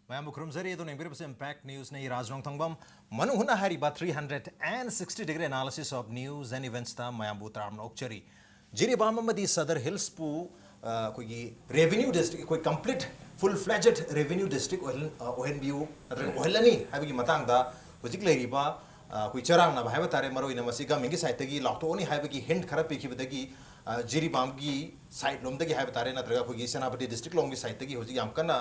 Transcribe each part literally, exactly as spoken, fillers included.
ꯃꯌꯥꯝꯕꯨ ꯈꯨꯔꯨꯝꯖꯔꯤ꯫ ꯑꯗꯨꯅ ꯌꯦꯡꯕꯤꯔꯤꯕꯁꯤ Impact News ꯅꯤ, ꯔꯥꯖ ꯔꯣꯡꯊꯣꯡꯕꯝ꯫ ꯃꯅꯨꯡ ꯍꯨꯠꯅ ꯍꯥꯏꯔꯤꯕ three hundred and sixty degree analysis of news and events ꯇ ꯃꯌꯥꯝꯕꯨ ꯇꯔꯥꯝꯅ ꯑꯣꯛꯆꯔꯤ꯫ ꯖꯤꯔꯤꯕꯥꯝ ꯑꯃꯗꯤ ꯁꯗꯔ ꯍꯤꯜꯁꯄꯨ, ꯑ, ꯑꯩꯈꯣꯏꯒꯤ revenue district, ꯑꯩꯈꯣꯏ complete full fledged revenue district ꯑꯣꯏꯍꯟ-, ꯑ, ꯑꯣꯏꯍꯟꯕꯤꯌꯨ ꯅꯠꯇ꯭ꯔꯒ ꯑꯣꯏꯍꯜꯂꯅꯤ ꯍꯥꯏꯕꯒꯤ ꯃꯇꯥꯡꯗ ꯍꯧꯖꯤꯛ ꯂꯩꯔꯤꯕ, ꯑ, ꯑꯩꯈꯣꯏ ꯆꯔꯥꯡꯅꯕ ꯍꯥꯏꯕ ꯇꯥꯔꯦ, ꯃꯔꯨꯑꯣꯏꯅ ꯃꯁꯤ government ꯀꯤ side ꯇꯒꯤ ꯂꯥꯎꯊꯣꯛꯑꯅꯤ ꯍꯥꯏꯕꯒꯤ hint ꯈꯔ ꯄꯤꯈꯤꯕꯗꯒꯤ, ꯑ, ꯖꯤꯔꯤꯕꯥꯝꯒꯤ side ꯂꯣꯝꯗꯒꯤ ꯍꯥꯏꯕ ꯇꯥꯔꯦ, ꯅꯠꯇ꯭ꯔꯒ ꯑꯩꯈꯣꯏꯒꯤ ꯁꯦꯅꯥꯄꯇꯤ district ꯂꯣꯝꯒꯤ side ꯇꯒꯤ ꯍꯧꯖꯤꯛ ꯌꯥꯝ ꯀꯟꯅ,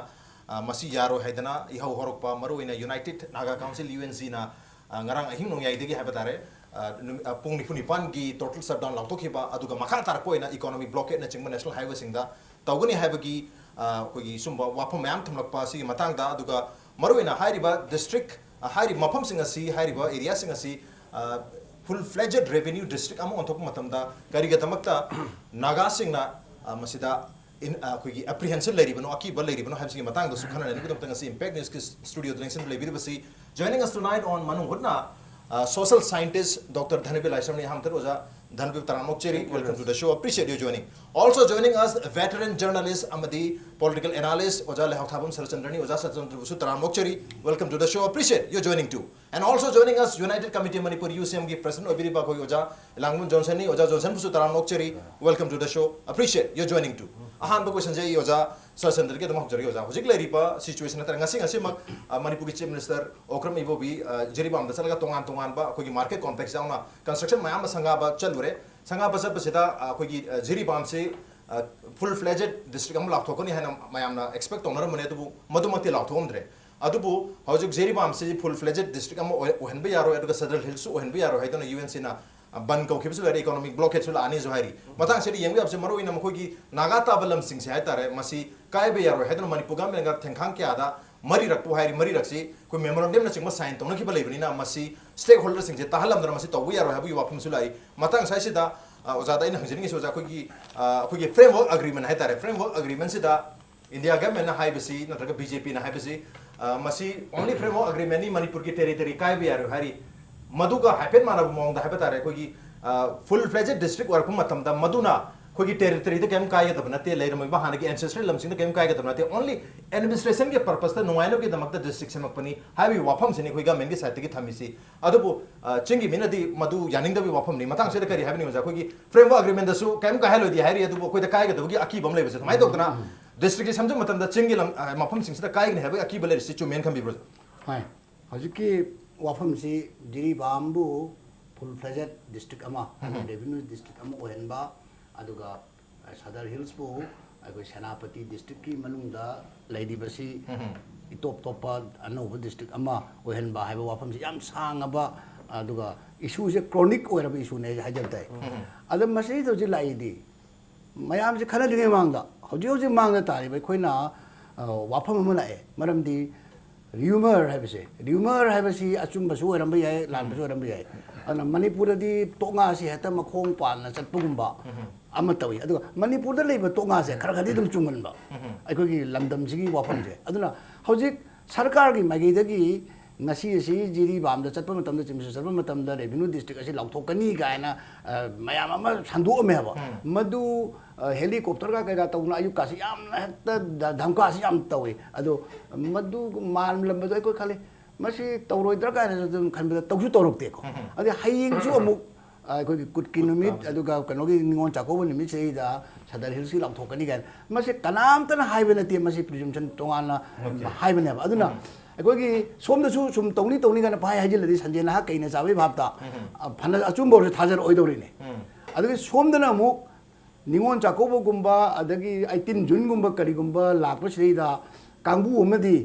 ꯑ, ꯃꯁꯤ ꯌꯥꯔꯣꯏ ꯍꯥꯏꯗꯅ ꯏꯍꯧ ꯍꯧꯔꯛꯄ, ꯃꯔꯨꯑꯣꯏꯅ United Naga Council, U N C ꯅ, ꯑ, ꯉꯔꯥꯡ ꯑꯍꯤꯡ ꯅꯣꯡꯌꯥꯏꯗꯒꯤ ꯍꯥꯏꯕ ꯇꯥꯔꯦ, ꯑ, ꯅꯨꯃꯤ-, ꯑ, ꯄꯨꯡ ꯅꯤꯐꯨ ꯅꯤꯄꯥꯟꯒꯤ total shutdown ꯂꯥꯎꯊꯣꯛꯈꯤꯕ, ꯑꯗꯨꯒ ꯃꯈꯥ ꯇꯥꯔꯛꯄ ꯑꯣꯏꯅ economic blockade ꯅꯆꯤꯡꯕ national highway ꯁꯤꯡꯗ ꯇꯧꯒꯅꯤ ꯍꯥꯏꯕꯒꯤ, ꯑ, ꯑꯩꯈꯣꯏꯒꯤ ꯁꯨꯝꯕ ꯋꯥꯐꯝ ꯃꯌꯥꯝ ꯊꯝꯂꯛꯄ ꯑꯁꯤꯒꯤ ꯃꯇꯥꯡꯗ, ꯑꯗꯨꯒ ꯃꯔꯨꯑꯣꯏꯅ ꯍꯥꯏꯔꯤꯕ district, ꯑ, ꯍꯥꯏꯔꯤꯕ ꯃꯐꯝꯁꯤꯡ ꯑꯁꯤ, ꯍꯥꯏꯔꯤꯕ area ꯁꯤꯡ ꯑꯁꯤ, ꯑ, full fledged revenue district ꯑꯃ ꯑꯣꯟꯊꯣꯛꯄ ꯃꯇꯝꯗ ꯀꯔꯤꯒꯤꯗꯃꯛꯇ ꯅꯥꯒꯥꯁꯤꯡꯅ, ꯑ, ꯃꯁꯤꯗ in-, ꯑ, ꯑꯩꯈꯣꯏꯒꯤ apprehension ꯂꯩꯔꯤꯕꯅꯣ, ꯑꯀꯤꯕ ꯂꯩꯔꯤꯕꯅꯣ ꯍꯥꯏꯕꯁꯤꯒꯤ ꯃꯇꯥꯡꯗꯁꯨ ꯈꯟꯅ ꯅꯩꯅꯕꯒꯤꯗꯃꯛꯇ ꯉꯁꯤ Impact News ꯀꯤ studio the ꯂꯦꯡꯁꯤꯟ ꯂꯩꯕꯤꯔꯤꯕꯁꯤ, joining us tonight on ꯃꯅꯨꯡ ꯍꯨꯠꯅ, ꯑ, social scientist Doctor ꯙꯅꯕꯤꯔ ꯂꯥꯏꯁ꯭ꯔꯝꯅꯤ꯫ ꯑꯍꯥꯟꯕꯗ ꯑꯣꯖꯥ ꯙꯅꯕꯤꯔ ꯇꯔꯥꯝꯅ ꯑꯣꯛꯆꯔꯤ꯫ Thank you, welcome to the show. Appreciate your joining. Also joining us, veteran journalist ꯑꯃꯗꯤ political analyst ꯑꯣꯖꯥ ꯂꯩꯍꯥꯎꯊꯥꯕꯝ ꯁꯔꯠꯆꯟꯗ꯭ꯔꯅꯤ꯫ ꯑꯣꯖꯥ ꯁꯔꯠꯆꯟꯗ꯭ꯔꯕꯨꯁꯨ ꯇꯔꯥꯝꯅ ꯑꯣꯛꯆꯔꯤ꯫ Welcome to the show. Appreciate your joining too. And also joining us, United Committee Manipur, U C M ꯒꯤ president ꯑꯣꯏꯕꯤꯔꯤꯕ ꯑꯩꯈꯣꯏꯒꯤ ꯑꯣꯖꯥ ꯂꯥꯡꯕꯝ ꯖꯣꯟꯁꯟꯅꯤ꯫ ꯑꯣꯖꯥ ꯖꯣꯟꯁꯟꯕꯨꯁꯨ ꯇꯔꯥꯝꯅ ꯑꯣꯛꯆꯔꯤ꯫ Welcome to the show. Appreciate your joining too. ꯑꯍꯥꯟꯕ question ꯁꯦ ꯑꯩ ꯑꯣꯖꯥ ꯁꯔꯠꯆꯟꯗ꯭ꯔꯒꯤ ꯑꯗꯨꯝ ꯍꯧꯖꯔꯒꯦ꯫ ꯑꯣꯖꯥ, ꯍꯧꯖꯤꯛ ꯂꯩꯔꯤꯕ situation ꯍꯥꯏꯇꯥꯔꯦ, ꯉꯁꯤ, ꯉꯁꯤꯃꯛ, ꯑ, ꯃꯅꯤꯄꯨꯔꯒꯤ Chief Minister ꯑꯣꯀ꯭ꯔꯝ ꯏꯕꯣꯕꯤ, ꯑ, ꯖꯤꯔꯤꯕꯥꯝꯗ ꯆꯠꯂꯒ ꯇꯣꯉꯥꯟ ꯇꯣꯉꯥꯟꯕ ꯑꯩꯈꯣꯏꯒꯤ market complex ꯌꯥꯎꯅ construction ꯃꯌꯥꯝ ꯑꯃ ꯁꯪꯒꯥꯕ ꯆꯠꯂꯨꯔꯦ꯫ ꯁꯪꯒꯥꯕ ꯆꯠꯄꯁꯤꯗ, ꯑ, ꯑꯩꯈꯣꯏꯒꯤ, ꯑ, ꯖꯤꯔꯤꯕꯥꯝꯁꯤ, ꯑ, full fledged district ꯑꯃ ꯂꯥꯎꯊꯣꯛꯀꯅꯤ ꯍꯥꯏꯅ ꯃꯌꯥꯝꯅ expect ꯇꯧꯅꯔꯝꯕꯅꯦ, ꯑꯗꯨꯕꯨ ꯃꯗꯨꯃꯛꯇꯤ ꯂꯥꯎꯊꯣꯛꯂꯝꯗ꯭ꯔꯦ꯫ ꯑꯗꯨꯕꯨ ꯍꯧꯖꯤꯛ ꯖꯤꯔꯤꯕꯥꯝꯁꯤ full fledged district ꯑꯃ ꯑꯣꯏ-, ꯑꯣꯏꯍꯟꯕ ꯌꯥꯔꯣꯏ, ꯑꯗꯨꯒ ꯁꯗꯔ ꯍꯤꯜꯁꯁꯨ ꯑꯣꯏꯍꯟꯕ ꯌꯥꯔꯣꯏ ꯍꯥꯏꯗꯨꯅ U N C ꯅ, ꯑ, ꯕꯟ ꯀꯧꯈꯤꯕꯁꯨ ꯂꯩꯔꯦ, economic blockade ꯁꯨ ꯂꯥꯛꯑꯅꯤꯁꯨ ꯍꯥꯏꯔꯤ꯫ ꯃꯇꯥꯡꯁꯤꯗ ꯌꯦꯡꯕ ꯌꯥꯕꯁꯦ ꯃꯔꯨꯑꯣꯏꯅ ꯃꯈꯣꯏꯒꯤ ꯅꯥꯒꯥ ꯇꯥꯕ ꯂꯝꯁꯤꯡꯁꯦ ꯍꯥꯏꯇꯥꯔꯦ, ꯃꯁꯤ ꯀꯥꯏꯕ ꯌꯥꯔꯣꯏ ꯍꯥꯏꯗꯨꯅ ꯃꯅꯤꯄꯨꯔ government ꯀ ꯊꯦꯡꯈꯥꯡ ꯀꯌꯥꯗ ꯃꯔꯤꯔꯛꯄꯨ ꯍꯥꯏꯔꯤ, ꯃꯔꯤꯔꯛꯁꯤ ꯑꯩꯈꯣꯏ memorandum ꯅꯆꯤꯡꯕ sign ꯇꯧꯅꯈꯤꯕ ꯂꯩꯕꯅꯤꯅ ꯃꯁꯤ stakeholder ꯁꯤꯡꯁꯦ ꯇꯥꯍꯜꯂꯝꯗꯅ ꯃꯁꯤ ꯇꯧꯕ ꯌꯥꯔꯣꯏ ꯍꯥꯏꯕꯒꯤ ꯋꯥꯐꯝꯁꯨ ꯂꯥꯛꯏ꯫ ꯃꯇꯥꯡ ꯑꯁꯤꯗ, ꯑ, ꯑꯣꯖꯥꯗ ꯑꯩꯅ ꯍꯪꯖꯅꯤꯡꯉꯤꯁꯤ, ꯑꯣꯖꯥ, ꯑꯩꯈꯣꯏꯒꯤ, ꯑ, ꯑꯩꯈꯣꯏꯒꯤ framework agreement ꯍꯥꯏꯇꯥꯔꯦ, framework agreement ꯁꯤꯗ India government ꯅ ꯍꯥꯏꯕꯁꯤ ꯅꯠꯇ꯭ꯔꯒ B J P ꯅ ꯍꯥꯏꯕꯁꯤ, ꯑ, ꯃꯁꯤ only framework agreement ꯅꯤ, ꯃꯅꯤꯄꯨꯔꯒꯤ territory ꯀꯥꯏꯕ ꯌꯥꯔꯣꯏ ꯍꯥꯏꯔꯤ꯫ ꯃꯗꯨꯒ ꯍꯥꯏꯐꯦꯠ ꯃꯥꯟꯅꯕ ꯃꯑꯣꯡꯗ ꯍꯥꯏꯕ ꯇꯥꯔꯦ, ꯑꯩꯈꯣꯏꯒꯤ, ꯑ, full fledged district ꯑꯣꯏꯔꯛꯄ ꯃꯇꯝꯗ ꯃꯗꯨꯅ ꯑꯩꯈꯣꯏꯒꯤ ꯇꯦꯔꯤꯇꯣꯔꯤꯗ ꯀꯩꯝ ꯀꯥꯏꯒꯗꯕ ꯅꯠꯇꯦ, ꯂꯩꯔꯝꯃꯤꯕ ꯍꯥꯟꯅꯒꯤ ꯑꯦꯟꯁꯦꯁꯇ꯭ꯔꯦꯜ ꯂꯝꯁꯤꯡꯗ ꯀꯩꯝ ꯀꯥꯏꯒꯗꯕ ꯅꯠꯇꯦ, ꯑꯣꯟꯂꯤ ꯑꯦꯗꯃꯤꯅꯤꯁꯇ꯭ꯔꯦꯁꯟꯒꯤ ꯄꯔꯄꯁꯇ ꯅꯨꯡꯉꯥꯏꯅꯕꯒꯤꯗꯃꯛꯇ ꯗꯤꯁꯇ꯭ꯔꯤꯛ ꯁꯦꯝꯃꯛꯄꯅꯤ ꯍꯥꯏꯕꯒꯤ ꯋꯥꯐꯝꯁꯤꯅꯤ ꯑꯩꯈꯣꯏ ꯒꯃꯦꯟꯒꯤ ꯁꯥꯏꯠꯇꯒꯤ ꯊꯝꯃꯤꯁꯤ꯫ ꯑꯗꯨꯕꯨ ꯑ, ꯆꯤꯡꯒꯤ ꯃꯤꯅꯗꯤ ꯃꯗꯨ ꯌꯥꯅꯤꯡꯗꯕꯒꯤ ꯋꯥꯐꯝꯅꯤ꯫ ꯃꯇꯥꯡꯁꯤꯗ ꯀꯔꯤ ꯍꯥꯏꯕꯅꯤ ꯑꯣꯖꯥ? ꯑꯩꯈꯣꯏꯒꯤ ꯐ꯭ꯔꯦꯝꯋꯔꯛ ꯑꯦꯒ꯭ꯔꯤꯃꯦꯟꯗꯁꯨ ꯀꯩꯝ ꯀꯥꯏꯍꯜꯂꯣꯏꯗꯤ ꯍꯥꯏꯔꯤ, ꯑꯗꯨꯕꯨ ꯑꯩꯈꯣꯏꯗ ꯀꯥꯏꯒꯗꯕꯒꯤ ꯑꯀꯤꯕ ꯑꯃ ꯂꯩꯕꯁꯦ ꯀꯃꯥꯏꯅ ꯇꯧꯗꯅ ꯗꯤꯁꯇ꯭ꯔꯤꯛꯁꯦ ꯁꯦꯝꯖꯤꯟꯕ ꯃꯇꯝꯗ ꯆꯤꯡꯒꯤ ꯂꯝ ꯑ, ꯃꯐꯝꯁꯤꯡꯁꯤꯗ ꯀꯥꯏꯒꯅꯤ ꯍꯥꯏꯕꯒꯤ ꯑꯀꯤꯕ ꯂꯩꯔꯤꯁꯤ ꯆꯨꯝꯃꯦꯅ ꯈꯟꯕꯤꯕ꯭ꯔꯣ? ꯍꯣꯏ, ꯍꯧꯖꯤꯛꯀꯤ ꯋꯥꯐꯝꯁꯤ ꯖꯤꯔꯤꯕꯥꯝꯕꯨ ꯐꯨꯜ ꯐ꯭ꯂꯦꯖꯦꯠ ꯗꯤꯁꯇ꯭ꯔꯤꯛ ꯑꯃ, ꯎꯝ꯫ ꯔꯦꯚꯤꯅ꯭ꯌꯨ ꯗꯤꯁꯇ꯭ꯔꯤꯛ ꯑꯃ ꯑꯣꯏꯍꯟꯕ, ꯑꯗꯨꯒ ꯁꯗꯔ ꯍꯤꯜꯁꯄꯨ ꯑꯩꯈꯣꯏ ꯁꯦꯅꯥꯄꯇꯤ ꯗꯤꯁꯇ꯭ꯔꯤꯛꯀꯤ ꯃꯅꯨꯡꯗ ꯂꯩꯔꯤꯕꯁꯤ ꯎꯝ꯫ ꯏꯇꯣꯞ ꯇꯣꯞꯄ ꯑꯅꯧꯕ ꯗꯤꯁꯇ꯭ꯔꯤꯛ ꯑꯃ ꯑꯣꯏꯍꯟꯕ ꯍꯥꯏꯕ ꯋꯥꯐꯝꯁꯤ ꯌꯥꯝ ꯁꯥꯡꯉꯕ, ꯑꯗꯨꯒ ꯏꯁꯨꯁꯦ ꯀ꯭ꯔꯣꯅꯤꯛ ꯑꯣꯏꯔꯕ ꯏꯁꯨꯅꯦ ꯑꯩ ꯍꯥꯏꯖꯕ ꯇꯥꯏ꯫ ꯎꯝ꯫ ꯑꯗ ꯃꯁꯤꯗ ꯍꯧꯖꯤꯛ ꯂꯥꯛꯏꯗꯤ ꯃꯌꯥꯝꯁꯦ ꯈꯟꯅꯗ꯭ꯔꯤꯉꯩ ꯃꯃꯥꯡꯗ, ꯍꯧꯖꯤꯛ ꯍꯧꯖꯤꯛ ꯃꯥꯡꯗ ꯇꯥꯔꯤꯕ ꯑꯩꯈꯣꯏꯅ, ꯑ, ꯋꯥꯐꯝ ꯑꯃ ꯂꯥꯛꯑꯦ꯫ ꯃꯔꯝꯗꯤ ꯔꯤꯌꯨꯃꯔ ꯍꯥꯏꯕꯁꯦ, ꯔꯤꯌꯨꯃꯔ ꯍꯥꯏꯕꯁꯤ ꯑꯆꯨꯝꯕꯁꯨ ꯑꯣꯏꯔꯝꯕ ꯌꯥꯏ, ꯂꯥꯟꯕꯁꯨ ꯑꯣꯏꯔꯝꯕ ꯌꯥꯏ꯫ ꯑꯗꯨꯅ ꯃꯅꯤꯄꯨꯔꯗꯗꯤ ꯇꯣꯛꯉꯥꯁꯦ ꯍꯦꯛꯇ ꯃꯈꯣꯡ ꯄꯥꯟꯅ ꯆꯠꯄꯒꯨꯝꯕ ꯑꯃ ꯇꯧꯏ꯫ ꯑꯗꯨꯒ ꯃꯅꯤꯄꯨꯔꯗ ꯂꯩꯕ ꯇꯣꯛꯉꯥꯁꯦ ꯈꯔ ꯈꯔꯗꯤ ꯑꯗꯨꯝ ꯆꯨꯝꯒꯟꯕ ꯑꯩꯈꯣꯏꯒꯤ ꯂꯝꯗꯝꯁꯤꯒꯤ ꯋꯥꯐꯝꯁꯦ꯫ ꯑꯗꯨꯅ ꯍꯧꯖꯤꯛ ꯁꯔꯀꯥꯔꯒꯤ ꯃꯥꯏꯀꯩꯗꯒꯤ ꯉꯁꯤ ꯑꯁꯤ ꯖꯤꯔꯤꯕꯥꯝꯗ ꯆꯠꯄ ꯃꯇꯝꯗ, ꯆꯤꯝꯁꯨ ꯆꯠꯄ ꯃꯇꯝꯗ ꯔꯦꯚꯤꯅ꯭ꯌꯨ ꯗꯤꯁꯇ꯭ꯔꯤꯛ ꯑꯁꯤ ꯂꯥꯎꯊꯣꯛꯀꯅꯤ ꯀꯥꯏꯅ, ꯑ, ꯃꯌꯥꯝ ꯑꯃ ꯁꯟꯗꯣꯛꯑꯝꯃꯦꯕ꯫ ꯎꯝ꯫ ꯃꯗꯨ, ꯑ, ꯍꯦꯂꯤꯀꯣꯞꯇꯔꯒ ꯀꯩꯀꯥ ꯇꯧꯗꯅ ꯑꯌꯨꯛꯀꯥꯁꯤ ꯌꯥꯝꯅ ꯍꯦꯛꯇ ꯙ-, ꯙꯝꯀꯥꯁꯤ ꯌꯥꯝ ꯇꯧꯏ꯫ ꯑꯗꯣ ꯃꯗꯨ ꯃꯥꯜꯂꯝꯕꯗꯣ ꯑꯩꯈꯣꯏ ꯈꯜꯂꯤ, ꯃꯁꯤ ꯇꯧꯔꯣꯏꯗ꯭ꯔꯥ ꯀꯥꯏꯅꯁꯨ ꯑꯗꯨꯝ ꯈꯟꯕꯗ ꯇꯧꯁꯨ ꯇꯧꯔꯛꯇꯦꯀꯣ꯫ ꯎꯝ꯫ ꯑꯗꯩ ꯍꯌꯦꯡꯁꯨ ꯑꯃꯨꯛ, ꯑ, ꯑꯩꯈꯣꯏꯒꯤ ꯀꯨꯠꯀꯤ ꯅꯨꯃꯤꯠ, ꯑꯗꯨꯒ ꯀꯩꯅꯣꯒꯤ ꯅꯤꯉꯣꯜ ꯆꯥꯛꯀꯧꯕ ꯅꯨꯃꯤꯠꯁꯤꯗꯩꯗ ꯁꯗꯔ ꯍꯤꯜꯁꯀꯤ ꯂꯥꯎꯊꯣꯛꯀꯅꯤ ꯀꯥꯏꯅ꯫ ꯃꯁꯤ ꯀꯅꯥꯝꯇꯅ ꯍꯥꯏꯕ ꯅꯠꯇꯦ, ꯃꯁꯤ ꯄ꯭ꯔꯤꯖꯨꯝꯁꯟ ꯇꯣꯉꯥꯟꯅ ꯍꯥꯏꯕꯅꯦꯕ꯫ ꯑꯗꯨꯅ ꯑꯩꯈꯣꯏꯒꯤ ꯁꯣꯝꯗꯁꯨ ꯁꯨꯝ ꯇꯧꯅꯤ ꯇꯧꯅꯤ ꯀꯥꯏꯅ ꯄꯥꯏ ꯍꯥꯏꯖꯤꯜꯂꯗꯤ ꯁꯟꯖꯦꯟ ꯅꯍꯥꯛ ꯀꯩꯅ ꯆꯥꯕꯩ ꯚꯥꯞꯇ, ꯑ, ꯐꯅ ꯑꯆꯨꯝꯕ ꯑꯣꯏꯔꯁꯨ ꯊꯥꯖꯔꯛꯑꯣꯏꯗꯧꯔꯤꯅꯦ꯫ ꯑꯗꯒꯤ ꯁꯣꯝꯗꯅ ꯑꯃꯨꯛ ꯅꯤꯉꯣꯜ ꯆꯥꯛꯀꯧꯕꯒꯨꯝꯕ, ꯑꯗꯒꯤ ꯑꯩꯇꯤꯟ ꯖꯨꯟꯒꯨꯝꯕ ꯀꯔꯤꯒꯨꯝꯕ ꯂꯥꯛꯄꯁꯤꯗꯩꯗ ꯀꯥꯡꯕꯨ ꯑꯃꯗꯤ,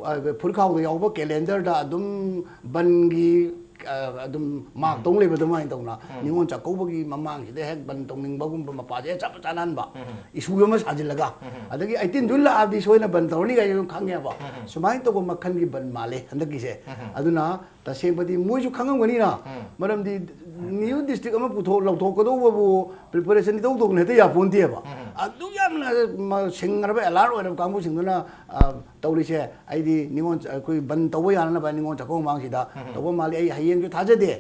ꯑ, ꯐꯨꯔꯤꯠꯈꯥꯎꯗ ꯌꯥꯎꯕ ꯀꯦꯂꯦꯟꯗꯔꯗ ꯑꯗꯨꯝ ꯕꯟꯒꯤ, ꯑ, ꯑꯗꯨꯝ ꯃꯥꯔꯛ ꯇꯧ ꯂꯩꯕ ꯑꯗꯨꯃꯥꯏꯅ ꯇꯧꯅ ꯅꯤꯉꯣꯜ ꯆꯥꯛꯀꯧꯕꯒꯤ ꯃꯃꯥꯡꯁꯤꯗ ꯍꯦꯛ ꯕꯟ ꯇꯧꯅꯤꯡꯕꯒꯨꯝꯕ ꯃꯄꯥꯁꯦ ꯆꯞ ꯆꯥꯅꯍꯟꯕ ꯏꯁꯨ ꯑꯃ ꯁꯥꯖꯤꯜꯂꯒ, ꯑꯗꯒꯤ ꯑꯩꯇꯤꯟ ꯖꯨꯟ ꯂꯥꯛꯑꯗꯤ ꯁꯣꯏꯅ ꯕꯟ ꯇꯧꯔꯅꯤ ꯀꯥꯏꯅ ꯑꯗꯨꯝ ꯈꯪꯉꯦꯕ꯫ ꯁꯨꯃꯥꯏꯅ ꯇꯧꯕ ꯃꯈꯜꯒꯤ ꯕꯟ ꯃꯥꯜꯂꯦ ꯍꯟꯗꯛꯀꯤꯁꯦ꯫ ꯑꯗꯨꯅ ꯇꯁꯦꯡꯕꯗꯤ ꯃꯣꯏꯁꯨ ꯈꯪꯉꯝꯒꯅꯤꯅ, ꯃꯔꯝꯗꯤ ꯅ꯭ꯌꯨ ꯗꯤꯁꯇ꯭ꯔꯤꯛ ꯑꯃ ꯄꯨꯊꯣꯛ ꯂꯧꯊꯣꯛꯀꯗꯧꯕꯕꯨ ꯄ꯭ꯔꯤꯄꯦꯔꯦꯁꯟ ꯏꯇꯧ ꯇꯧꯗꯅ ꯍꯦꯛꯇ ꯌꯥꯄꯣꯟꯇꯦꯕ꯫ ꯑꯗꯨ ꯌꯥꯝꯅ ꯃ-, ꯁꯤꯡꯅꯔꯕ ꯑꯦꯂꯥꯔꯠ ꯑꯣꯏꯔꯕ ꯀꯥꯡꯕꯨꯁꯤꯡꯗꯨꯅ, ꯑ, ꯇꯧꯔꯤꯁꯦ, ꯑꯩꯗꯤ ꯅꯤꯉꯣꯜ ꯆ-, ꯑꯩꯈꯣꯏ ꯕꯟ ꯇꯧꯕ ꯌꯥꯅꯅꯕ ꯅꯤꯉꯣꯜ ꯆꯥꯛꯀꯧꯕ ꯃꯃꯥꯡꯁꯤꯗ ꯇꯧꯕ ꯃꯥꯜꯂꯤ꯫ ꯑꯩ ꯍꯌꯦꯡꯁꯨ ꯊꯥꯖꯗꯦ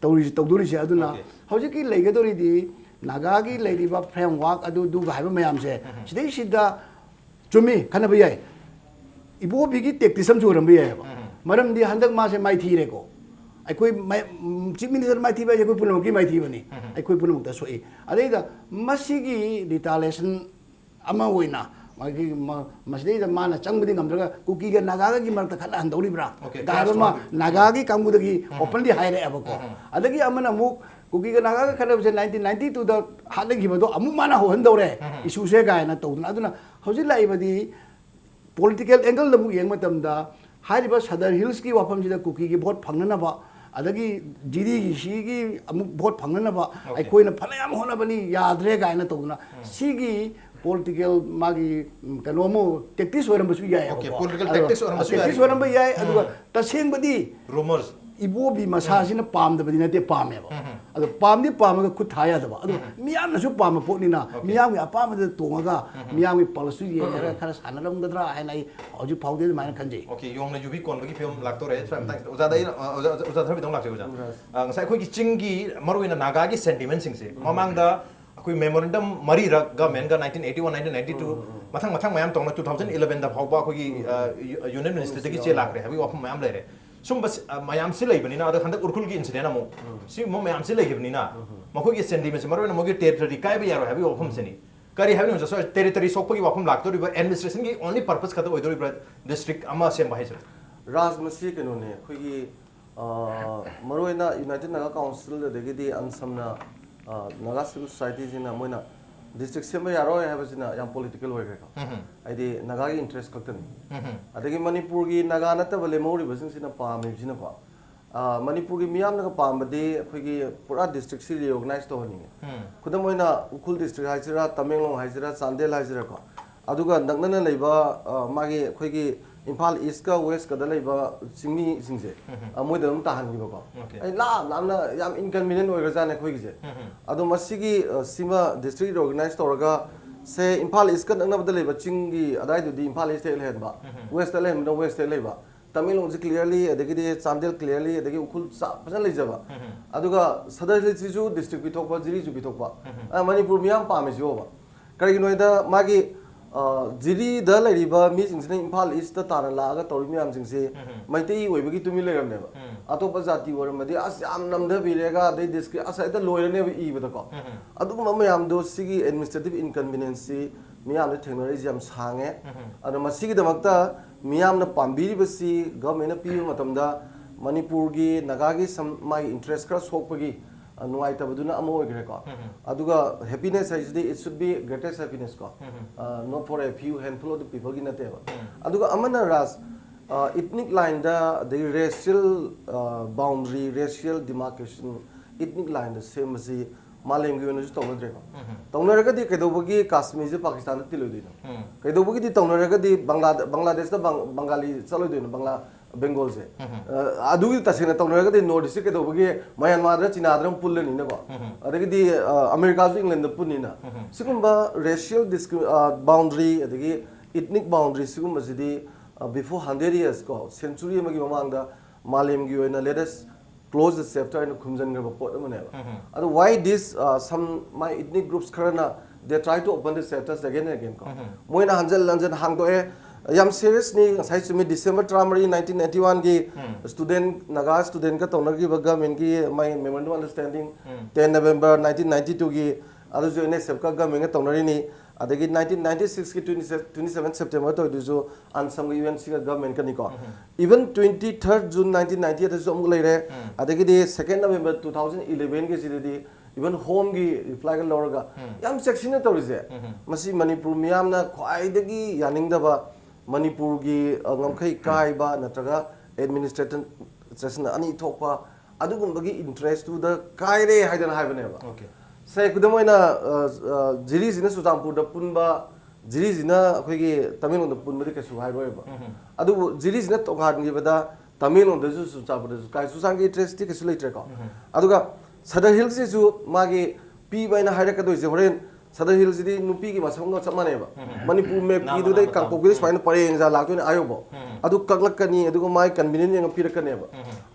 ꯇꯧꯔꯤꯁꯤ, ꯇꯧꯗꯣꯔꯤꯁꯦ꯫ ꯑꯗꯨꯅ ꯍꯧꯖꯤꯛꯀꯤ ꯂꯩꯒꯗꯧꯔꯤꯗꯤ ꯅꯥꯒꯥꯒꯤ ꯂꯩꯔꯤꯕ ꯐ꯭ꯔꯦꯝꯋꯥꯔꯛ ꯑꯗꯨ ꯑꯗꯨꯒ ꯍꯥꯏꯕ ꯃꯌꯥꯝꯁꯦ, ꯁꯤꯗꯩꯁꯤꯗ ꯆꯨꯝꯃꯤ, ꯈꯟꯅꯕ ꯌꯥꯏ꯫ ꯏꯕꯣꯕꯤꯒꯤ ꯇꯦꯛꯇꯤꯁ ꯑꯃꯁꯨ ꯑꯣꯏꯔꯝꯕ ꯌꯥꯏꯑꯕ꯫ ꯃꯔꯝꯗꯤ ꯍꯟꯗꯛ ꯃꯥꯁꯦ ꯃꯥꯏꯊꯤꯔꯦꯀꯣ꯫ ꯑꯩꯈꯣꯏ ꯆꯤꯐ ꯃꯤꯅꯤꯁꯇꯔ ꯃꯥꯏꯊꯤꯕ ꯍꯥꯏꯁꯦ ꯑꯩꯈꯣꯏ ꯄꯨꯝꯅꯃꯛꯀꯤ ꯃꯥꯏꯊꯤꯕꯅꯤ꯫ ꯑꯩꯈꯣꯏ ꯄꯨꯝꯅꯃꯛꯇ ꯁꯣꯛꯏ꯫ ꯑꯗꯩꯗ ꯃꯁꯤꯒꯤ ꯔꯤꯇꯥꯂꯦꯁꯟ ꯑꯃ ꯑꯣꯏꯅ ꯃꯥꯒꯤ ꯃ-, ꯃꯁꯤꯗꯩꯗ ꯃꯥꯅ ꯆꯪꯕꯗꯤ ꯉꯝꯗ꯭ꯔꯒ ꯀꯨꯀꯤꯒ ꯅꯥꯒꯥꯒꯒꯤ ꯃꯔꯛꯇ ꯈꯠꯅꯍꯟꯗꯧꯔꯤꯕ꯭ꯔꯥ? Okay, ꯒꯥꯏ ꯍꯥꯏꯕ ꯑꯃ ꯅꯥꯒꯥꯒꯤ ꯀꯥꯡꯕꯨꯗꯒꯤ openly ꯍꯥꯏꯔꯛꯑꯦꯕꯀꯣ꯫ ꯑꯗꯒꯤ ꯑꯃꯅ ꯑꯃꯨꯛ ꯀꯨꯀꯤꯒ ꯅꯥꯒꯥꯒ ꯈꯠꯅꯕꯁꯦ nineteen ninety twoꯗ ꯍꯥꯠꯅꯈꯤꯕꯗꯣ ꯑꯃꯨꯛ ꯃꯥꯅ ꯍꯧꯍꯟꯗꯧꯔꯦ ꯏꯁꯨꯁꯦ ꯀꯥꯏꯅ ꯇꯧꯗꯅ꯫ ꯑꯗꯨꯅ ꯍꯧꯖꯤꯛ ꯂꯥꯛꯏꯕꯗꯤ ꯄꯣꯂꯤꯇꯤꯀꯦꯜ ꯑꯦꯡꯒꯜꯗ ꯑꯃꯨꯛ ꯌꯦꯡꯕ ꯃꯇꯝꯗ ꯍꯥꯏꯔꯤꯕ ꯁꯗꯔꯟ ꯍꯤꯜꯁꯀꯤ ꯋꯥꯐꯝꯁꯤꯗ ꯀꯨꯀꯤꯒꯤ ꯚꯣꯠ ꯐꯪꯅꯅꯕ, ꯑꯗꯒꯤ ꯖꯤꯔꯤꯒꯤ ꯁꯤꯒꯤ ꯑꯃꯨꯛ ꯚꯣꯠ ꯐꯪꯅꯅꯕ ꯑꯩꯈꯣꯏꯅ ꯐꯅꯌꯥꯝ ꯍꯣꯠꯅꯕꯅꯤ, ꯌꯥꯗ꯭ꯔꯦ ꯀꯥꯏꯅ ꯇꯧꯗꯅ ꯁꯤꯒꯤ ꯄꯣꯂꯤꯇꯤꯀꯦꯜ ꯃꯥꯒꯤ, ꯎꯝ, ꯀꯩꯅꯣ ꯑꯃ ꯇꯦꯛꯇꯤꯁ ꯑꯣꯏꯔꯝꯕꯁꯨ ꯌꯥꯏ꯫ Okay, political tactics ꯑꯣꯏꯔꯝꯕꯁꯨ ꯌꯥꯏ꯫ ꯇꯦꯛꯇꯤꯁ ꯑꯣꯏꯔꯝꯕ ꯌꯥꯏ꯫ ꯑꯗꯨꯒ ꯇꯁꯦꯡꯕꯗꯤ ꯔꯨꯃꯔꯁ ꯏꯕꯣꯕꯤ ꯃꯁꯥꯁꯤꯅ ꯄꯥꯝꯗꯕꯗꯤ ꯅꯠꯇꯦ, ꯄꯥꯝꯃꯦꯕ꯫ ꯑꯗꯣ ꯄꯥꯝꯗꯤ ꯄꯥꯝꯃꯒ ꯈꯨꯠ ꯊꯥ ꯌꯥꯗꯕ꯫ ꯑꯗꯣ ꯃꯤꯌꯥꯝꯅꯁꯨ ꯄꯥꯝꯕ ꯄꯣꯠꯅꯤꯅ ꯃꯤꯌꯥꯝꯒꯤ ꯑꯄꯥꯝꯕꯗ ꯇꯣꯡꯉꯒ ꯃꯤꯌꯥꯝꯒꯤ ꯄꯜꯁꯁꯨ ꯌꯦꯡꯉꯒ ꯈꯔ ꯁꯥꯟꯅꯔꯝꯒꯗ꯭ꯔꯥ ꯍꯥꯏꯅ ꯑꯩ ꯍꯧꯖꯤꯛ ꯐꯥꯎꯗꯤ ꯑꯗꯨꯃꯥꯏꯅ ꯈꯟꯖꯩ꯫ Okay, ꯌꯣꯡꯅ ꯌꯨꯕꯤ ꯀꯣꯟꯕꯒꯤ ꯐꯤꯕꯝ ꯂꯥꯛꯇꯣꯔꯦ꯫ ꯁ꯭ꯋꯥꯏ ꯃꯇꯥꯡꯁꯤꯗ ꯑꯣꯖꯥꯗ ꯑꯩꯅ, ꯑ, ꯑꯣꯖꯥ, ꯑꯣꯖꯥ ꯊꯣꯏꯕꯤꯗꯧ ꯂꯥꯛꯆꯒꯦ, ꯑꯣꯖꯥ꯫ ꯎꯝ, ꯔꯥꯖ꯫ ꯑ, ꯉꯁꯥꯏ ꯑꯩꯈꯣꯏꯒꯤ ꯆꯤꯡꯒꯤ ꯃꯔꯨꯑꯣꯏꯅ ꯅꯥꯒꯥꯒꯤ ꯁꯦꯟꯇꯤꯃꯦꯟꯁꯤꯡꯁꯦ ꯃꯃꯥꯡꯗ ꯑꯩꯈꯣꯏ ꯃꯦꯃꯣꯔꯦꯟꯗꯝ ꯃꯔꯤꯔꯛ ꯒꯃꯦꯟꯒ nineteen eighty one, nineteen ninety two, ꯃꯊꯪ ꯃꯊꯪ ꯃꯌꯥꯝ ꯇꯧꯅ two thousand elevenꯗ ꯐꯥꯎꯕ ꯑꯩꯈꯣꯏꯒꯤ, ꯑ, ꯌꯨ-, ꯌꯨꯅꯤꯌꯟ ꯃꯤꯅꯤꯁꯇꯔꯗꯒꯤ ꯆꯦ ꯂꯥꯛꯈ꯭ꯔꯦ ꯍꯥꯏꯕꯒꯤ ꯋꯥꯐꯝ ꯃꯌꯥꯝ ꯂꯩꯔꯦ꯫ ꯁꯨꯝꯕ ꯁꯤ-, ꯑ, ꯃꯌꯥꯝꯁꯤ ꯂꯩꯕꯅꯤꯅ, ꯑꯗ ꯍꯟꯗꯛ ꯎꯔꯈꯨꯜꯒꯤ ꯏꯟꯁꯤꯗꯦꯟ ꯑꯃꯨꯛ, ꯁꯤꯒꯨꯝꯕ ꯃꯌꯥꯝꯁꯤ ꯂꯩꯈꯤꯕꯅꯤꯅ, ꯃꯈꯣꯏꯒꯤ ꯁꯦꯟꯇꯤꯃꯦꯟꯁꯦ, ꯃꯔꯨꯑꯣꯏꯅ ꯃꯣꯏꯒꯤ ꯇꯦꯔꯤꯇꯣꯔꯤ ꯀꯥꯏꯕ ꯌꯥꯔꯣꯏ ꯍꯥꯏꯕꯒꯤ ꯋꯥꯐꯝꯁꯤꯅꯤ꯫ ꯀꯔꯤ ꯍꯥꯏꯕꯅꯣ, ꯁꯣꯔꯤ, ꯇꯦꯔꯤꯇꯣꯔꯤ ꯁꯣꯛꯄꯒꯤ ꯋꯥꯐꯝ ꯂꯥꯛꯇꯣꯔꯤꯕ, ꯑꯦꯗꯃꯤꯅꯤꯁꯇ꯭ꯔꯦꯁꯟꯒꯤ only purpose ꯈꯛꯇ ꯑꯣꯏꯗꯣꯔꯤꯕ꯭ꯔꯥ ꯗꯤꯁꯇ꯭ꯔꯤꯛ ꯑꯃ ꯁꯦꯝꯕ ꯍꯥꯏꯁꯦ? ꯔꯥꯖ, ꯃꯁꯤ ꯀꯩꯅꯣꯅꯦ, ꯑꯩꯈꯣꯏꯒꯤ, ꯑ, ꯃꯔꯨꯑꯣꯏꯅ ꯌꯨꯅꯥꯏꯇꯦꯗ ꯅꯥꯒꯥ ꯀꯥꯎꯟꯁꯤꯜ ꯑꯗꯒꯤꯗꯤ ꯑꯟꯁꯝꯅ, ꯑ, ꯅꯥꯒꯥ ꯁꯤꯚꯤꯜ ꯁꯣꯁꯥꯏꯇꯤꯁꯤꯅ ꯃꯣꯏꯅ ꯗꯤꯁꯇ꯭ꯔꯤꯛ ꯁꯦꯝꯕ ꯌꯥꯔꯣꯏ ꯍꯥꯏꯕꯁꯤꯅ ꯌꯥꯝ ꯄꯣꯂꯤꯇꯤꯀꯦꯜ ꯑꯣꯏꯈ꯭ꯔꯦꯀꯣ꯫ ꯎꯝ꯫ ꯍꯥꯏꯗꯤ ꯅꯥꯒꯥꯒꯤ ꯏꯟꯇꯔꯦꯁ ꯈꯛꯇꯅꯤ꯫ ꯎꯝ꯫ ꯑꯗꯒꯤ ꯃꯅꯤꯄꯨꯔꯒꯤ ꯅꯥꯒꯥ ꯅꯠꯇꯕ ꯂꯦꯝꯍꯧꯔꯤꯕꯁꯤꯡꯁꯤꯅ ꯄꯥꯝꯃꯤꯕꯁꯤꯅꯀꯣ, ꯑ, ꯃꯅꯤꯄꯨꯔꯒꯤ ꯃꯤꯌꯥꯝꯅꯒ ꯄꯥꯝꯕꯗꯤ ꯑꯩꯈꯣꯏꯒꯤ ꯄꯨꯔꯥ ꯗꯤꯁꯇ꯭ꯔꯤꯛꯁꯤ ꯔꯤꯑꯣꯔꯒꯅꯥꯏꯁ ꯇꯧꯍꯟꯅꯤꯡꯉꯦ꯫ ꯎꯝ꯫ ꯈꯨꯗꯝ ꯑꯣꯏꯅ ꯎꯈ꯭ꯔꯨꯜ ꯗꯤꯁꯇ꯭ꯔꯤꯛ ꯍꯥꯏꯁꯤꯔꯥ, ꯇꯃꯦꯡꯂꯣꯡ ꯍꯥꯏꯁꯤꯔꯥ, ꯆꯥꯟꯗꯦꯜ ꯍꯥꯏꯁꯤꯔꯥꯀꯣ, ꯑꯗꯨꯒ ꯅꯛꯅꯅ ꯂꯩꯕ, ꯑ, ꯃꯥꯒꯤ ꯑꯩꯈꯣꯏꯒꯤ ꯏꯝꯐꯥꯜ ꯏꯁꯀ ꯋꯦꯁꯀꯗ ꯂꯩꯕ ꯆꯤꯡꯃꯤꯁꯤꯡꯁꯦ, ꯎꯝ꯫ ꯑ, ꯃꯣꯏꯗ ꯑꯗꯨꯝ ꯇꯥꯍꯟꯈꯤꯕꯀꯣ꯫ Okay꯫ ꯑꯩ ꯂꯥꯞ ꯂꯥꯞꯅ ꯌꯥꯝ inconvenient ꯑꯣꯏꯈ꯭ꯔꯖꯥꯠꯅꯤ ꯑꯩꯈꯣꯏꯒꯤꯁꯦ꯫ ꯎꯝ꯫ ꯑꯗꯣ ꯃꯁꯤꯒꯤ, ꯑ, ꯁꯤꯃ ꯗꯤꯁꯇ꯭ꯔꯤꯛ ꯔꯤꯑꯣꯔꯒꯅꯥꯏꯁ ꯇꯧꯔꯒ, ꯁꯦ, ꯏꯝꯐꯥꯜ ꯏꯁꯀ ꯅꯛꯅꯕꯗ ꯂꯩꯕ ꯆꯤꯡꯒꯤ ꯑꯗꯥꯏꯗꯨꯗꯤ ꯏꯝꯐꯥꯜ ꯏꯁꯇ ꯍꯦꯛ ꯂꯩꯍꯟꯕ, ꯎꯝ꯫ ꯋꯦꯁꯇ ꯂꯩꯍꯟꯕꯅ ꯋꯦꯁꯇ ꯂꯩꯕ, ꯇꯃꯦꯡꯂꯣꯡꯁꯤ clearly, ꯑꯗꯒꯤꯗꯤ ꯆꯥꯟꯗꯦꯜ clearly, ꯑꯗꯒꯤ ꯎꯈ꯭ꯔꯨꯜ ꯆꯥ-, ꯐꯖꯅ ꯂꯩꯖꯕ꯫ ꯑꯗꯨꯒ ꯁꯗꯔ ꯍꯤꯜꯁꯤꯁꯨ district ꯄꯤꯊꯣꯛꯄ, ꯖꯤꯔꯤꯁꯨ ꯄꯤꯊꯣꯛꯄ꯫ ꯑ, ꯃꯅꯤꯄꯨꯔ ꯃꯤꯌꯥꯝ ꯄꯥꯝꯃꯤꯁꯤꯕꯣꯕ꯫ ꯀꯔꯤꯒꯤꯅꯣ ꯍꯥꯏꯗ ꯃꯥꯒꯤ, ꯑ, ꯖꯤꯔꯤꯗ ꯂꯩꯔꯤꯕ ꯃꯤꯁꯤꯡꯁꯤꯅ ꯏꯝꯐꯥꯜ ꯏꯁꯇ ꯇꯥꯟꯅ ꯂꯥꯛꯑꯒ ꯇꯧꯔꯤ ꯃꯌꯥꯝꯁꯤꯡꯁꯤ ꯃꯩꯇꯩ ꯑꯣꯏꯕꯒꯤ ꯇꯨꯃꯤꯟ ꯂꯩꯔꯝꯅꯦꯕ꯫ ꯑꯇꯣꯞꯄ ꯖꯥꯇꯤ ꯑꯣꯏꯔꯝꯃꯗꯤ ꯑꯁ ꯌꯥꯝ ꯅꯝꯊꯕꯤꯔꯦꯒ ꯑꯗꯩ ꯗꯤꯁꯀ꯭ꯔꯤ-, ꯑꯁ ꯍꯦꯛꯇ ꯂꯣꯏꯔꯅꯦꯕ ꯏꯕꯗꯀꯣ꯫ ꯑꯗꯨꯒꯨꯝꯕ ꯃꯌꯥꯝꯗꯣ ꯁꯤꯒꯤ administrative inconvenienceꯁꯤ ꯃꯤꯌꯥꯝꯗ ꯊꯦꯡꯅꯔꯛꯏꯁꯦ ꯌꯥꯝ ꯁꯥꯡꯉꯦ꯫ ꯑꯗꯣ ꯃꯁꯤꯒꯤꯗꯃꯛꯇ ꯃꯤꯌꯥꯝꯅ ꯄꯥꯝꯕꯤꯔꯤꯕꯁꯤ governmentꯅ ꯄꯤꯕ ꯃꯇꯝꯗ ꯃꯅꯤꯄꯨꯔꯒꯤ ꯅꯥꯒꯥꯒꯤ ꯁꯝ-, ꯃꯥꯒꯤ interest ꯈꯔ ꯁꯣꯛꯄꯒꯤ, ꯑ, ꯅꯨꯡꯉꯥꯏꯇꯕꯗꯨꯅ ꯑꯃ ꯑꯣꯏꯈ꯭ꯔꯦꯀꯣ꯫ ꯑꯗꯨꯒ happiness ꯍꯥꯏꯁꯤꯗꯤ it should be greatest happiness ꯀꯣ꯫ ꯑ, not for a few handful of the peopleꯒꯤ ꯅꯠꯇꯦꯕ꯫ ꯑꯗꯨꯒ ꯑꯃꯅ ꯔꯥꯖ, ꯑ, ethnic lineꯗ ꯑꯗꯒꯤ racial, ꯑ, boundary, racial demarcation, ethnic lineꯗ ꯁꯦꯝꯕꯁꯤ ꯃꯥꯂꯦꯝꯒꯤ ꯑꯣꯏꯅꯁꯨ ꯇꯧꯅꯗ꯭ꯔꯦꯀꯣ꯫ ꯇꯧꯅꯔꯒꯗꯤ ꯀꯩꯗꯧꯕꯒꯤ ꯀꯥꯁꯃꯤꯔꯁꯦ ꯄꯥꯀꯤꯁꯇꯥꯟꯗ ꯇꯤꯜꯂꯣꯏꯗꯣꯏꯅꯣ? ꯀꯩꯗꯧꯕꯒꯤꯗꯤ ꯇꯧꯅꯔꯒꯗꯤ ꯕꯪꯒ꯭ꯂꯥꯗ-, ꯕꯪꯒ꯭ꯂꯥꯗꯦꯁꯇ ꯕꯪ-, ꯕꯪꯒꯥꯂꯤ ꯆꯠꯂꯣꯏꯗꯣꯏꯅꯣ, ꯕꯪꯒ꯭ꯂꯥ, ꯕꯦꯡꯒꯣꯜꯁꯦ? ꯑ, ꯑꯗꯨꯒꯤ ꯇꯁꯦꯡꯅ ꯇꯧꯅꯔꯒꯗꯤ North Eastꯁꯦ ꯀꯩꯗꯧꯕꯒꯤ ꯃ꯭ꯌꯥꯟꯃꯥꯔꯗ, ꯆꯤꯅꯥꯗ ꯑꯃꯨꯛ ꯄꯨꯜꯂꯅꯤꯅꯀꯣ? ꯑꯗꯒꯤꯗꯤ, ꯑ, ꯑꯃꯦꯔꯤꯀꯥꯁꯨ ꯏꯪꯂꯦꯟꯗ ꯄꯨꯟꯅꯤꯅ꯫ ꯁꯤꯒꯨꯝꯕ racial discri-, ꯑ, boundary ꯑꯗꯒꯤ ethnic boundary ꯁꯤꯒꯨꯝꯕꯁꯤꯗꯤ, ꯑ, before hundred years ꯀꯣ, century ꯑꯃꯒꯤ ꯃꯃꯥꯡꯗ ꯃꯥꯂꯦꯝꯒꯤ ꯑꯣꯏꯅ let us close the chapter ꯍꯥꯏꯅ ꯈꯨꯝꯖꯤꯟꯈ꯭ꯔꯕ ꯄꯣꯠ ꯑꯃꯅꯦꯕ꯫ ꯑꯗꯣ why this, uh, some my ethnic groups ꯈꯔꯅ they try to open the chapters again and again ꯀꯣ? ꯃꯣꯏꯅ ꯍꯟꯖꯤꯟ ꯍꯟꯖꯤꯟ ꯍꯥꯡꯗꯣꯛꯑꯦ꯫ ꯌꯥꯝ seriousꯅꯤ꯫ ꯉꯁꯥꯏ ꯆꯨꯝꯃꯤ, December ꯇꯔꯥꯃꯔꯤ, nineteen ninety oneꯒꯤ student, Naga studentꯀ ꯇꯧꯅꯈꯤꯕ governmentꯀꯤ my memorandum of understanding, ten November nineteen ninety twoꯒꯤ, ꯑꯗꯨꯁꯨ NSFꯀ governmentꯀ ꯇꯧꯅꯔꯤꯅꯤ꯫ ꯑꯗꯒꯤ nineteen ninety sixꯀꯤ twenty, twenty seven September ꯇꯧꯔꯤꯗꯨꯁꯨ ꯑꯟꯁꯝꯒ UNCꯒ governmentꯀꯅꯤꯀꯣ꯫ Even twenty third June nineteen ninety eightꯇꯁꯨ ꯑꯃꯨꯛ ꯂꯩꯔꯦ꯫ ꯑꯗꯒꯤꯗꯤ second November two thousand elevenꯒꯤꯁꯤꯗꯗꯤ even homeꯒꯤ replyꯒ ꯂꯧꯔꯒ ꯌꯥꯝ ꯆꯦꯛꯁꯤꯟꯅ ꯇꯧꯔꯤꯁꯦ꯫ ꯃꯁꯤ ꯃꯅꯤꯄꯨꯔ ꯃꯤꯌꯥꯝꯅ ꯈ꯭ꯋꯥꯏꯗꯒꯤ ꯌꯥꯅꯤꯡꯗꯕ, ꯃꯅꯤꯄꯨꯔꯒꯤ, ꯑ, ꯉꯝꯈꯩ ꯀꯥꯏꯕ ꯅꯠꯇ꯭ꯔꯒ administration, administration ꯑꯅꯤ ꯊꯣꯛꯄ ꯑꯗꯨꯒꯨꯝꯕꯒꯤ interestꯇꯨꯗ ꯀꯥꯏꯔꯦ ꯍꯥꯏꯗꯅ ꯍꯥꯏꯕꯅꯦꯕ꯫ Okay. ꯁꯦ, ꯈꯨꯗꯝ ꯑꯣꯏꯅ, ꯑ, ꯑ, ꯖꯤꯔꯤꯁꯤꯅ ꯆꯨꯔꯆꯥꯟꯄꯨꯔꯗ ꯄꯨꯟꯕ, ꯖꯤꯔꯤꯁꯤꯅ ꯑꯩꯈꯣꯏꯒꯤ ꯇꯃꯦꯡꯂꯣꯡꯗ ꯄꯨꯟꯕꯗꯤ ꯀꯩꯁꯨ ꯍꯥꯏꯔꯣꯏꯕ꯫ ꯑꯗꯨꯕꯨ ꯖꯤꯔꯤꯁꯤꯅ ꯇꯣꯉꯥꯟꯈꯤꯕꯗ ꯇꯃꯦꯡꯂꯣꯡꯗꯁꯨ ꯆꯨꯔꯆꯥꯟꯄꯨꯔꯗꯁꯨ ꯀꯥꯏ, ꯆꯨꯔꯆꯥꯟꯒꯤ interestꯇꯤ ꯀꯩꯁꯨ ꯂꯩꯇ꯭ꯔꯦꯀꯣ꯫ ꯑꯗꯨꯒ ꯁꯗꯔ ꯍꯤꯜꯁꯤꯁꯨ ꯃꯥꯒꯤ ꯄꯤꯕ ꯍꯥꯏꯅ ꯍꯥꯏꯔꯛꯀꯗꯣꯏꯁꯦ ꯍꯣꯔꯦꯟ ꯁꯗꯔ ꯍꯤꯜꯁꯤꯗꯤ ꯅꯨꯄꯤꯒꯤ ꯃꯁꯝꯒ ꯆꯞ ꯃꯥꯟꯅꯩꯕ꯫ ꯃꯅꯤꯄꯨꯔ ꯃꯦꯞꯀꯤꯗꯨꯗꯩ ꯀꯥꯡꯄꯣꯛꯄꯤꯗ ꯁꯨꯃꯥꯏꯅ ꯄꯔꯦꯡ ꯖꯥ ꯂꯥꯛꯇꯣꯏꯅꯦ ꯑꯥ ꯌꯧꯕ꯫ ꯑꯗꯨ ꯀꯛꯂꯛꯀꯅꯤ, ꯑꯗꯨꯒ ꯃꯥꯏ ꯀꯟꯚꯤꯅꯤꯌꯟ ꯌꯦꯡꯉ ꯄꯤꯔꯛꯀꯅꯦꯕ꯫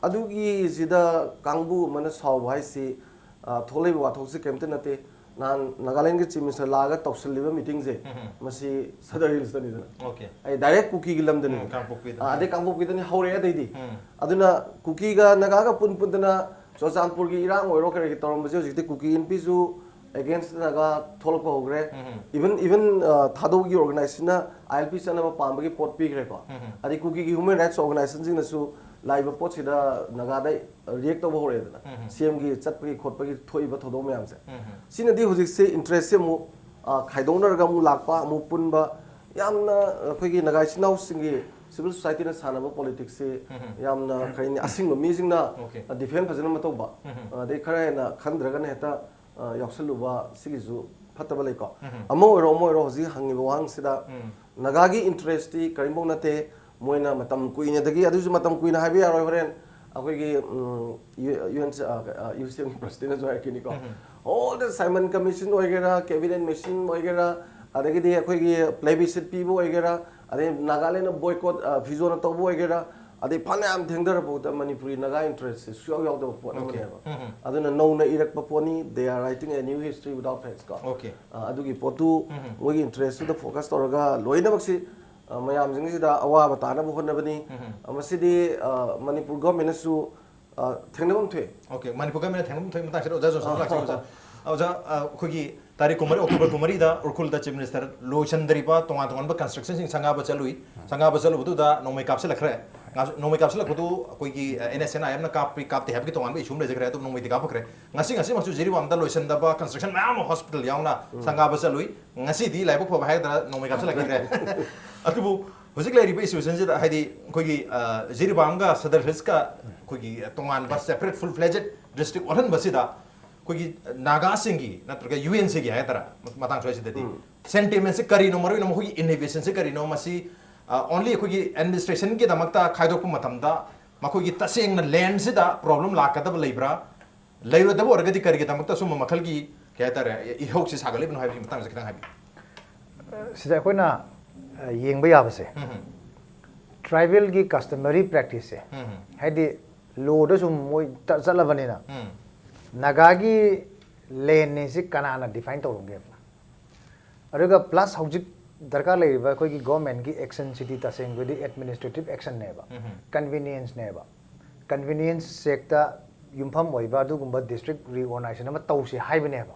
ꯑꯗꯨꯒꯤꯁꯤꯗ ꯀꯥꯡꯕꯨ ꯑꯃꯅ ꯁꯥꯎꯕ ꯍꯥꯏꯁꯤ, ꯑ, ꯊꯣꯛꯂꯛꯏꯕ ꯋꯥꯊꯣꯛꯁꯤ ꯀꯩꯝꯇ ꯅꯠꯇꯦ꯫ ꯅꯍꯥꯟ ꯅꯥꯒꯥꯂꯦꯟꯒꯤ ꯆꯤꯐ ꯃꯤꯅꯤꯁꯇꯔ ꯂꯥꯛꯑꯒ ꯇꯧꯁꯤꯜꯂꯤꯕ ꯃꯤꯇꯤꯡꯁꯦ, ꯃꯁꯤ ꯁꯗꯔ ꯍꯤꯜꯁꯇꯅꯤꯗꯅ꯫ ꯑꯣꯀꯦ꯫ ꯑꯩ ꯗꯥꯏꯔꯦꯛ ꯀꯨꯀꯤꯒꯤ ꯂꯝꯗꯅꯤ꯫ ꯎꯝ, ꯀꯥꯡꯄꯣꯛꯄꯤꯗ꯫ ꯑ, ꯑꯗꯩ ꯀꯥꯡꯄꯣꯛꯄꯤꯗꯅꯤ ꯍꯧꯔꯛꯑꯦ꯫ ꯑꯗꯩꯗꯤ ꯎꯝ꯫ ꯑꯗꯨꯅ ꯀꯨꯀꯤꯒ ꯅꯥꯒꯥꯒ ꯄꯨꯟ ꯄꯨꯟꯗꯅ ꯆꯨꯔꯆꯥꯟꯄꯨꯔꯒꯤ ꯏꯔꯥꯡ ꯑꯣꯏꯔꯣ ꯀꯔꯤꯒꯤ ꯇꯧꯔꯝꯕꯁꯦ ꯍꯧꯖꯤꯛꯇꯤ ꯀꯨꯀꯤ ꯏꯟꯄꯤꯁꯨ ꯑꯦꯒꯦꯟꯁ ꯅꯥꯒꯥ ꯊꯣꯛꯂꯛꯄ ꯍꯧꯈ꯭ꯔꯦ꯫ ꯎꯝ꯫ ꯏꯚꯟ, ꯏꯚꯟ, ꯑ, ꯊꯥꯗꯧꯒꯤ ꯑꯣꯔꯒꯅꯥꯏꯖꯦꯁꯟꯅ ꯑꯥꯏ ꯑꯦꯜ ꯄꯤ ꯆꯠꯅꯕ ꯄꯥꯝꯕꯒꯤ ꯄꯣꯠ ꯄꯤꯈ꯭ꯔꯦꯀꯣ꯫ ꯎꯝ꯫ ꯑꯗꯩ ꯀꯨꯀꯤꯒꯤ ꯍ꯭ꯌꯨꯃꯦꯟ ꯔꯥꯏꯠꯁ ꯑꯣꯔꯒꯅꯥꯏꯖꯦꯁꯟꯁꯤꯡꯅꯁꯨ ꯂꯥꯛꯏꯕ ꯄꯣꯠꯁꯤꯗ ꯅꯥꯒꯥꯗ ꯔꯤꯌꯦꯛ ꯇꯧꯕ ꯍꯧꯔꯛꯑꯦꯗꯅ꯫ ꯎꯝ꯫ ꯁꯤ ꯑꯦꯝꯒꯤ ꯆꯠꯄꯒꯤ ꯈꯣꯠꯄꯒꯤ ꯊꯣꯛꯏꯕ ꯊꯧꯗꯣꯛ ꯃꯌꯥꯝꯁꯦ꯫ ꯎꯝ꯫ ꯁꯤꯅꯗꯤ ꯍꯧꯖꯤꯛꯁꯦ ꯏꯟꯇꯔꯦꯁꯁꯦ ꯑꯃꯨꯛ, ꯑ, ꯈꯥꯏꯗꯣꯛꯅꯔꯒ ꯑꯃꯨꯛ ꯂꯥꯛꯄ, ꯑꯃꯨꯛ ꯄꯨꯟꯕ, ꯌꯥꯝꯅ ꯑꯩꯈꯣꯏꯒꯤ ꯅꯥꯒꯥ ꯏꯆꯤꯟ ꯏꯅꯥꯎꯁꯤꯡꯒꯤ ꯁꯤꯚꯤꯜ ꯁꯣꯁꯥꯏꯇꯤꯅ ꯁꯥꯟꯅꯕ ꯄꯣꯂꯤꯇꯤꯛꯁꯁꯤ ꯎꯝ꯫ ꯌꯥꯝꯅ, ꯀꯔꯤ ꯍꯥꯏꯅꯤ, ꯑꯁꯤꯡꯕ ꯃꯤꯁꯤꯡꯅ, ꯑꯣꯀꯦ꯫ ꯑ, ꯗꯤꯐꯦꯟ ꯐꯖꯅ ꯑꯃ ꯇꯧꯕ, ꯎꯝ꯫ ꯑꯗꯩ ꯈꯔ ꯍꯦꯟꯅ ꯈꯟꯗ꯭ꯔꯒꯅ ꯍꯦꯛꯇ, ꯑ, ꯌꯥꯎꯁꯜꯂꯨꯕ, ꯁꯤꯒꯤꯁꯨ ꯐꯠꯇꯕ ꯂꯩꯀꯣ꯫ ꯎꯝ꯫ ꯑꯃ ꯑꯣꯏꯔꯣ, ꯑꯃ ꯑꯣꯏꯔꯣ, ꯍꯧꯖꯤꯛ ꯍꯪꯉꯤꯕ ꯋꯥꯍꯪꯁꯤꯗ ꯎꯝ꯫ ꯅꯥꯒꯥꯒꯤ ꯏꯟꯇꯔꯦꯁꯇꯤ ꯀꯔꯤꯝꯐꯥꯎ ꯅꯠꯇꯦ꯫ ꯃꯣꯏꯅ ꯃꯇꯝ ꯀꯨꯏꯅꯗꯒꯤ, ꯑꯗꯨꯁꯨ ꯃꯇꯝ ꯀꯨꯏꯅ ꯍꯥꯏꯕ ꯌꯥꯔꯣꯏ, ꯍꯣꯔꯦꯟ ꯑꯩꯈꯣꯏꯒꯤ, ꯎꯝ, ꯌꯨ-, ꯌꯨ ꯑꯦꯟ ꯁꯤ, ꯑ, ꯑ, ꯌꯨ ꯁꯤ ꯑꯦꯝꯒꯤ ꯄ꯭ꯔꯁꯤꯗꯦꯟꯅꯁꯨ ꯍꯥꯏꯔꯛꯈꯤꯅꯤꯀꯣ꯫ ꯎꯝ꯫ All the Simon Commission ꯑꯣꯏꯒꯦꯔꯥ, cabinet mission ꯑꯣꯏꯒꯦꯔꯥ, ꯑꯗꯒꯤꯗꯤ ꯑꯩꯈꯣꯏꯒꯤ plebiscite ꯄꯤꯕ ꯑꯣꯏꯒꯦꯔꯥ, ꯑꯗꯩ ꯅꯥꯒꯥꯂꯦꯟꯗ ꯕꯣꯏꯀꯣꯠ, ꯑ, ꯐꯤꯖꯣꯅ ꯇꯧꯕ ꯑꯣꯏꯒꯦꯔꯥ, ꯑꯗꯩ ꯐꯅꯌꯥꯝ ꯊꯦꯡꯊꯔꯐꯥꯎꯗ ꯃꯅꯤꯄꯨꯔꯤ ꯅꯥꯒꯥ ꯏꯟꯇꯔꯦꯁꯁꯦ ꯁꯨꯡꯌꯥꯎ ꯌꯥꯎꯗꯕ ꯄꯣꯠ ꯑꯣꯀꯦ꯫ ꯑꯃꯅꯦꯕ꯫ ꯎꯝ, ꯎꯝ꯫ ꯑꯗꯨꯅ ꯅꯧꯅ ꯏꯔꯛꯄ ꯄꯣꯠꯅꯤ, they are writing a new history without facts ꯀꯣ꯫ ꯑꯣꯀꯦ꯫ ꯑ, ꯑꯗꯨꯒꯤ ꯄꯣꯠꯇꯨ ꯎꯝ, ꯎꯝ꯫ ꯃꯣꯏꯒꯤ ꯏꯟꯇꯔꯦꯁꯇꯨꯗ ꯐꯣꯀꯁ ꯇꯧꯔꯒ ꯂꯣꯏꯅꯃꯛꯁꯤ, ꯑ, ꯃꯌꯥꯝꯁꯤꯡꯁꯤꯗ ꯑꯋꯥꯕ ꯇꯥꯅꯕ ꯍꯣꯠꯅꯕꯅꯤ꯫ ꯎꯝ, ꯎꯝ꯫ ꯑ, ꯃꯁꯤꯗꯤ, ꯑ, ꯃꯅꯤꯄꯨꯔ ꯒꯣꯔꯃꯦꯟꯅꯁꯨ, ꯑ, ꯊꯦꯡꯅꯐꯝ ꯊꯣꯛꯑꯦ꯫ ꯑꯣꯀꯦ, ꯃꯅꯤꯄꯨꯔ ꯒꯣꯔꯃꯦꯟꯅ ꯊꯦꯡꯅꯐꯝ ꯊꯣꯛꯑꯦ ꯃꯇꯥꯡꯁꯤꯗ ꯑꯣꯖꯥ ꯖꯣꯟꯁꯟ ꯑ, ꯂꯥꯛꯆꯒꯦ, ꯑꯣꯖꯥ꯫ ꯑꯣꯖꯥ, ꯑ, ꯑꯩꯈꯣꯏꯒꯤ ꯇꯥꯔꯤꯛ ꯀꯨꯟꯃꯔꯤ, ꯑꯣꯛꯇꯣꯕꯔ ꯀꯨꯟꯃꯔꯤꯗ ꯎꯔꯈꯨꯜꯗ ꯆꯤꯐ ꯃꯤꯅꯤꯁꯇꯔ ꯂꯣꯏꯁꯤꯟꯗ꯭ꯔꯤꯕ ꯇꯣꯉꯥꯟ ꯇꯣꯉꯥꯟꯕ ꯀꯟꯁꯇ꯭ꯔꯛꯁꯟꯁꯤꯡ ꯁꯪꯒꯥꯕ ꯆꯠꯂꯨꯏ꯫ ꯁꯪꯒꯥꯕ ꯆꯠꯂꯨꯕꯗꯨꯗ ꯅꯣꯡꯃꯩ ꯀꯥꯞꯁꯤꯜꯂꯛꯈ꯭ꯔꯦ꯫ ꯉꯥ-, ꯅꯣꯡꯃꯩ ꯀꯥꯞꯁꯤꯜꯂꯛꯄꯗꯨ ꯑꯩꯈꯣꯏꯒꯤ, ꯑ, ꯑꯦꯟ ꯑꯦꯁ ꯑꯦꯟ ꯑꯥꯏ ꯑꯦꯝꯅ ꯀꯥꯞꯄꯤ ꯀꯥꯞꯇꯦ ꯍꯥꯏꯕꯒꯤ ꯇꯣꯉꯥꯟꯕ ꯏꯁꯨ ꯑꯃ ꯂꯩꯖꯈ꯭ꯔꯦ, ꯑꯗꯨꯝ ꯅꯣꯡꯃꯩꯗꯤ ꯀꯥꯞꯄꯛꯈ꯭ꯔꯦ꯫ ꯉꯁꯤ, ꯉꯁꯤꯃꯛꯁꯨ ꯖꯤꯔꯤꯕꯥꯝꯗ ꯂꯣꯏꯁꯤꯟꯗꯕ ꯀꯟꯁꯇ꯭ꯔꯛꯁꯟ ꯃꯌꯥꯝ ꯑꯃ ꯍꯣꯁꯄꯤꯇꯥꯜ ꯌꯥꯎꯅ ꯎꯝ꯫ ꯁꯪꯒꯥꯕ ꯆꯠꯂꯨꯏ꯫ ꯉꯁꯤꯗꯤ ꯂꯥꯏꯕꯛ ꯐꯕ ꯍꯥꯏꯒꯗ꯭ꯔꯥ, ꯅꯣꯡꯃꯩ ꯀꯥꯞꯁꯤꯜꯂꯛꯈꯤꯗ꯭ꯔꯦ꯫ ꯑꯗꯨꯕꯨ ꯍꯧꯖꯤꯛ ꯂꯩꯔꯤꯕ ꯏꯁꯤꯆꯨꯋꯦꯁꯟꯁꯤꯗ, ꯍꯥꯏꯗꯤ ꯑꯩꯈꯣꯏꯒꯤ, ꯑ, ꯖꯤꯔꯤꯕꯥꯝꯒ ꯁꯗꯔ ꯍꯤꯜꯁꯀ ꯑꯩꯈꯣꯏꯒꯤ ꯇꯣꯉꯥꯟꯕ separate full fledged district ꯑꯣꯜꯍꯟꯕꯁꯤꯗ ꯑꯩꯈꯣꯏꯒꯤ ꯅꯥꯒꯥꯁꯤꯡꯒꯤ ꯅꯠꯇ꯭ꯔꯒ ꯌꯨ ꯑꯦꯟ ꯁꯤꯒꯤ ꯍꯥꯏꯒꯗ꯭ꯔꯥ, ꯃꯇꯥꯡ ꯁ꯭ꯋꯥꯏꯁꯤꯗꯗꯤ ꯎꯝ꯫ ꯁꯦꯟꯇꯤꯃꯦꯟꯁꯤ ꯀꯔꯤꯅꯣ, ꯃꯔꯨꯑꯣꯏꯅ ꯃꯈꯣꯏꯒꯤ ꯏꯅꯤꯕꯦꯁꯟꯁꯤ ꯀꯔꯤꯅꯣ, ꯃꯁꯤ, ꯑ, only ꯑꯩꯈꯣꯏꯒꯤ ꯑꯦꯗꯃꯤꯅꯤꯁꯇ꯭ꯔꯦꯁꯟꯒꯤꯗꯃꯛꯇ ꯈꯥꯏꯗꯣꯛꯄ ꯃꯇꯝꯗ ꯃꯈꯣꯏꯒꯤ ꯇꯁꯦꯡꯅ ꯂꯦꯟꯁꯤꯗ ꯄ꯭ꯔꯣꯕ꯭ꯂꯦꯝ ꯂꯥꯛꯀꯗꯕ ꯂꯩꯕ꯭ꯔꯥ? ꯂꯩꯔꯣꯏꯗꯕ ꯑꯣꯏꯔꯒꯗꯤ ꯀꯔꯤꯒꯤꯗꯃꯛꯇ ꯁꯨꯝꯕ ꯃꯈꯜꯒꯤ ꯀꯩ ꯍꯥꯏꯇꯥꯔꯦ, ꯏꯍꯧꯁꯤ ꯁꯥꯒꯠꯂꯤꯕꯅꯣ ꯍꯥꯏꯕꯒꯤ ꯃꯇꯥꯡꯁꯦ ꯈꯤꯇꯪ ꯍꯥꯏꯕꯤꯌꯨ꯫ ꯁꯤꯗ ꯑꯩꯈꯣꯏꯅ ꯌꯦꯡꯕ ꯌꯥꯕꯁꯦ, tribal ꯒꯤ customary practice ꯁꯦ, ꯍꯥꯏꯗꯤ ꯂꯣꯗ ꯁꯨꯝ ꯃꯣꯏ ꯆꯠꯂꯕꯅꯤꯅ, ꯅꯥꯒꯥꯒꯤ ꯂꯦꯟꯅꯤ ꯁꯤ ꯀꯅꯥꯅ ꯗꯤꯐꯥꯏꯟ ꯇꯧꯔꯝꯒꯦꯕ? ꯑꯗꯨꯒ ꯄ꯭ꯂꯁ ꯍꯧꯖꯤꯛ ꯗꯔꯀꯥꯔ ꯂꯩꯔꯤꯕ ꯑꯩꯈꯣꯏꯒꯤ ꯒꯣꯔꯃꯦꯟꯒꯤ ꯑꯦꯛꯁꯟꯁꯤꯗꯤ ꯇꯁꯦꯡꯕꯗꯤ ꯑꯦꯗꯃꯤꯅꯤꯁꯇ꯭ꯔꯦꯇꯤꯞ ꯑꯦꯛꯁꯟꯅꯦꯕ, ꯀꯟꯚꯤꯅꯤꯌꯦꯟꯁꯅꯦꯕ꯫ ꯀꯟꯚꯤꯅꯤꯌꯦꯟꯁ ꯆꯦꯛꯇ ꯌꯨꯝꯐꯝ ꯑꯣꯏꯕ ꯑꯗꯨꯒꯨꯝꯕ ꯗꯤꯁꯇ꯭ꯔꯤꯛ ꯔꯤꯑꯣꯔꯒꯅꯥꯏꯖꯦꯁꯟ ꯑꯃ ꯇꯧꯁꯤ ꯍꯥꯏꯕꯅꯦꯕ꯫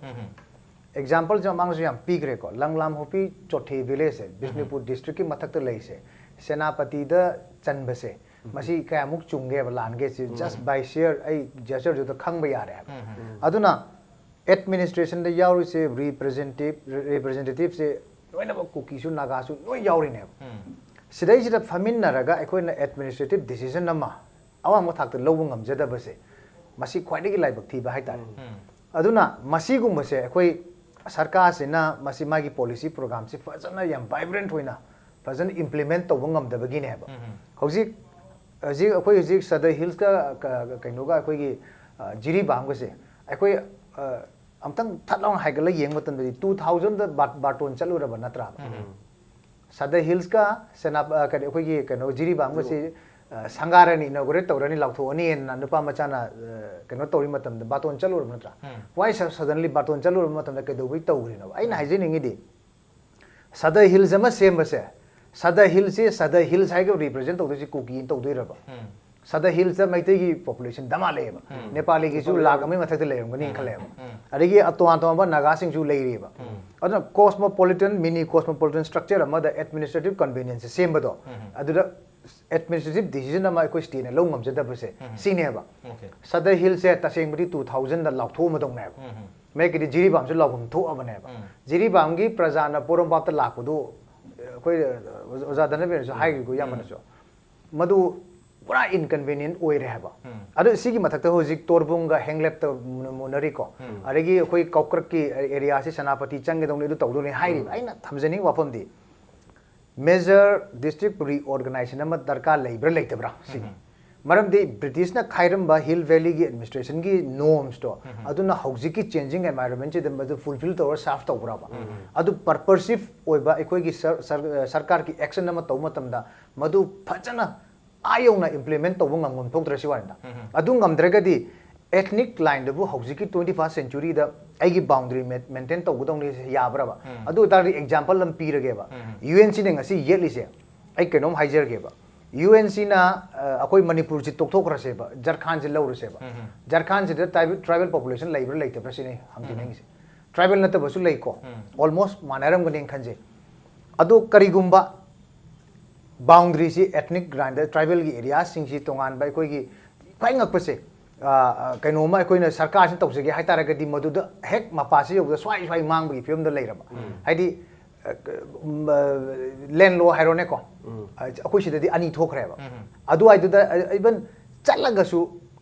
ꯑꯦꯛꯖꯥꯝꯄꯜꯁꯦ ꯃꯃꯥꯡꯁꯨ ꯌꯥꯝ ꯄꯤꯈ꯭ꯔꯦꯀꯣ, ꯂꯪꯂꯥꯝ ꯍꯣꯄꯤ ꯆꯣꯊꯦ ꯚꯤꯂꯦꯖꯁꯦ, ꯕꯤꯁꯅꯨꯄꯨꯔ ꯗꯤꯁꯇ꯭ꯔꯤꯛꯀꯤ ꯃꯊꯛꯇ ꯂꯩꯁꯦ, ꯁꯦꯅꯥꯄꯇꯤꯗ ꯆꯟꯕꯁꯦ, ꯃꯁꯤ ꯀꯌꯥꯃꯨꯛ ꯆꯨꯝꯒꯦꯕ, ꯂꯥꯟꯒꯦ ꯁꯤ just by sheer ꯑꯩ ꯖꯦꯁꯆꯔꯗꯨꯗ ꯈꯪꯕ ꯌꯥꯔꯦ ꯍꯥꯏꯕ꯫ ꯑꯗꯨꯅ ꯑꯦꯗꯃꯤꯅꯤꯁꯇ꯭ꯔꯦꯁꯟꯗ ꯌꯥꯎꯔꯤꯁꯦ ꯔꯤꯄ꯭ꯔꯖꯦꯟꯇꯦꯇꯤꯞ ꯔꯤꯄ꯭ꯔꯖꯦꯟꯇꯦꯇꯤꯞꯁꯦ ꯂꯣꯏꯅꯃꯛ ꯀꯨꯀꯤꯁꯨ ꯅꯥꯒꯥꯁꯨ ꯂꯣꯏ ꯌꯥꯎꯔꯤꯅꯦꯕ꯫ ꯁꯤꯗꯩꯁꯤꯗ ꯐꯝꯃꯤꯟꯅꯔꯒ ꯑꯩꯈꯣꯏꯅ ꯑꯦꯗꯃꯤꯅꯤꯁꯇ꯭ꯔꯦꯇꯤꯞ ꯗꯤꯁꯤꯖꯟ ꯑꯃ ꯑꯋꯥꯡꯕ ꯊꯥꯛꯇ ꯂꯧꯕ ꯉꯝꯖꯗꯕꯁꯦ, ꯃꯁꯤ ꯈ꯭ꯋꯥꯏꯗꯒꯤ ꯂꯥꯏꯕꯛ ꯊꯤꯕ ꯍꯥꯏꯇꯥꯔꯦ꯫ ꯑꯗꯨꯅ ꯃꯁꯤꯒꯨꯝꯕꯁꯦ ꯑꯩꯈꯣꯏ ꯁꯔꯀꯥꯔꯁꯤꯅ ꯃꯁꯤ ꯃꯥꯒꯤ ꯄꯣꯂꯤꯁꯤ ꯄ꯭ꯔꯣꯒ꯭ꯔꯥꯝꯁꯤ ꯐꯖꯅ ꯌꯥꯝ ꯚꯥꯏꯕ꯭ꯔꯦꯟꯠ ꯑꯣꯏꯅ ꯐꯖꯅ ꯏꯝꯄ꯭ꯂꯤꯃꯦꯟꯠ ꯇꯧꯕ ꯉꯝꯗꯕꯒꯤꯅꯦꯕ꯫ ꯍꯧꯖꯤꯛ ꯍꯧꯖꯤꯛ ꯑꯩꯈꯣꯏ ꯍꯧꯖꯤꯛ ꯁꯗꯔ ꯍꯤꯜꯁꯀ ꯀ- ꯀꯩꯅꯣꯒ ꯑꯩꯈꯣꯏꯒꯤ ꯑ, ꯖꯤꯔꯤꯕꯥꯝꯒꯁꯦ ꯑꯩꯈꯣꯏ ꯑ, ꯑꯝꯇꯪ ꯊꯠ ꯂꯥꯎꯅ ꯍꯥꯏꯒꯠꯂꯒ ꯌꯦꯡꯕ ꯃꯇꯝꯗꯗꯤ ꯇꯨ ꯊꯥꯎꯖꯟꯗ ꯕꯥꯔꯇꯣꯟ ꯆꯠꯂꯨꯔꯕ ꯅꯠꯇ꯭ꯔꯥ? ꯁꯗꯔ ꯍꯤꯜꯁꯀ ꯁꯦꯅꯥ ꯑ, ꯀꯔꯤ ꯑꯩꯈꯣꯏꯒꯤ ꯀꯩꯅꯣ ꯖꯤꯔꯤꯕꯥꯝꯒꯁꯤ ꯑ, ꯁꯪꯒꯥꯔꯅꯤ, ꯏꯅꯣꯒ꯭ꯔꯦꯠ ꯇꯧꯔꯅꯤ, ꯂꯥꯎꯊꯣꯛꯑꯅꯤꯅ ꯅꯨꯄꯥ ꯃꯆꯥꯅ ꯑ, ꯀꯩꯅꯣ ꯇꯧꯔꯤ ꯃꯇꯝꯗ ꯕꯥꯔꯇꯣꯟ ꯆꯠꯂꯨꯔꯕ ꯅꯠꯇ꯭ꯔꯥ? ꯋꯥꯏ ꯁꯗꯟꯂꯤ ꯕꯥꯔꯇꯣꯟ ꯆꯠꯂꯨꯔꯕ ꯃꯇꯝꯗ ꯀꯩꯗꯧꯕꯩ ꯇꯧꯈ꯭ꯔꯤꯅꯣꯕ? ꯑꯩꯅ ꯍꯥꯏꯖꯅꯤꯡꯉꯤꯗꯤ ꯁꯗꯔ ꯍꯤꯜꯁ ꯑꯃ ꯁꯦꯝꯕꯁꯦ, ꯁꯗꯔ ꯍꯤꯜꯁꯁꯦ ꯁꯗꯔ ꯍꯤꯜꯁ ꯍꯥꯏꯔꯒ ꯔꯤꯄ꯭ꯔꯖꯦꯟꯠ ꯇꯧꯗꯣꯏꯁꯦ ꯀꯨꯀꯤꯅ ꯇꯧꯗꯣꯏꯔꯕ? ꯁꯗꯔ ꯍꯤꯜꯁꯇ ꯃꯩꯇꯩꯒꯤ ꯄꯣꯄꯨꯂꯦꯁꯟ ꯗꯃꯥ ꯂꯩꯌꯦꯕ, ꯅꯦꯄꯥꯂꯤꯒꯤꯁꯨ ꯂꯥꯛ ꯑꯃꯒꯤ ꯃꯊꯛꯇ ꯂꯩꯔꯝꯒꯅꯤ ꯈꯜꯂꯦꯕ꯫ ꯑꯗꯒꯤ ꯇꯣꯉꯥꯟ ꯇꯣꯉꯥꯟꯕ ꯅꯥꯒꯥꯁꯤꯡꯁꯨ ꯂꯩꯔꯤꯕ꯫ ꯑꯗꯨꯅ ꯀꯣꯁꯃꯣꯄꯣꯂꯤꯇꯟ, ꯃꯤꯅꯤ ꯀꯣꯁꯃꯣꯄꯣꯂꯤꯇꯟ ꯁ꯭ꯇ꯭ꯔꯛꯆꯔ ꯑꯃꯗ ꯑꯦꯗꯃꯤꯅꯤꯁꯇ꯭ꯔꯦꯇꯤꯞ ꯀꯟꯚꯤꯅꯤꯌꯦꯟꯁ ꯁꯦꯝꯕꯗꯣ, ꯑꯗꯨꯗ ꯑꯦꯗꯃꯤꯅꯤꯁꯇ꯭ꯔꯦꯇꯤꯞ ꯗꯤꯁꯤꯖꯟ ꯑꯃ ꯑꯩꯈꯣꯏ ꯁ꯭ꯇꯦꯠꯅ ꯂꯧ ꯉꯝꯖꯗꯕꯁꯦ ꯁꯤꯅꯦꯕ꯫ ꯁꯗꯔ ꯍꯤꯜꯁꯁꯦ ꯇꯁꯦꯡꯕꯗꯤ ꯇꯨ ꯊꯥꯎꯖꯟꯗ ꯂꯥꯎꯊꯣꯛꯑꯝꯃꯗꯧꯅꯦꯕ꯫ ꯃꯌꯦꯛꯀꯤꯗꯤ ꯖꯤꯔꯤꯕꯥꯝꯁꯨ ꯂꯥꯎꯐꯝ ꯊꯣꯛꯑꯕꯅꯦꯕ꯫ ꯖꯤꯔꯤꯕꯥꯝꯒꯤ ꯄ꯭ꯔꯖꯥꯅ ꯄꯣꯔꯣꯝꯄꯥꯠꯇ ꯂꯥꯛꯄꯗꯨ, ꯑꯩꯈꯣꯏ ꯑꯣꯖꯥ ꯙꯅꯕꯤꯔꯅꯁꯨ ꯍꯥꯏꯈꯤꯕꯗꯣ, ꯏꯌꯥꯝꯕꯅꯁꯨ, ꯃꯗꯨ ꯄꯨꯔꯥ ꯏꯟꯀꯟꯚꯤꯅꯤꯌꯦꯟꯠ ꯑꯣꯏꯔꯦ ꯍꯥꯏꯕ꯫ ꯑꯗꯨ ꯁꯤꯒꯤ ꯃꯊꯛꯇ ꯍꯧꯖꯤꯛ ꯇꯣꯔꯕꯨꯡꯒ ꯍꯦꯡꯂꯦꯞꯇ ꯃꯨꯟꯅꯔꯤꯀꯣ, ꯑꯗꯒꯤ ꯑꯩꯈꯣꯏ ꯀꯧꯀ꯭ꯔꯛꯀꯤ ꯑꯦꯔꯤꯌꯥꯁꯤ ꯁꯦꯅꯥꯄꯇꯤ ꯆꯪꯒꯗꯧꯅꯤ, ꯑꯗꯨ ꯇꯧꯗꯧꯅꯤ ꯍꯥꯏꯔꯤꯕ꯫ ꯑꯩꯅ ꯊꯝꯖꯅꯤꯡꯕ ꯋꯥꯐꯝꯗꯤ, ꯃꯦꯖꯔ ꯗꯤꯁꯇ꯭ꯔꯤꯛ ꯔꯤꯑꯣꯔꯒꯅꯥꯏꯖꯦꯁꯟ ꯑꯃ ꯗꯔꯀꯥꯔ ꯂꯩꯕ꯭ꯔꯥ ꯂꯩꯇꯕ꯭ꯔꯥ ꯁꯤꯅꯤ꯫ ꯃꯔꯝꯗꯤ ꯕ꯭ꯔꯤꯇꯤꯁꯅ ꯈꯥꯏꯔꯝꯕ ꯍꯤꯜ ꯚꯦꯂꯤꯒꯤ ꯑꯦꯗꯃꯤꯅꯤꯁꯇ꯭ꯔꯦꯁꯟꯒꯤ ꯅꯣꯔꯝꯁꯇꯣ ꯑꯗꯨꯅ ꯍꯧꯖꯤꯛꯀꯤ ꯆꯦꯟꯖꯤꯡ ꯑꯦꯟꯚꯥꯏꯔꯣꯟꯃꯦꯟꯁꯤꯗ ꯃꯗꯨ ꯐꯨꯜꯐꯤꯜ ꯇꯧꯔ ꯁꯥꯔꯐ ꯇꯧꯕ꯭ꯔꯕ? ꯑꯗꯨ ꯄꯔꯄꯔꯁꯤꯞ ꯑꯣꯏꯕ ꯑꯩꯈꯣꯏꯒꯤ ꯁꯔ- ꯁꯔ- ꯁꯔꯀꯥꯔꯒꯤ ꯑꯦꯛꯁꯟ ꯑꯃ ꯇꯧꯕ ꯃꯇꯝꯗ ꯃꯗꯨ ꯐꯖꯅ ꯑꯥ ꯌꯧꯅ ꯏꯝꯄ꯭ꯂꯤꯃꯦꯟ ꯇꯧꯕ ꯉꯝꯐꯝ ꯊꯣꯛꯇ꯭ꯔ ꯁꯤ ꯋꯥꯅꯤꯗ꯫ ꯑꯗꯨ ꯉꯝꯗ꯭ꯔꯒꯗꯤ ethnic lineꯗꯨꯕꯨ ꯍꯧꯖꯤꯛꯀꯤ twenty first centuryꯗ ꯑꯩꯒꯤ ꯕꯥꯎꯟꯗꯔꯤ ꯃꯦꯟꯇꯦꯟ ꯇꯧꯒꯗꯧꯅꯤ ꯁꯤ ꯌꯥꯕ꯭ꯔꯕ? ꯑꯗꯨ ꯑꯣꯏꯇꯥꯔꯗꯤ ꯑꯦꯛꯖꯥꯝꯄꯜ ꯑꯃ ꯄꯤꯔꯒꯦꯕ꯫ UNCꯅ ꯉꯁꯤ ꯌꯦꯠꯂꯤꯁꯦ ꯑꯩ ꯀꯩꯅꯣꯝ ꯍꯥꯏꯖꯔꯒꯦꯕ꯫ UNCꯅ ꯑꯩꯈꯣꯏ ꯃꯅꯤꯄꯨꯔꯁꯤ ꯇꯣꯛꯊꯣꯛꯈ꯭ꯔꯁꯦꯕ, ꯖꯔꯈꯥꯟꯁꯤ ꯂꯧꯔꯁꯦꯕ꯫ ꯖꯔꯈꯥꯟꯁꯤꯗ ꯇ꯭ꯔꯥꯏꯕꯦꯜ ꯄꯣꯄꯨꯂꯦꯁꯟ ꯂꯩꯕ꯭ꯔꯥ ꯂꯩꯇꯕ꯭ꯔꯥ ꯁꯤꯅꯤ ꯍꯪꯖꯅꯤꯡꯉꯤꯁꯦ꯫ ꯇ꯭ꯔꯥꯏꯕꯦꯜ ꯅꯠꯇꯕꯁꯨ ꯂꯩꯀꯣ꯫ ꯑꯣꯜꯃꯣꯁ ꯃꯥꯟꯅꯔꯝꯒꯅꯤ ꯈꯟꯖꯩ꯫ ꯑꯗꯣ ꯀꯔꯤꯒꯨꯝꯕ ꯕꯥꯎꯟꯗꯔꯤꯁꯤ ethnic lineꯗ ꯇ꯭ꯔꯥꯏꯕꯦꯜꯒꯤ ꯑꯦꯔꯤꯌꯥꯁꯤꯡꯁꯤ ꯇꯣꯉꯥꯟꯕ ꯑꯩꯈꯣꯏꯒꯤ ꯈ꯭ꯋꯥꯏ ꯉꯛꯄꯁꯦ, ꯑ, ꯑ, ꯀꯩꯅꯣꯝꯃ ꯑꯩꯈꯣꯏꯅ ꯁꯔꯀꯥꯔꯁꯤꯅ ꯇꯧꯖꯒꯦ ꯍꯥꯏꯇꯥꯔꯒꯗꯤ ꯃꯗꯨꯗ ꯍꯦꯛ ꯃꯄꯥꯁꯤ ꯌꯧꯕꯗ ꯁ꯭ꯋꯥꯏ ꯁ꯭ꯋꯥꯏ ꯃꯥꯡꯕꯒꯤ ꯐꯤꯕꯝꯗ ꯂꯩꯔꯕ꯫ ꯍꯥꯏꯗꯤ, ꯑ, ꯎꯝ, ꯑ, ꯂꯦꯟꯂꯣ ꯍꯥꯏꯔꯣꯅꯦꯀꯣ꯫ ꯑ, ꯑꯩꯈꯣꯏ ꯁꯤꯗꯗꯤ ꯑꯅꯤ ꯊꯣꯛꯈ꯭ꯔꯦꯕ꯫ ꯑꯗꯨꯋꯥꯏꯗꯨꯗ, ꯑ, even ꯆꯠꯂꯒꯁꯨ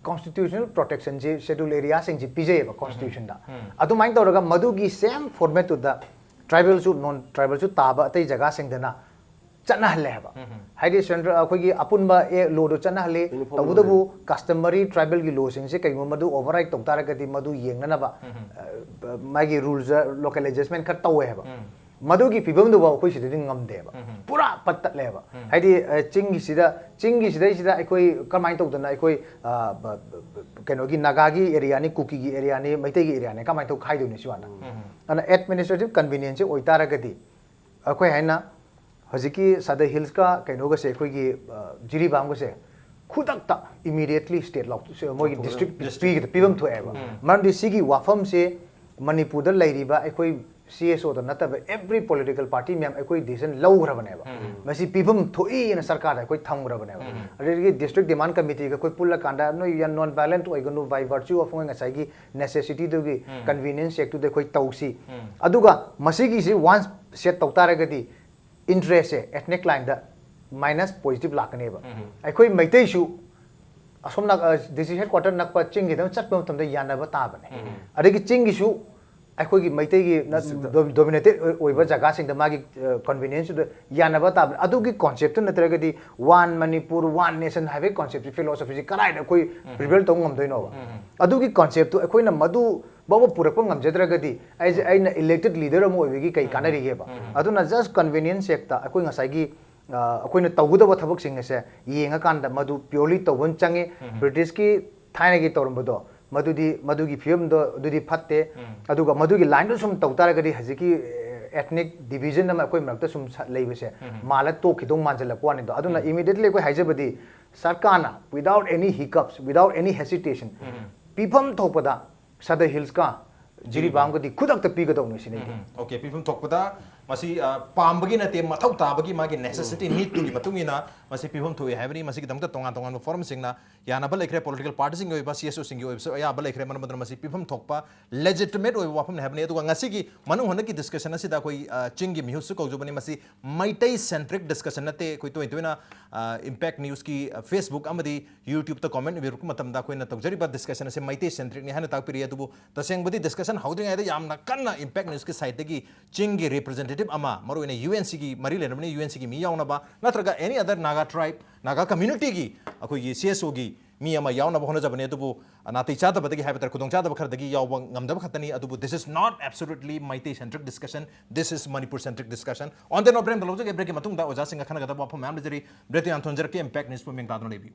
constitutional protectionꯁꯦ schedule areaꯁꯤꯡꯁꯦ ꯄꯤꯖꯩꯌꯦꯕ constitutionꯗ꯫ ꯑꯗꯨꯃꯥꯏꯅ ꯇꯧꯔꯒ ꯃꯗꯨꯒꯤ same formatꯇꯨꯗ ꯇ꯭ꯔꯥꯏꯕꯦꯜꯁꯨ ꯅꯣꯟ ꯇ꯭ꯔꯥꯏꯕꯦꯜꯁꯨ ꯇꯥꯕ ꯑꯇꯩ ꯖꯒꯥꯁꯤꯡꯗꯅ ꯆꯠꯅꯍꯜꯂꯦ ꯍꯥꯏꯕ꯫ ꯍꯥꯏꯗꯤ central ꯑꯩꯈꯣꯏꯒꯤ ꯑꯄꯨꯟꯕ ꯑꯦ ꯂꯣꯗꯣ ꯆꯠꯅꯍꯜꯂꯤ꯫ Uniform ꯇꯧꯕꯇꯕꯨ customary tribalꯒꯤ ꯂꯣꯁꯤꯡꯁꯦ ꯀꯩꯒꯨꯝꯕ ꯃꯗꯨ override ꯇꯧ ꯇꯥꯔꯒꯗꯤ ꯃꯗꯨ ꯌꯦꯡꯅꯅꯕ, ꯑ, ꯃꯥꯒꯤ rules localization ꯈꯔ ꯇꯧꯋꯦ ꯍꯥꯏꯕ꯫ ꯃꯗꯨꯒꯤ ꯐꯤꯕꯝꯗꯨꯐꯥꯎ ꯑꯩꯈꯣꯏ ꯁꯤꯗꯗꯤ ꯉꯝꯗꯦꯕ꯫ ꯄꯨꯔꯥ ꯄꯠ ꯇꯠꯂꯦꯕ꯫ ꯍꯥꯏꯗꯤ, ꯑ, ꯆꯤꯡꯒꯤꯁꯤꯗ, ꯆꯤꯡꯒꯤꯁꯤꯗꯩꯁꯤꯗ ꯑꯩꯈꯣꯏ ꯀꯃꯥꯏꯅ ꯇꯧꯗꯅ ꯑꯩꯈꯣꯏ, ꯑ, ꯕ-, ꯕ-, ꯕ-, ꯀꯩꯅꯣꯒꯤ ꯅꯥꯒꯥꯒꯤ areaꯅꯤ, ꯀꯨꯀꯤꯒꯤ areaꯅꯤ, ꯃꯩꯇꯩꯒꯤ areaꯅꯤ, ꯀꯃꯥꯏꯅ ꯇꯧ ꯈꯥꯏꯗꯣꯏꯅꯣ ꯁꯤ ꯋꯥꯅ? ꯑꯗꯨꯅ administrative convenienceꯁꯦ ꯑꯣꯏꯇꯥꯔꯒꯗꯤ ꯑꯩꯈꯣꯏ ꯍꯥꯏꯅ ꯍꯧꯖꯤꯛꯀꯤ ꯁꯗꯔ ꯍꯤꯜꯁꯀ ꯀꯩꯅꯣꯒꯁꯦ ꯑꯩꯈꯣꯏꯒꯤ, ꯑ, ꯖꯤꯔꯤꯕꯥꯝꯒꯁꯦ ꯈꯨꯗꯛꯇ immediately state ꯂꯥꯎ-, ꯁꯦ ꯃꯣꯏꯒꯤ district district ꯄꯤꯒꯗ ꯄꯤꯐꯝ ꯊꯣꯛꯑꯦꯕ꯫ ꯃꯔꯝꯗꯤ ꯁꯤꯒꯤ ꯋꯥꯐꯝꯁꯦ ꯃꯅꯤꯄꯨꯔꯗ ꯂꯩꯔꯤꯕ ꯑꯩꯈꯣꯏ CSOꯗ ꯅꯠꯇꯕ every political party ꯃꯌꯥꯝ ꯑꯩꯈꯣꯏ decision ꯂꯧꯈ꯭ꯔꯕꯅꯦꯕ꯫ ꯃꯁꯤ ꯄꯤꯐꯝ ꯊꯣꯛꯏꯅ ꯁꯔꯀꯥꯔꯗ ꯑꯩꯈꯣꯏ ꯊꯝꯈ꯭ꯔꯕꯅꯦꯕ꯫ ꯑꯗꯨꯗꯒꯤ district demand committeeꯒ ꯑꯩꯈꯣꯏ ꯄꯨꯜꯂꯀꯥꯟꯗ ꯅꯣꯏ ꯌꯥꯝ non violent ꯑꯣꯏꯒꯅꯨ, by virtue of ꯃꯣꯏ ꯉꯁꯥꯏꯒꯤ necessityꯗꯨꯒꯤ convenience checkꯇꯨꯗ ꯑꯩꯈꯣꯏ ꯇꯧꯁꯤ꯫ ꯑꯗꯨꯒ ꯃꯁꯤꯒꯤꯁꯤ once set ꯇꯧ ꯇꯥꯔꯒꯗꯤ interestꯁꯦ ethnic lineꯗ minus positive ꯂꯥꯛꯀꯅꯦꯕ꯫ ꯑꯩꯈꯣꯏ ꯃꯩꯇꯩꯁꯨ ꯑꯁꯣꯝ ꯅꯥ-, ꯑ, district headquarter ꯅꯛꯄ ꯆꯤꯡꯒꯤꯗ ꯆꯠꯄ ꯃꯇꯝꯗ ꯌꯥꯅꯕ ꯇꯥꯕꯅꯦ꯫ ꯑꯗꯒꯤ ꯆꯤꯡꯒꯤꯁꯨ ꯑꯩꯈꯣꯏꯒꯤ ꯃꯩꯇꯩꯒꯤ dominated ꯑꯣꯏꯕ ꯖꯒꯥꯁꯤꯡꯗ ꯃꯥꯒꯤ ꯀꯟꯚꯤꯅꯤꯌꯦꯟꯁꯇꯨꯗ ꯌꯥꯅꯕ ꯇꯥꯕꯅꯤ꯫ ꯑꯗꯨꯒꯤ ꯀꯣꯟꯁꯦꯞꯇꯨ ꯅꯠꯇ꯭ꯔꯒꯗꯤ ꯋꯥꯟ ꯃꯅꯤꯄꯨꯔ, ꯋꯥꯟ ꯅꯦꯁꯟ ꯍꯥꯏꯕꯒꯤ ꯀꯣꯟꯁꯦꯞꯁꯤ, ꯐꯤꯂꯣꯁꯣꯐꯤꯁꯤ ꯀꯗꯥꯏꯗ ꯑꯩꯈꯣꯏ ꯄ꯭ꯔꯤꯚꯦꯜ ꯇꯧꯕ ꯉꯝꯗꯣꯏꯅꯣꯕ? ꯑꯗꯨꯒꯤ ꯀꯣꯟꯁꯦꯞꯇꯨ ꯑꯩꯈꯣꯏꯅ ꯃꯗꯨ ꯐꯥꯎꯕ ꯄꯨꯔꯛꯄ ꯉꯝꯖꯗ꯭ꯔꯒꯗꯤ ꯑꯩꯁꯦ, ꯑꯩꯅ ꯏꯂꯦꯛꯇꯦꯗ ꯂꯤꯗꯔ ꯑꯃ ꯑꯣꯏꯕꯒꯤ ꯀꯩ ꯀꯥꯟꯅꯔꯤꯒꯦꯕ? ꯑꯗꯨꯅ ꯖꯁ ꯀꯟꯚꯤꯅꯤꯌꯦꯟꯁ ꯁꯦꯛꯇ ꯑꯩꯈꯣꯏ ꯉꯁꯥꯏꯒꯤ ꯑ, ꯑꯩꯈꯣꯏꯅ ꯇꯧꯒꯗꯕ ꯊꯕꯛꯁꯤꯡ ꯑꯁꯦ ꯌꯦꯡꯉꯀꯥꯟꯗ ꯃꯗꯨ ꯄ꯭ꯌꯣꯔꯂꯤ ꯇꯧꯕ ꯆꯪꯉꯤ꯫ ꯕ꯭ꯔꯤꯇꯤꯁꯀꯤ ꯊꯥꯏꯅꯒꯤ ꯇꯧꯔꯝꯕꯗꯣ ꯃꯗꯨꯗꯤ, ꯃꯗꯨꯒꯤ ꯐꯤꯕꯝꯗꯣ ꯑꯗꯨꯗꯤ ꯐꯠꯇꯦ꯫ ꯑꯗꯨꯒ ꯃꯗꯨꯒꯤ ꯂꯥꯏꯟꯗꯨ ꯁꯨꯝ ꯇꯧ ꯇꯥꯔꯒꯗꯤ ꯍꯧꯖꯤꯛꯀꯤ ꯑꯦꯊꯅꯤꯛ ꯗꯤꯚꯤꯖꯟ ꯑꯃ ꯑꯩꯈꯣꯏ ꯃꯔꯛꯇ ꯁꯨꯝ ꯁ-, ꯂꯩꯕꯁꯦ ꯃꯥꯜꯂ ꯇꯣꯛꯈꯤꯗꯧ ꯃꯥꯟꯁꯤꯜꯂꯛꯄ ꯋꯥꯅꯤꯗꯣ꯫ ꯑꯗꯨꯅ ꯏꯃꯤꯗꯤꯌꯦꯠꯂꯤ ꯑꯩꯈꯣꯏ ꯍꯥꯏꯖꯕꯗꯤ ꯁꯔꯀꯥꯔꯅ without any hiccups, without any hesitation, ꯄꯤꯐꯝ ꯊꯣꯛꯄꯗ ꯁꯗꯔ ꯍꯤꯜꯁꯀ ꯖꯤꯔꯤꯕꯥꯝꯒꯗꯤ ꯈꯨꯗꯛꯇ ꯄꯤꯒꯗꯧꯅꯤ ꯁꯤꯅꯤ ꯑꯩꯗꯤ꯫ ꯑꯣꯀꯦ, ꯄꯤꯐꯝ ꯊꯣꯛꯄꯗ ꯃꯁꯤ, ꯑ, ꯄꯥꯝꯕꯒꯤ ꯅꯠꯇꯦ, ꯃꯊꯧ ꯇꯥꯕꯒꯤ ꯃꯥꯒꯤ ꯅꯦꯁꯦꯁꯤꯇꯤ ꯅꯤꯗꯇꯨꯒꯤ ꯃꯇꯨꯡ ꯏꯟꯅ ꯃꯁꯤ ꯄꯤꯐꯝ ꯊꯣꯛꯏ ꯍꯥꯏꯕꯅꯤ꯫ ꯃꯁꯤꯒꯤꯗꯃꯛꯇ ꯇꯣꯉꯥꯟ ꯇꯣꯉꯥꯟꯕ ꯐꯣꯔꯝꯁꯤꯡꯅ ꯌꯥꯅꯕ ꯂꯩꯈ꯭ꯔꯦ, ꯄꯣꯂꯤꯇꯤꯀꯦꯜ ꯄꯥꯔꯇꯤꯁꯤꯡꯒꯤ ꯑꯣꯏꯕ, ꯁꯤ ꯑꯦꯁ ꯑꯣꯁꯤꯡꯒꯤ ꯑꯣꯏꯕꯁꯨ ꯑꯌꯥꯕ ꯂꯩꯈ꯭ꯔꯦ꯫ ꯃꯔꯝ ꯑꯗꯨꯅ ꯃꯁꯤ ꯄꯤꯐꯝ ꯊꯣꯛꯄ ꯂꯦꯖꯤꯇꯤꯃꯦꯠ ꯑꯣꯏꯕ ꯋꯥꯐꯝꯅꯤ ꯍꯥꯏꯕꯅꯤ꯫ ꯑꯗꯨꯒ ꯉꯁꯤꯒꯤ ꯃꯅꯨꯡ ꯍꯟꯗꯛꯀꯤ ꯗꯤꯁꯀꯁꯟ ꯑꯁꯤꯗ ꯑꯩꯈꯣꯏ, ꯑ, ꯆꯤꯡꯒꯤ ꯃꯤꯍꯨꯠꯁꯨ ꯀꯧꯖꯕꯅꯤ꯫ ꯃꯁꯤ ꯃꯩꯇꯩ ꯁꯦꯟꯇ꯭ꯔꯤꯛ ꯗꯤꯁꯀꯁꯟ ꯅꯠꯇꯦ꯫ ꯑꯩꯈꯣꯏ ꯇꯣꯏ ꯇꯣꯏꯅ, ꯑ, ꯏꯝꯄꯦꯛ ꯅ꯭ꯌꯨꯁꯀꯤ, ꯑ, ꯐꯦꯁꯕꯨꯛ ꯑꯃꯗꯤ ꯌꯨꯇ꯭ꯌꯨꯕꯇ ꯀꯣꯃꯦꯟ ꯏꯕꯤꯔꯛꯄ ꯃꯇꯝꯗ ꯑꯩꯈꯣꯏꯅ ꯇꯧꯖꯔꯤꯕ ꯗꯤꯁꯀꯁꯟ ꯑꯁꯤ ꯃꯩꯇꯩ ꯁꯦꯟꯇ꯭ꯔꯤꯛꯅꯤ ꯍꯥꯏꯅ ꯇꯥꯛꯄꯤꯔꯛꯏ꯫ ꯑꯗꯨꯕꯨ ꯇꯁꯦꯡꯕꯗꯤ ꯗꯤꯁꯀꯁꯟ ꯍꯧꯗ꯭ꯔꯤꯉꯩꯗ ꯌꯥꯝꯅ ꯀꯟꯅ ꯏꯝꯄꯦꯛ ꯅ꯭ꯌꯨꯁꯀꯤ ꯁꯥꯏꯠꯇꯒꯤ ꯆꯤꯡꯒꯤ ꯔꯤꯄ꯭ꯔꯖꯦꯟꯇꯦꯇꯤꯚ ꯑꯃ, ꯃꯔꯨꯑꯣꯏꯅ ꯌꯨ ꯑꯦꯟ ꯁꯤꯒꯤ ꯃꯔꯤ ꯂꯩꯅꯕꯅꯤ, ꯌꯨ ꯑꯦꯟ ꯁꯤꯒꯤ ꯃꯤ ꯌꯥꯎꯅꯕ, ꯅꯠꯇ꯭ꯔꯒ ꯑꯦꯅꯤ ꯑꯗꯔ ꯅꯥꯒꯥ ꯇ꯭ꯔꯥꯏꯕ, ꯅꯥꯒꯥ ꯀꯝꯃ꯭ꯌꯨꯅꯤꯇꯤꯒꯤ ꯑꯩꯈꯣꯏꯒꯤ ꯁꯤ ꯑꯦꯁ ꯑꯣꯒꯤ ꯃꯤ ꯑꯃ ꯌꯥꯎꯅꯕ ꯍꯣꯠꯅꯖꯕꯅꯤ꯫ ꯑꯗꯨꯕꯨ ꯅꯥꯇꯩ ꯆꯥꯗꯕꯗꯒꯤ ꯍꯥꯏꯕ ꯇꯥꯔꯦ, ꯈꯨꯗꯣꯡꯆꯥꯗꯕ ꯈꯔꯗꯒꯤ ꯌꯥꯎꯕ ꯉꯝꯗꯕ ꯈꯛꯇꯅꯤ꯫ ꯑꯗꯨꯕꯨ this is not absolutely Meitei centric discussion, this is Manipur centric discussion꯫ On that note, break ꯑꯃ ꯂꯧꯖꯒꯦ꯫ ꯕ꯭ꯔꯦꯛꯀꯤ ꯃꯇꯨꯡꯗ ꯑꯣꯖꯥꯁꯤꯡꯒ ꯈꯟꯅꯒꯗꯕ ꯋꯥꯐꯝ ꯃꯌꯥꯝ ꯂꯩꯖꯔꯤ꯫ ꯕ꯭ꯔꯦꯛꯇ ꯌꯥꯝ ꯊꯣꯟꯖꯔꯛꯀꯦ꯫ ꯏꯝꯄꯦꯛ ꯅ꯭ꯌꯨꯁꯄꯨ ꯃꯤꯡ ꯇꯥꯗꯨꯅ ꯂꯩꯕꯤꯌꯨ꯫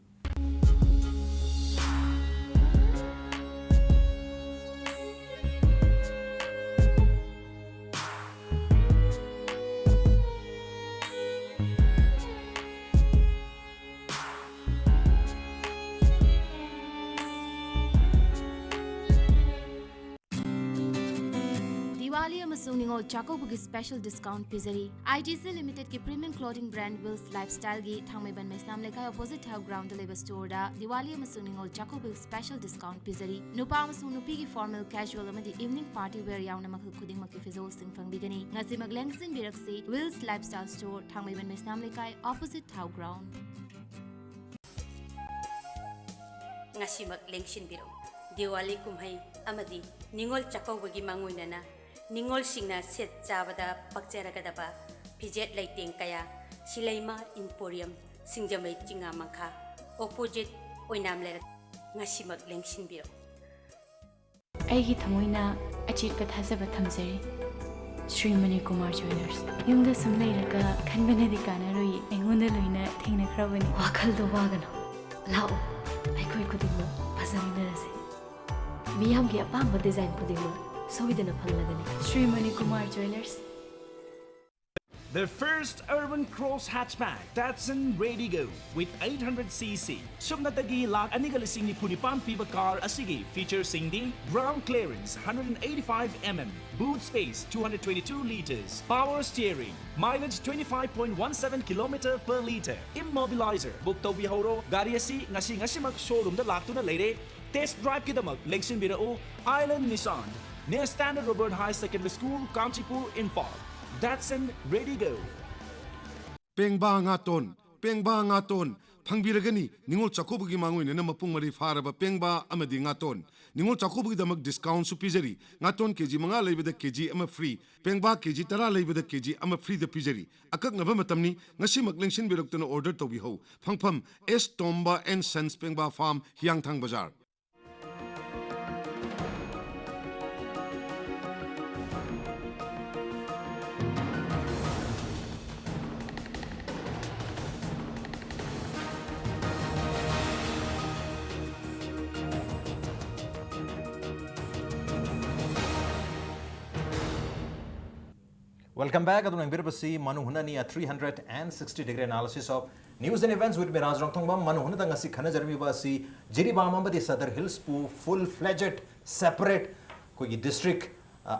ꯗꯤꯋꯥꯂꯤ ꯑꯃꯁꯨꯡ ꯅꯤꯉꯣꯜ ꯆꯥꯛꯀꯧꯕꯒꯤ ꯁ꯭ꯄꯦꯁꯦꯜ ꯗꯤꯁꯀꯥꯎꯟꯠ ꯄꯤꯖꯔꯤ꯫ ꯑꯥꯏ ꯇꯤ ꯁꯤ ꯂꯤꯃꯤꯇꯦꯗꯀꯤ ꯄ꯭ꯔꯤꯃꯤꯌꯝ ꯀ꯭ꯂꯣꯊꯤꯡ ꯕ꯭ꯔꯥꯟꯗ ꯋꯤꯜꯁ ꯂꯥꯏꯐꯁ꯭ꯇꯥꯏꯜꯒꯤ ꯊꯥꯡꯃꯩꯕꯟ ꯃꯩꯁꯅꯥꯝ ꯂꯩꯀꯥꯏ ꯑꯣꯄꯣꯖꯤꯠ ꯊꯥꯎ ꯒ꯭ꯔꯥꯎꯟꯗ ꯂꯩꯕ ꯁ꯭ꯇꯣꯔꯗ ꯗꯤꯋꯥꯂꯤ ꯑꯃꯁꯨꯡ ꯅꯤꯉꯣꯜ ꯆꯥꯛꯀꯧꯕꯒꯤ ꯁ꯭ꯄꯦꯁꯦꯜ ꯗꯤꯁꯀꯥꯎꯟꯠ ꯄꯤꯖꯔꯤ꯫ ꯅꯨꯄꯥ ꯑꯃꯁꯨꯡ ꯅꯨꯄꯤꯒꯤ ꯐꯣꯔꯃꯦꯜ, ꯀꯦꯖꯨꯋꯦꯜ ꯑꯃꯗꯤ ꯏꯚꯤꯅꯤꯡ ꯄꯥꯔꯇꯤ ꯋꯦꯌꯔ ꯌꯥꯎꯅ ꯃꯈꯜ ꯈꯨꯗꯤꯡꯃꯛꯀꯤ ꯐꯤꯖꯣꯜꯁꯤꯡ ꯐꯪꯕꯤꯒꯅꯤ꯫ ꯉꯁꯤꯃꯛ ꯂꯦꯡꯁꯤꯟꯕꯤꯔꯛꯁꯤ, ꯋꯤꯜꯁ ꯂꯥꯏꯐꯁ꯭ꯇꯥꯏꯜ ꯁ꯭ꯇꯣꯔ, ꯊꯥꯡꯃꯩꯕꯟ ꯃꯩꯁꯅꯥꯝ ꯂꯩꯀꯥꯏ, ꯑꯣꯄꯣꯖꯤꯠ ꯊꯥꯎ ꯒ꯭ꯔꯥꯎꯟꯗ꯫ ꯉꯁꯤꯃꯛ ꯂꯦꯡꯁꯤꯟꯕꯤꯔꯛꯎ꯫ ꯗꯤꯋꯥꯂꯤ ꯀꯨꯝꯍꯩ ꯑꯃꯗꯤ ꯅꯤꯉꯣꯜ ꯆꯥꯛꯀꯧꯕꯒꯤ ꯃꯥꯡꯑꯣꯏꯅꯅ ꯅꯤꯉꯣꯜꯁꯤꯡꯅ ꯁꯦꯠ ꯆꯥꯕꯗ ꯄꯛꯆꯔꯒꯗꯕ ꯐꯤꯖꯦꯠ ꯂꯩꯇꯦꯡ ꯀꯌꯥ ꯁꯤꯂꯩꯃ ꯏꯝꯄꯣꯔꯤꯌꯝ, ꯁꯤꯡꯖꯃꯩ ꯆꯤꯉꯥ ꯃꯈꯥ, ꯑꯣꯄꯣꯖꯤꯠ ꯑꯣꯏꯅꯥꯝ ꯂꯩꯔꯛ ꯉꯁꯤꯃꯛ ꯂꯦꯡꯁꯤꯟꯕꯤꯔꯛꯎ꯫ ꯑꯩꯒꯤ ꯊꯃꯣꯏꯅ ꯑꯆꯦꯠꯄ ꯊꯥꯖꯕ ꯊꯝꯖꯔꯤ꯫ ꯁ꯭ꯔꯤ ꯃꯅꯤꯀꯨꯃꯥꯔ ꯖ꯭ꯋꯦꯂꯔꯁ꯫ ꯌꯨꯝꯗ ꯁꯨꯝ ꯂꯩꯔꯒ ꯈꯟꯕꯅꯗꯤ ꯀꯥꯟꯅꯔꯣꯏ, ꯑꯩꯉꯣꯟꯗ ꯂꯣꯏꯅ ꯊꯦꯡꯅꯈ꯭ꯔꯕꯅꯤ꯫ ꯋꯥꯈꯜꯗꯣ ꯋꯥꯒꯅꯨ, ꯂꯥꯛꯑꯣ, ꯑꯩꯈꯣꯏ ꯈꯨꯗꯤꯡꯃꯛ ꯐꯖꯃꯤꯟꯅꯔꯁꯦ꯫ ꯃꯤꯌꯥꯝꯒꯤ ꯑꯄꯥꯝꯕ ꯗꯤꯖꯥꯏꯟ ꯈꯨꯗꯤꯡꯃꯛ ꯁꯣꯏꯗꯅ ꯐꯪꯂꯒꯅꯤ꯫ Shri Manikumar ꯖ꯭ꯋꯦꯂꯔꯁ꯫ The first urban cross hatchback, Datsun Redigo, with eight hundred cc. ꯁꯨꯞꯅꯇꯒꯤ ꯂꯥꯈ ꯑꯅꯤꯒ ꯂꯤꯁꯤꯡ ꯅꯤꯐꯨ ꯅꯤꯄꯥꯟ ꯄꯤꯕ ꯀꯥꯔ ꯑꯁꯤꯒꯤ ꯐꯤꯆꯔꯁꯤꯡꯗꯤ: ground clearance hundred and eighty-five mm, boot space two hundred twenty-two liters, power steering, mileage twenty-five point one seven kilometer per liter, immobilizer꯫ Book ꯇꯧꯕꯤꯍꯧꯔꯣ꯫ ꯒꯥꯔꯤ ꯑꯁꯤ ꯉꯁꯤ ꯉꯁꯤꯃꯛ ꯁꯣꯔꯨꯝꯗ ꯂꯥꯛꯇꯨꯅ ꯂꯩꯔꯦ꯫ ꯇꯦꯁ ꯗ꯭ꯔꯥꯏꯚꯀꯤꯗꯃꯛ ꯂꯦꯡꯁꯤꯟꯕꯤꯔꯛꯎ꯫ Island Nissan, near Standard Robert High Secondary School, Kanchipur, Imphal. Datsun Redigo. ꯄꯦꯡꯕꯥ ꯉꯥꯇꯣꯟ, ꯄꯦꯡꯕꯥ ꯉꯥꯇꯣꯟ ꯐꯪꯕꯤꯔꯒꯅꯤ꯫ ꯅꯤꯉꯣꯜ ꯆꯥꯛꯀꯧꯕꯒꯤ ꯃꯥꯡꯑꯣꯏꯅꯅ ꯃꯄꯨꯡ ꯃꯔꯩ ꯐꯥꯔꯕ ꯄꯦꯡꯕꯥ ꯑꯃꯗꯤ ꯉꯥꯇꯣꯟ꯫ ꯅꯤꯉꯣꯜ ꯆꯥꯛꯀꯧꯕꯒꯤꯗꯃꯛ ꯗꯤꯁꯀꯥꯎꯟꯁꯨ ꯄꯤꯖꯔꯤ꯫ ꯉꯥꯇꯣꯟ ꯀꯦ ꯖꯤ ꯃꯉꯥ ꯂꯩꯕꯗ ꯀꯦ ꯖꯤ ꯑꯃ ꯐ꯭ꯔꯤ, ꯄꯦꯡꯕꯥ ꯀꯦ ꯖꯤ ꯇꯔꯥ ꯂꯩꯕꯗ ꯀꯦ ꯖꯤ ꯑꯃ ꯐ꯭ꯔꯤꯗ ꯄꯤꯖꯔꯤ꯫ ꯑꯀꯛꯅꯕ ꯃꯇꯝꯅꯤ, ꯉꯁꯤꯃꯛ ꯂꯦꯡꯁꯤꯟꯕꯤꯔꯛꯇꯨꯅ ꯑꯣꯔꯗꯔ ꯇꯧꯕꯤꯍꯧ꯫ ꯐꯪꯐꯝ: ꯑꯦꯁ ꯇꯣꯝꯕ ꯑꯦꯟ ꯁꯟꯁ, ꯄꯦꯡꯕꯥ ꯐꯥꯔꯝ, ꯍꯤꯌꯥꯡꯊꯥꯡ ꯕꯖꯥꯔ꯫ Welcome back. ꯑꯗꯨꯝ ꯌꯦꯡꯕꯤꯔꯕꯁꯤ ꯃꯅꯨ ꯍꯨꯅꯅꯤ, a three hundred and sixty degree analysis of news and events with me, ꯔꯥꯖ ꯔꯣꯡꯊꯣꯡꯕꯝ꯫ ꯃꯅꯨ ꯍꯨꯅꯗ ꯉꯁꯤ ꯈꯟꯅꯖꯔꯝꯃꯤꯕ ꯑꯁꯤ ꯖꯤꯔꯤꯕꯥꯝ ꯑꯃꯗꯤ ꯁꯗꯔ ꯍꯤꯜꯁꯄꯨ full fledged separate ꯑꯩꯈꯣꯏꯒꯤ district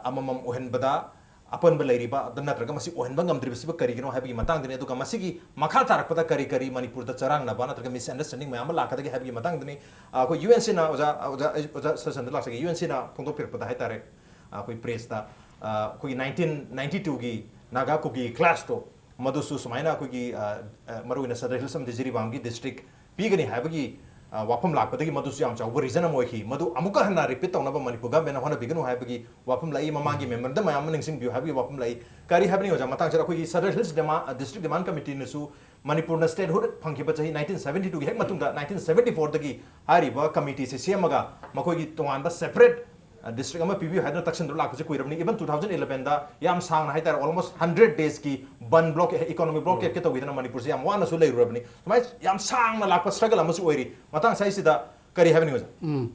ꯑꯃꯃꯝ ꯑꯣꯏꯍꯟꯕꯗ ꯑꯄꯟꯕ ꯂꯩꯔꯤꯕ, ꯑꯗꯨ ꯅꯠꯇ꯭ꯔꯒ ꯃꯁꯤ ꯑꯣꯏꯍꯟꯕ ꯉꯝꯗ꯭ꯔꯤꯕꯁꯤꯕꯨ ꯀꯔꯤꯒꯤꯅꯣ ꯍꯥꯏꯕꯒꯤ ꯃꯇꯥꯡꯗꯅꯤ꯫ ꯑꯗꯨꯒ ꯃꯁꯤꯒꯤ ꯃꯈꯥ ꯇꯥꯔꯛꯄꯗ ꯀꯔꯤ ꯀꯔꯤ ꯃꯅꯤꯄꯨꯔꯗ ꯆꯔꯥꯡꯅꯕ ꯅꯠꯇ꯭ꯔꯒ misunderstanding ꯃꯌꯥꯝ ꯑꯃ ꯂꯥꯛꯀꯗꯒꯦ ꯍꯥꯏꯕꯒꯤ ꯃꯇꯥꯡꯗꯅꯤ꯫ ꯑꯩꯈꯣꯏ ꯌꯨ ꯑꯦꯟ ꯁꯤꯅ, ꯑꯣꯖꯥ, ꯑꯣꯖꯥ, ꯑꯩ, ꯑꯣꯖꯥ ꯁꯔꯁꯟꯗ ꯂꯥꯛꯆꯒꯦ, ꯌꯨ ꯑꯦꯟ ꯁꯤꯅ ꯐꯣꯡꯗꯣꯛꯄꯤꯔꯛꯄꯗ ꯍꯥꯏꯇꯥꯔꯦ, ꯑꯩꯈꯣꯏ ꯄ꯭ꯔꯦꯁꯇ ꯑꯩꯈꯣꯏꯒꯤ ꯅꯥꯏꯟꯇꯤꯟ ꯅꯥꯏꯟꯇꯤ ꯇꯨꯒꯤ ꯅꯥꯒꯥ ꯀꯨꯀꯤ ꯀ꯭ꯂꯥꯁꯇꯣ, ꯃꯗꯨꯁꯨ ꯁꯨꯃꯥꯏꯅ ꯑꯩꯈꯣꯏꯒꯤ ꯃꯔꯨꯑꯣꯏꯅ ꯁꯗꯔ ꯍꯤꯜꯁ ꯑꯃꯗꯤ ꯖꯤꯔꯤꯕꯥꯝꯒꯤ ꯗꯤꯁꯇ꯭ꯔꯤꯛ ꯄꯤꯒꯅꯤ ꯍꯥꯏꯕꯒꯤ ꯑ, ꯋꯥꯐꯝ ꯂꯥꯛꯄꯗꯒꯤ ꯃꯗꯨꯁꯨ ꯌꯥꯝ ꯆꯥꯎꯕ reason ꯑꯃ ꯑꯣꯏꯈꯤ꯫ ꯃꯗꯨ ꯑꯃꯨꯛꯀ ꯍꯟꯅ repeat ꯇꯧꯅꯕ ꯃꯅꯤꯄꯨꯔ government ꯅ ꯍꯣꯠꯅꯕꯤꯒꯅꯨ ꯍꯥꯏꯕꯒꯤ ꯋꯥꯐꯝ ꯂꯥꯛꯏ꯫ ꯃꯃꯥꯡꯒꯤ memorandum ꯃꯌꯥꯝ ꯑꯃ ꯅꯤꯡꯁꯤꯡꯕꯤꯌꯨ ꯍꯥꯏꯕꯒꯤ ꯋꯥꯐꯝ ꯂꯥꯛꯏ꯫ ꯀꯔꯤ ꯍꯥꯏꯕꯅꯤ ꯑꯣꯖꯥ, ꯃꯇꯥꯡꯁꯤꯗ ꯑꯩꯈꯣꯏꯒꯤ Southern Hills Demand, District Demand Committee ꯅꯁꯨ ꯃꯅꯤꯄꯨꯔꯅ statehood ꯐꯪꯈꯤꯕ ꯆꯍꯤ nineteen seventy two ꯒꯤ ꯍꯦꯛ ꯃꯇꯨꯡꯗ nineteen seventy four ꯗꯒꯤ ꯍꯥꯏꯔꯤꯕ committee ꯁꯤ ꯁꯦꯝꯃꯒ ꯃꯈꯣꯏꯒꯤ ꯇꯣꯉꯥꯟꯕ separate district ꯑꯃ ꯄꯤꯕꯤꯌꯨ ꯍꯥꯏꯗꯨꯅ ꯇꯛꯁꯤꯟꯗꯨꯅ ꯂꯥꯛꯄꯁꯦ ꯀꯨꯏꯔꯕꯅꯤ꯫ Even two thousand eleven ꯗ ꯌꯥꯝ ꯁꯥꯡꯅ ꯍꯥꯏꯇꯥꯔꯦ, almost hundred days ꯀꯤ ꯕꯟ ꯕ꯭ꯂꯣꯛ, economic blockade ꯀ ꯇꯧꯈꯤꯗꯅ ꯃꯅꯤꯄꯨꯔꯁꯦ ꯌꯥꯝ ꯋꯥꯅꯁꯨ ꯂꯩꯔꯨꯔꯕꯅꯤ꯫ ꯁꯨꯃꯥꯏꯅ ꯌꯥꯝ ꯁꯥꯡꯅ ꯂꯥꯛꯄ struggle ꯑꯃꯁꯨ ꯑꯣꯏꯔꯤ꯫ ꯃꯇꯥꯡ ꯁ꯭ꯋꯥꯏꯁꯤꯗ ꯀꯔꯤ ꯍꯥꯏꯕꯅꯤ ꯑꯣꯖꯥ? ꯎꯝ꯫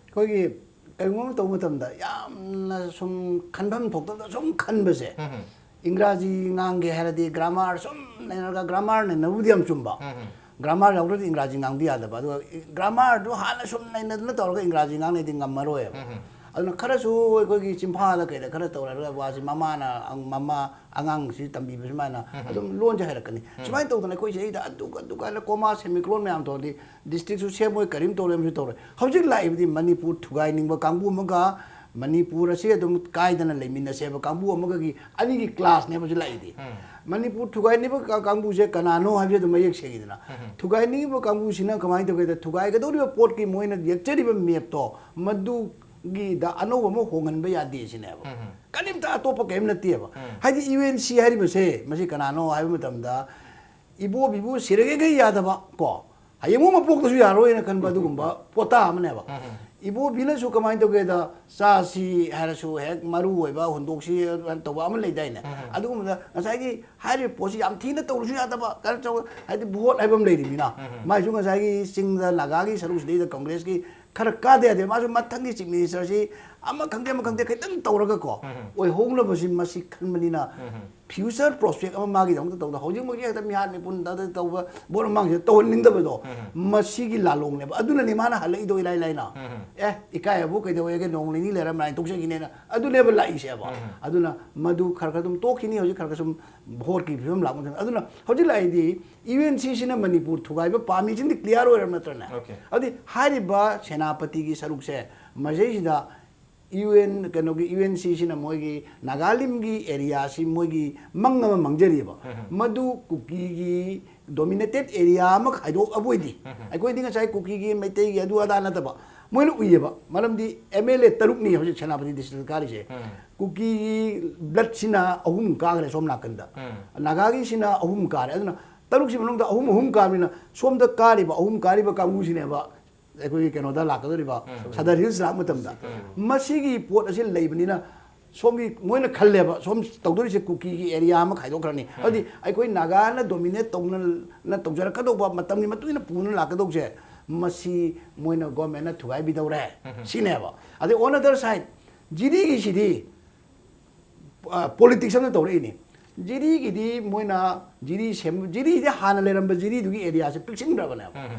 ꯑꯩꯈꯣꯏꯒꯤ ꯀꯔꯤꯒꯨꯝꯕ ꯑꯃ ꯇꯧꯕ ꯃꯇꯝꯗ ꯌꯥꯝꯅ ꯁꯨꯝ ꯈꯟꯐꯝ ꯊꯣꯛꯇꯕꯗ ꯁꯨꯝ ꯈꯟꯕꯁꯦ, ꯏꯪꯒ꯭ꯔꯥꯖꯤ ꯉꯥꯡꯒꯦ ꯍꯥꯏꯔꯗꯤ grammar ꯁꯨꯝ ꯅꯩꯅꯔꯒ, grammar ꯅꯩꯅꯕꯕꯨꯗꯤ ꯌꯥꯝ ꯆꯨꯝꯕ, grammar ꯌꯥꯎꯗ꯭ꯔꯗꯤ ꯏꯪꯒ꯭ꯔꯥꯖꯤ ꯉꯥꯡꯕ ꯌꯥꯗꯕ, ꯑꯗꯨꯒ grammar ꯗꯨ ꯍꯥꯟꯅ ꯁꯨꯝ ꯅꯩꯅꯗꯅ ꯇꯧꯔꯒ ꯏꯪꯒ꯭ꯔꯥꯖꯤ ꯉꯥꯡꯅꯩꯗꯤ ꯉꯝꯃꯔꯣꯏꯕ꯫ ꯑꯗꯨꯅ ꯈꯔꯁꯨ ꯑꯩꯈꯣꯏꯒꯤ ꯆꯤꯟꯐꯥꯗ ꯀꯩꯗ ꯈꯔ ꯇꯧꯔꯒ ꯋꯥꯁꯤ ꯃꯃꯥꯅ, ꯃꯃꯥ ꯑꯉꯥꯡꯁꯤ ꯇꯝꯕꯤꯕ ꯁꯨꯃꯥꯏꯅ ꯑꯗꯨꯝ ꯂꯣꯟꯁꯦ ꯍꯩꯔꯛꯀꯅꯤ꯫ ꯁꯨꯃꯥꯏꯅ ꯇꯧꯗꯅ ꯑꯩꯈꯣꯏ ꯁꯤꯗꯩꯗ ꯑꯗꯨꯒ ꯑꯗꯨꯒ ꯍꯥꯏꯅ comma semicolon ꯃꯌꯥꯝ ꯇꯧꯔꯗꯤ district ꯁꯨ ꯁꯦꯝꯃꯣꯏ, ꯀꯔꯤꯝ ꯇꯧꯔꯣꯏ, ꯑꯃꯁꯨ ꯇꯧꯔꯣꯏ꯫ ꯍꯧꯖꯤꯛ ꯂꯥꯛꯏꯕꯗꯤ ꯃꯅꯤꯄꯨꯔ ꯊꯨꯒꯥꯏꯅꯤꯡꯕ ꯀꯥꯡꯕꯨ ꯑꯃꯒ ꯃꯅꯤꯄꯨꯔ ꯑꯁꯤ ꯑꯗꯨꯝ ꯀꯥꯏꯗꯅ ꯂꯩꯃꯤꯟꯅꯁꯦꯕ ꯀꯥꯡꯕꯨ ꯑꯃꯒꯒꯤ ꯑꯅꯤꯒꯤ class ꯅꯦꯕ ꯍꯧꯖꯤꯛ ꯂꯥꯛꯏꯗꯤ꯫ ꯃꯅꯤꯄꯨꯔ ꯊꯨꯒꯥꯏꯅꯤꯡꯕ ꯀꯥ-, ꯀꯥꯡꯕꯨꯁꯦ ꯀꯅꯥꯅꯣ ꯍꯥꯏꯕꯁꯦ ꯑꯗꯨꯝ ꯃꯌꯦꯛ ꯁꯦꯡꯉꯤꯗꯅ꯫ ꯊꯨꯒꯥꯏꯅꯤꯡꯉꯤꯕ ꯀꯥꯡꯕꯨꯁꯤꯅ ꯀꯃꯥꯏꯅ ꯇꯧꯒꯦꯗ, ꯊꯨꯒꯥꯏꯒꯗꯧꯔꯤꯕ ꯄꯣꯠꯀꯤ ꯃꯣꯏꯅ ꯌꯦꯛꯆꯔꯤꯕ map ꯇꯣ, ꯃꯗꯨꯒꯤꯗ ꯑꯅꯧꯕ ꯑꯃ ꯍꯣꯡꯍꯟꯕ ꯌꯥꯗꯦ ꯁꯤꯅꯦꯕ꯫ ꯀꯔꯤꯝꯇ ꯑꯇꯣꯞꯄ ꯀꯔꯤꯝ ꯅꯠꯇꯦꯕ꯫ ꯍꯥꯏꯗꯤ U N C ꯍꯥꯏꯔꯤꯕꯁꯦ ꯃꯁꯤ ꯀꯅꯥꯅꯣ ꯍꯥꯏꯕ ꯃꯇꯝꯗ ꯏꯕꯣꯕꯤꯕꯨ ꯁꯤꯔꯒꯦ ꯌꯥꯗꯕ ꯀꯣ, ꯍꯌꯦꯡꯃꯨꯛ ꯃꯄꯣꯛꯇꯁꯨ ꯌꯥꯔꯣꯏꯅ ꯈꯟꯕ ꯑꯗꯨꯒꯨꯝꯕ ꯄꯣꯠꯇꯥ ꯑꯃꯅꯦꯕ꯫ ꯏꯕꯣꯕꯤꯅꯁꯨ ꯀꯃꯥꯏꯅ ꯇꯧꯒꯦꯗ, ꯆꯥꯁꯤ ꯍꯥꯏꯔꯁꯨ ꯍꯦꯛ ꯃꯔꯨ ꯑꯣꯏꯕ ꯍꯨꯟꯗꯣꯛꯁꯤ ꯇꯧꯕ ꯑꯃ ꯂꯩꯗꯥꯏꯅꯦ? ꯑꯗꯨꯒꯨꯝꯕꯗ ꯉꯁꯥꯏꯒꯤ ꯍꯥꯏꯔꯤꯕ ꯄꯣꯠꯁꯤ ꯌꯥꯝ ꯊꯤꯅ ꯇꯧꯔꯁꯨ ꯌꯥꯗꯕ, ꯀꯩꯅꯣ ꯇꯧ-, ꯍꯥꯏꯗꯤ vote ꯍꯥꯏꯕ ꯑꯃ ꯂꯩꯔꯤꯃꯤꯅ, ꯃꯥꯏꯁꯨ ꯉꯁꯥꯏꯒꯤ ꯆꯤꯡꯗ ꯅꯥꯒꯥꯒꯤ ꯁꯔꯨꯛꯁꯤꯗꯩꯗ Congress ꯀꯤ ꯈꯔ ꯀꯥꯗ ꯌꯥꯗꯦ꯫ ꯃꯥꯁꯨ ꯃꯊꯪꯒꯤ chief minister ꯁꯤ ꯑꯃ ꯈꯪꯗꯦ ꯑꯃ ꯈꯪꯗꯦ ꯈꯤꯇꯪ ꯇꯧꯔꯒ ꯀꯣ, ꯑꯣꯏꯍꯧꯅꯕꯁꯤ ꯃꯁꯤ ꯈꯟꯕꯅꯤꯅ, future prospect ꯑꯃ ꯃꯥꯒꯤꯗꯃꯛꯇ ꯇꯧꯗ, ꯍꯧꯖꯤꯛꯃꯛꯀꯤ ꯍꯦꯛꯇ ꯃꯤꯍꯥꯠ ꯃꯤꯄꯨꯟ ꯇꯧꯗ ꯇꯧꯕ ꯕꯣꯠ ꯃꯃꯥꯡꯁꯤꯗ ꯇꯧꯍꯟꯅꯤꯡꯗꯕꯗꯣ, ꯃꯁꯤꯒꯤ ꯂꯥꯂꯣꯡꯅꯦꯕ꯫ ꯑꯗꯨꯅꯅꯦ ꯃꯥꯅ ꯍꯜꯂꯛꯏꯗꯣ ꯏꯂꯥꯏ ꯂꯥꯏꯅ꯫ ꯑꯦ, ꯏꯀꯥꯏꯕꯨ ꯀꯩꯗꯧꯋꯦꯒꯦ, ꯅꯣꯡ ꯅꯤꯅꯤ ꯂꯩꯔ ꯃꯥꯏ ꯇꯣꯛꯆꯈꯤꯅꯦꯅ꯫ ꯑꯗꯨꯅꯦꯕ ꯂꯥꯛꯏꯁꯦꯕ꯫ ꯑꯗꯨꯅ ꯃꯗꯨ ꯈꯔ ꯈꯔ ꯑꯗꯨꯝ ꯇꯣꯛꯈꯤꯅꯤ꯫ ꯍꯧꯖꯤꯛ ꯈꯔ ꯈꯔ ꯁꯨꯝ ꯚꯣꯠꯀꯤ ꯐꯤꯕꯝ ꯂꯥꯛꯄ ꯃꯇꯝꯗ꯫ ꯑꯗꯨꯅ ꯍꯧꯖꯤꯛ ꯂꯥꯛꯏꯗꯤ U N C ꯁꯤꯅ ꯃꯅꯤꯄꯨꯔ ꯊꯨꯒꯥꯏꯕ ꯄꯥꯝꯃꯤꯁꯤꯡꯗꯤ clear ꯑꯣꯏꯔꯕ ꯅꯠꯇ꯭ꯔꯅꯦ? Okay. ꯑꯗꯨꯗꯤ ꯍꯥꯏꯔꯤꯕ ꯁꯦꯅꯥꯄꯇꯤꯒꯤ ꯁꯔꯨꯛꯁꯦ ꯃꯁꯤꯗꯩꯁꯤꯗ U N, ꯀꯩꯅꯣꯒꯤ U N C ꯁꯤꯅ ꯃꯣꯏꯒꯤ ꯅꯥꯒꯥꯂꯤꯝꯒꯤ area ꯁꯤ ꯃꯣꯏꯒꯤ ꯃꯪ ꯑꯃ ꯃꯪꯖꯔꯤꯕ꯫ ꯃꯗꯨ ꯀꯨꯀꯤꯒꯤ ꯗꯣꯃꯤꯅꯦꯇꯦꯠ ꯑꯦꯔꯤꯌꯥ ꯑꯃ ꯈꯥꯏꯗꯣꯛꯑꯕ ꯑꯣꯏꯗꯤ, ꯑꯩꯈꯣꯏꯗꯤ ꯉꯁꯥꯏ ꯀꯨꯀꯤꯒꯤ, ꯃꯩꯇꯩꯒꯤ, ꯑꯗꯨ ꯑꯗꯥ ꯅꯠꯇꯕ, ꯃꯣꯏꯅ ꯎꯏꯌꯦꯕ꯫ ꯃꯔꯝꯗꯤ ꯑꯦꯝ ꯑꯦꯜ ꯑꯦ ꯇꯔꯨꯛꯅꯤ ꯍꯧꯖꯤꯛ ꯁꯦꯅꯥꯄꯇꯤ ꯗꯤꯁꯇ꯭ꯔꯤꯛꯇ ꯀꯥꯔꯤꯁꯦ꯫ ꯀꯨꯀꯤꯒꯤ ꯕ꯭ꯂꯠꯁꯤꯅ ꯑꯍꯨꯝ ꯀꯥꯈ꯭ꯔꯦ ꯁꯣꯝ ꯅꯥꯀꯟꯗ, ꯅꯥꯒꯥꯒꯤꯁꯤꯅ ꯑꯍꯨꯝ ꯀꯥꯔꯦ꯫ ꯑꯗꯨꯅ ꯇꯔꯨꯛꯁꯤ ꯃꯅꯨꯡꯗ ꯑꯍꯨꯝ ꯑꯍꯨꯝ ꯀꯥꯕꯅꯤꯅ ꯁꯣꯝꯗ ꯀꯥꯔꯤꯕ ꯑꯍꯨꯝ ꯀꯥꯔꯤꯕ ꯀꯥꯡꯕꯨꯁꯤꯅꯦꯕ ꯑꯩꯈꯣꯏꯒꯤ ꯀꯩꯅꯣꯗ ꯂꯥꯛꯀꯗꯧꯔꯤꯕ, ꯁꯗꯔ ꯍꯤꯜꯁ ꯂꯥꯛꯄ ꯃꯇꯝꯗ꯫ ꯃꯁꯤꯒꯤ ꯄꯣꯠ ꯑꯁꯤ ꯂꯩꯕꯅꯤꯅ ꯁꯣꯝꯒꯤ ꯃꯣꯏꯅ ꯈꯜꯂꯦꯕ, ꯁꯣꯝ ꯇꯧꯗꯣꯔꯤꯁꯦ ꯀꯨꯀꯤꯒꯤ ꯑꯦꯔꯤꯌꯥ ꯑꯃ ꯈꯥꯏꯗꯣꯛꯈ꯭ꯔꯅꯤ꯫ ꯑꯗꯨꯗꯤ ꯑꯩꯈꯣꯏ ꯅꯥꯒꯥꯅ ꯗꯣꯃꯤꯅꯦꯠ ꯇꯧꯅ ꯇꯧꯖꯔꯛꯀꯗꯧꯕ, ꯃꯇꯝꯒꯤ ꯃꯇꯨꯡ ꯏꯟꯅ ꯄꯨꯅ ꯂꯥꯛꯀꯗꯧꯁꯦ, ꯃꯁꯤ ꯃꯣꯏꯅ ꯒꯣꯔꯃꯦꯟꯅ ꯊꯨꯒꯥꯏꯕꯤꯗꯧꯔꯦ ꯁꯤꯅꯦꯕ꯫ ꯑꯗꯩ on other side, ꯖꯤꯔꯤꯒꯤꯁꯤꯗꯤ ꯄꯣꯂꯤꯇꯤꯛꯁ ꯑꯃ ꯇꯧꯔꯛꯏꯅꯤ꯫ ꯖꯤꯔꯤꯒꯤꯗꯤ ꯃꯣꯏꯅ ꯖꯤꯔꯤ ꯁꯦꯝ-, ꯖꯤꯔꯤꯗꯤ ꯍꯥꯟꯅ ꯂꯩꯔꯝꯕ ꯖꯤꯔꯤꯗꯨꯒꯤ ꯑꯦꯔꯤꯌꯥꯁꯦ ꯄꯤꯛꯁꯤꯟꯈ꯭ꯔꯕꯅꯦꯕ꯫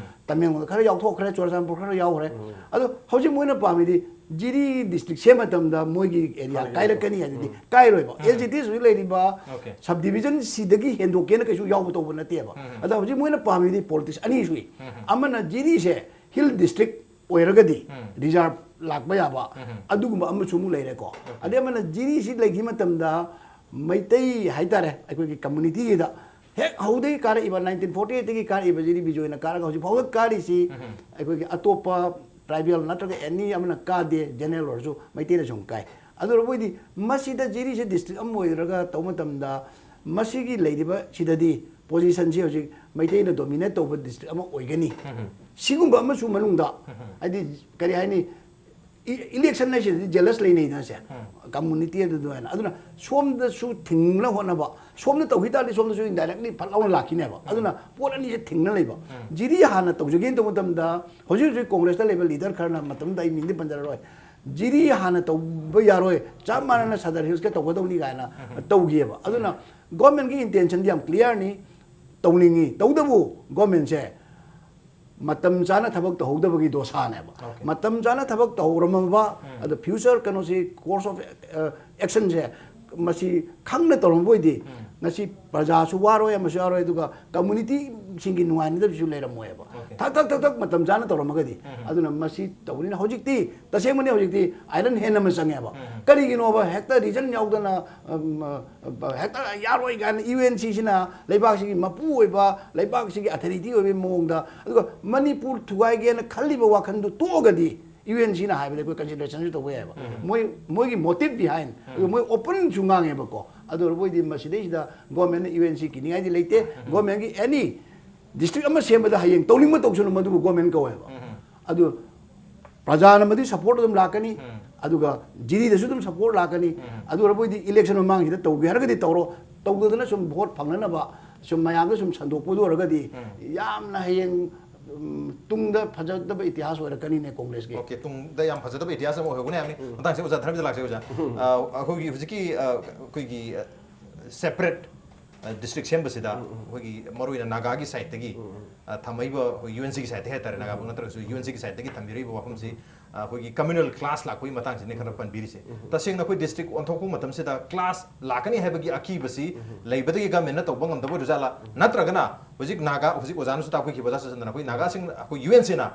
ꯇꯃꯦꯡꯂꯣꯡꯗ ꯈꯔ ꯌꯥꯎꯊꯣꯛꯈ꯭ꯔꯦ, ꯆꯨꯔꯆꯥꯟꯄꯨꯔ ꯈꯔ ꯌꯥꯎꯈ꯭ꯔꯦ꯫ ꯑꯗꯣ ꯍꯧꯖꯤꯛ ꯃꯣꯏꯅ ꯄꯥꯝꯃꯤꯗꯤ ꯖꯤꯔꯤ ꯗꯤꯁꯇ꯭ꯔꯤꯛ ꯁꯦꯝꯕ ꯃꯇꯝꯗ ꯃꯣꯏꯒꯤ ꯑꯦꯔꯤꯌꯥ ꯈꯔ ꯀꯥꯏꯔꯛꯀꯅꯤ ꯍꯥꯏꯗꯨꯗꯤ ꯀꯥꯏꯔꯣꯏꯕ꯫ ꯑꯦꯁ ꯏꯠ ꯏꯁ ꯍꯧꯖꯤꯛ ꯂꯩꯔꯤꯕ ꯑꯣꯀꯦ꯫ ꯁꯕ ꯗꯤꯕꯤꯖꯟ ꯁꯤꯗꯒꯤ ꯍꯦꯟꯗꯣꯛꯀꯦꯅ ꯀꯩꯁꯨ ꯌꯥꯎꯕ ꯇꯧꯕ ꯅꯠꯇꯦꯕ꯫ ꯑꯗ ꯍꯧꯖꯤꯛ ꯃꯣꯏꯅ ꯄꯥꯝꯃꯤꯗꯤ ꯄꯣꯂꯤꯇꯤꯛꯁ ꯑꯅꯤ ꯁꯨꯏ꯫ ꯑꯃꯅ ꯖꯤꯔꯤꯁꯦ ꯍꯤꯜ ꯗꯤꯁꯇ꯭ꯔꯤꯛ ꯑꯣꯏꯔꯒꯗꯤ ꯔꯤꯖꯥꯔꯚ ꯂꯥꯛꯄ ꯌꯥꯕ ꯑꯗꯨꯒꯨꯝꯕ ꯑꯃꯁꯨ ꯑꯃꯨꯛ ꯂꯩꯔꯦꯀꯣ꯫ ꯑꯗꯩ ꯑꯃꯅ ꯖꯤꯔꯤꯁꯤ ꯂꯩꯈꯤꯕ ꯃꯇꯝꯗ ꯃꯩꯇꯩ ꯍꯥꯏꯇꯥꯔꯦ, ꯑꯩꯈꯣꯏꯒꯤ ꯀꯝꯃꯨꯅꯤꯇꯤꯒꯤꯗ ꯍꯦꯛ ꯍꯧꯗꯒꯤ ꯀꯥꯔꯛꯏꯕ, ꯅꯥꯏꯟꯇꯤꯟ ꯐꯣꯔꯇꯤ ꯑꯩꯠꯇꯒꯤ ꯀꯥꯔꯛꯏꯕ ꯖꯤꯔꯤ ꯕꯤꯖꯣꯏꯅ ꯀꯥꯔꯒ ꯍꯧꯖꯤꯛ ꯐꯥꯎꯗ ꯀꯥꯔꯤꯁꯤ ꯑꯩꯈꯣꯏꯒꯤ ꯑꯇꯣꯞꯄ ꯇ꯭ꯔꯥꯏꯕꯦꯜ ꯅꯠꯇ꯭ꯔꯒ ꯑꯦꯅꯤ ꯑꯃꯅ ꯀꯥꯗꯦ, ꯖꯦꯅꯔꯦꯜ ꯑꯣꯏꯔꯁꯨ ꯃꯩꯇꯩꯅ ꯁꯨꯝ ꯀꯥꯏ꯫ ꯑꯗꯨꯅ ꯃꯣꯏꯗꯤ ꯃꯁꯤꯗ ꯖꯤꯔꯤꯁꯦ ꯗꯤꯁꯇ꯭ꯔꯤꯛ ꯑꯃ ꯑꯣꯏꯔꯒ ꯇꯧꯕ ꯃꯇꯝꯗ ꯃꯁꯤꯒꯤ ꯂꯩꯔꯤꯕ ꯁꯤꯗꯗꯤ ꯄꯣꯖꯤꯁꯟꯁꯤ ꯍꯧꯖꯤꯛ ꯃꯩꯇꯩꯅ ꯗꯣꯃꯤꯅꯦꯠ ꯇꯧꯕ ꯗꯤꯁꯇ꯭ꯔꯤꯛ ꯑꯃ ꯑꯣꯏꯒꯅꯤ꯫ ꯁꯤꯒꯨꯝꯕ ꯑꯃꯁꯨ ꯃꯅꯨꯡꯗ ꯍꯥꯏꯗꯤ ꯀꯔꯤ ꯍꯥꯏꯅꯤ, ꯏ-, ꯏꯂꯦꯛꯁꯟ ꯍꯥꯏꯁꯤꯗꯤ ꯖꯦꯂꯁ ꯂꯩꯅꯩꯗꯅ ꯁꯦ, ꯀꯝꯃꯨꯅꯤꯇꯤ ꯑꯗꯨꯗ ꯑꯣꯏꯅ꯫ ꯑꯗꯨꯅ ꯁꯣꯝꯗꯁꯨ ꯊꯤꯡꯅ ꯍꯣꯠꯅꯕ, ꯁꯣꯝꯗ ꯇꯧꯈꯤ ꯇꯥꯔꯗꯤ ꯁꯣꯝꯗꯁꯨ ꯏꯟꯗꯥꯏꯔꯦꯛꯂꯤ ꯐꯠ ꯂꯥꯎꯅ ꯂꯥꯛꯈꯤꯅꯦꯕ꯫ ꯑꯗꯨꯅ ꯄꯣꯠ ꯑꯅꯤꯁꯦ ꯊꯤꯡꯅ ꯂꯩꯕ꯫ ꯖꯤꯔꯤ ꯍꯥꯟꯅ ꯇꯧꯖꯒꯦꯅ ꯇꯧꯕ ꯃꯇꯝꯗ ꯍꯧꯖꯤꯛ ꯍꯧꯖꯤꯛ ꯀꯣꯡꯒ꯭ꯔꯦꯁꯇ ꯂꯩꯕ ꯂꯤꯗꯔ ꯈꯔꯅ, ꯃꯇꯝꯗ ꯑꯩ ꯃꯤꯡꯗꯤ ꯄꯟꯖꯔꯔꯣꯏ, ꯖꯤꯔꯤ ꯍꯥꯟꯅ ꯇꯧꯕ ꯌꯥꯔꯣꯏ, ꯆꯞ ꯃꯥꯟꯅꯅ ꯁꯗꯔ ꯍꯤꯜꯁꯀ ꯇꯧꯒꯗꯧꯅꯤ ꯀꯥꯏꯅ ꯇꯧꯈꯤꯑꯕ꯫ ꯑꯗꯨꯅ ꯒꯣꯔꯃꯦꯟꯒꯤ ꯏꯟꯇꯦꯟꯁꯟꯗꯤ ꯌꯥꯝ ꯀ꯭ꯂꯤꯌꯥꯔꯅꯤ, ꯇꯧꯅꯤꯡꯉꯤ꯫ ꯇꯧꯕꯇꯕꯨ ꯒꯣꯔꯃꯦꯟꯁꯦ ꯃꯇꯝ ꯆꯥꯅ ꯊꯕꯛ ꯇꯧꯍꯧꯗꯕꯒꯤ ꯗꯣꯁꯥꯅꯦꯕ꯫ ꯑꯣꯀꯦ꯫ ꯃꯇꯝ ꯆꯥꯅ ꯊꯕꯛ ꯇꯧꯍꯧꯔꯝꯃꯕ, ꯑꯗꯣ ꯐ꯭ꯌꯨꯆꯔ ꯀꯩꯅꯣꯁꯤ, ꯀꯣꯔꯁ ꯑꯣꯐ ꯑꯦꯛꯁꯟꯁꯦ ꯃꯁꯤ ꯈꯪꯅ ꯇꯧꯔꯝꯕ ꯑꯣꯏꯗꯤ ꯉꯁꯤ ꯄ꯭ꯔꯖꯥꯁꯨ ꯋꯥꯔꯣꯏ, ꯑꯃꯁꯨ ꯌꯥꯔꯣꯏ, ꯑꯗꯨꯒ ꯀꯝꯃꯨꯅꯤꯇꯤꯁꯤꯡꯒꯤ ꯅꯨꯡꯉꯥꯏꯅꯗꯕꯁꯨ ꯂꯩꯔꯝꯃꯣꯏꯕ꯫ Okay. ꯊꯛ ꯊꯛ ꯊꯛ ꯊꯛ ꯃꯇꯝ ꯆꯥꯅ ꯇꯧꯔꯝꯃꯒꯗꯤ꯫ ꯎꯝ. ꯑꯗꯨꯅ ꯃꯁꯤ ꯇꯧꯕꯅꯤꯅ ꯍꯧꯖꯤꯛꯇꯤ, ꯇꯁꯦꯡꯕꯅꯤ, ꯍꯧꯖꯤꯛꯇꯤ ꯑꯥꯏꯔꯟ ꯍꯦꯟ ꯑꯃ ꯆꯪꯉꯦꯕ꯫ ꯎꯝ. ꯀꯔꯤꯒꯤꯅꯣꯕ ꯍꯦꯛꯇ ꯔꯤꯖꯟ ꯌꯥꯎꯗꯅ, ꯎꯝ, ꯑ, ꯍꯦꯛꯇ ꯌꯥꯔꯣꯏ ꯀꯥꯏꯅ ꯌꯨ ꯑꯦꯟ ꯁꯤꯁꯤꯅ ꯂꯩꯕꯥꯛꯁꯤꯒꯤ ꯃꯄꯨ ꯑꯣꯏꯕ, ꯂꯩꯕꯥꯛꯁꯤꯒꯤ ꯑꯊꯣꯔꯤꯇꯤ ꯑꯣꯏꯕꯒꯤ ꯃꯑꯣꯡꯗ, ꯑꯗꯨꯒ ꯃꯅꯤꯄꯨꯔ ꯊꯨꯒꯥꯏꯒꯦꯅ ꯈꯜꯂꯤꯕ ꯋꯥꯈꯜꯗꯨ ꯇꯣꯛꯑꯒꯗꯤ ꯌꯨ ꯑꯦꯟ ꯁꯤꯅ ꯍꯥꯏꯕꯗ ꯑꯩꯈꯣꯏ ꯀꯟꯁꯤꯗꯔꯦꯁꯟꯁꯨ ꯇꯧꯕ ꯌꯥꯏꯑꯕ꯫ ꯎꯝ. ꯃꯣꯏ, ꯃꯣꯏꯒꯤ ꯃꯣꯇꯤꯚ ꯕꯤꯍꯥꯏꯟ, ꯎꯝ. ꯃꯣꯏ ꯑꯣꯄꯟꯁꯨ ꯉꯥꯡꯉꯦꯕꯀꯣ꯫ ꯑꯗꯨ ꯑꯣꯏꯔꯕꯣꯏꯗꯤ ꯃꯁꯤꯗꯩꯁꯤꯗ ꯒꯣꯔꯃꯦꯟꯅ ꯌꯨ ꯑꯦꯟ ꯁꯤ ꯀꯤꯅꯤꯡꯉꯥꯏꯗꯤ ꯂꯩꯇꯦ꯫ ꯎꯝ. ꯒꯣꯔꯃꯦꯟꯒꯤ ꯑꯦꯅꯤ ꯗꯤꯁꯇ꯭ꯔꯤꯛ ꯑꯃ ꯁꯦꯝꯕꯗ ꯍꯌꯦꯡ ꯇꯧꯅꯤꯡꯕ ꯇꯧꯁꯅꯨ, ꯃꯗꯨꯕꯨ ꯒꯣꯔꯃꯦꯟ ꯀꯧꯋꯦꯕ꯫ ꯎꯝ. ꯑꯗꯨ ꯄ꯭ꯔꯖꯥꯅ ꯃꯗꯨꯒꯤ ꯁꯄꯣꯔꯠ ꯑꯗꯨꯝ ꯂꯥꯛꯀꯅꯤ꯫ ꯎꯝ. ꯑꯗꯨꯒ ꯖꯤꯔꯤꯗꯁꯨ ꯑꯗꯨꯝ ꯁꯄꯣꯔꯠ ꯂꯥꯛꯀꯅꯤ꯫ ꯎꯝ. ꯑꯗꯨ ꯑꯣꯏꯔꯕꯣꯏꯗꯤ ꯏꯂꯦꯛꯁꯟ ꯃꯃꯥꯡꯁꯤꯗ ꯇꯧꯒꯦ ꯍꯥꯏꯔꯒꯗꯤ ꯇꯧꯔꯣ, ꯇꯧꯗꯗꯅ ꯁꯨꯝ ꯚꯣꯠ ꯐꯪꯅꯅꯕ ꯁꯨꯝ ꯃꯌꯥꯝꯗ ꯁꯨꯝ ꯁꯟꯗꯣꯛꯄꯗꯨ ꯑꯣꯏꯔꯒꯗꯤ ꯎꯝ. ꯌꯥꯝꯅ ꯍꯌꯦꯡ, ꯎꯝ, ꯇꯨꯡꯗ ꯐꯖꯗꯕ ꯏꯇꯤꯍꯥꯁ ꯑꯣꯏꯔꯛꯀꯅꯤꯅꯦ ꯀꯣꯡꯒ꯭ꯔꯦꯁꯀꯤ꯫ Okay, ꯇꯨꯡꯗ ꯌꯥꯝ ꯐꯖꯗꯕ ꯏꯇꯤꯍꯥꯁ ꯑꯃ ꯑꯣꯏꯍꯧꯒꯅꯤ ꯍꯥꯏꯕꯅꯤ꯫ ꯃꯇꯥꯡꯁꯤ ꯑꯣꯖꯥ ꯙꯔꯃꯦꯟꯗ꯭ꯔ ꯂꯥꯛꯆꯩ ꯑꯣꯖꯥ꯫ ꯑ, ꯑꯩꯈꯣꯏꯒꯤ ꯍꯧꯖꯤꯛꯀꯤ, ꯑ, ꯑꯩꯈꯣꯏꯒꯤ, ꯑ, separate, ꯑ, district ꯁꯦꯝꯕꯁꯤꯗ ꯑꯩꯈꯣꯏꯒꯤ ꯃꯔꯨꯑꯣꯏꯅ ꯅꯥꯒꯥꯒꯤ ꯁꯥꯏꯠꯇꯒꯤ, ꯑ, ꯊꯝꯃꯛꯏꯕ ꯑꯩꯈꯣꯏ ꯌꯨ ꯑꯦꯟ ꯁꯤꯒꯤ ꯁꯥꯏꯠꯇ ꯍꯥꯏꯇꯥꯔꯦ, ꯅꯥꯒꯥꯕꯨ ꯅꯠꯇ꯭ꯔꯒꯁꯨ ꯌꯨ ꯑꯦꯟ ꯁꯤꯒꯤ ꯁꯥꯏꯠꯇꯒꯤ ꯊꯝꯕꯤꯔꯛꯏꯕ ꯋꯥꯐꯝꯁꯤ, ꯑ, ꯑꯩꯈꯣꯏꯒꯤ communal clash ꯂꯥꯛꯄꯒꯤ ꯃꯇꯥꯡꯁꯤꯅꯤ ꯈꯔ ꯄꯟꯕꯤꯔꯤꯁꯦ꯫ ꯇꯁꯦꯡꯅ ꯑꯩꯈꯣꯏ district ꯑꯣꯟꯊꯣꯛꯄ ꯃꯇꯝꯁꯤꯗ clash ꯂꯥꯛꯀꯅꯤ ꯍꯥꯏꯕꯒꯤ ꯑꯀꯤꯕꯁꯤ ꯂꯩꯕꯗꯒꯤ ꯒꯃꯦꯟꯅ ꯇꯧꯕ ꯉꯝꯗꯕ ꯑꯣꯏꯔꯖꯥꯠꯂꯥ? ꯅꯠꯇ꯭ꯔꯒꯅ ꯍꯧꯖꯤꯛ ꯅꯥꯒꯥ, ꯍꯧꯖꯤꯛ ꯑꯣꯖꯥꯅꯁꯨ ꯇꯥꯛꯄꯤꯈꯤꯕ, ꯑꯣꯖꯥ ꯁꯆꯟꯗꯅ, ꯑꯩꯈꯣꯏ ꯅꯥꯒꯥꯁꯤꯡ, ꯑꯩꯈꯣꯏ ꯌꯨ ꯑꯦꯟ ꯁꯤꯅ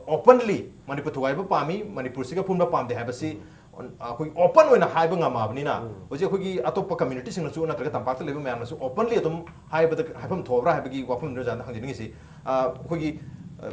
openly ꯃꯅꯤꯄꯨꯔ ꯊꯨꯒꯥꯏꯕ ꯄꯥꯝꯃꯤ, ꯃꯅꯤꯄꯨꯔꯁꯤꯒ ꯄꯨꯟꯕ ꯄꯥꯝꯗꯦ ꯍꯥꯏꯕꯁꯤ ꯑꯩꯈꯣꯏ open ꯑꯣꯏꯅ ꯍꯥꯏꯕ ꯉꯝꯃꯕꯅꯤꯅ, ꯍꯧꯖꯤꯛ ꯑꯩꯈꯣꯏꯒꯤ ꯑꯇꯣꯞꯄ community ꯁꯤꯡꯅꯁꯨ ꯅꯠꯇ꯭ꯔꯒ ꯇꯝꯄꯥꯛꯇ ꯂꯩꯕ ꯃꯌꯥꯝꯅꯁꯨ openly ꯑꯗꯨꯝ ꯍꯥꯏꯕꯗ ꯍꯥꯏꯐꯝ ꯊꯣꯛꯑꯕ꯭ꯔꯥ ꯍꯥꯏꯕꯒꯤ ꯋꯥꯐꯝꯗꯨꯅꯤ ꯑꯣꯖꯥꯅ ꯍꯪꯖꯅꯤꯡꯉꯤꯁꯤ꯫ ꯑ, ꯑꯩꯈꯣꯏꯒꯤ, ꯑ,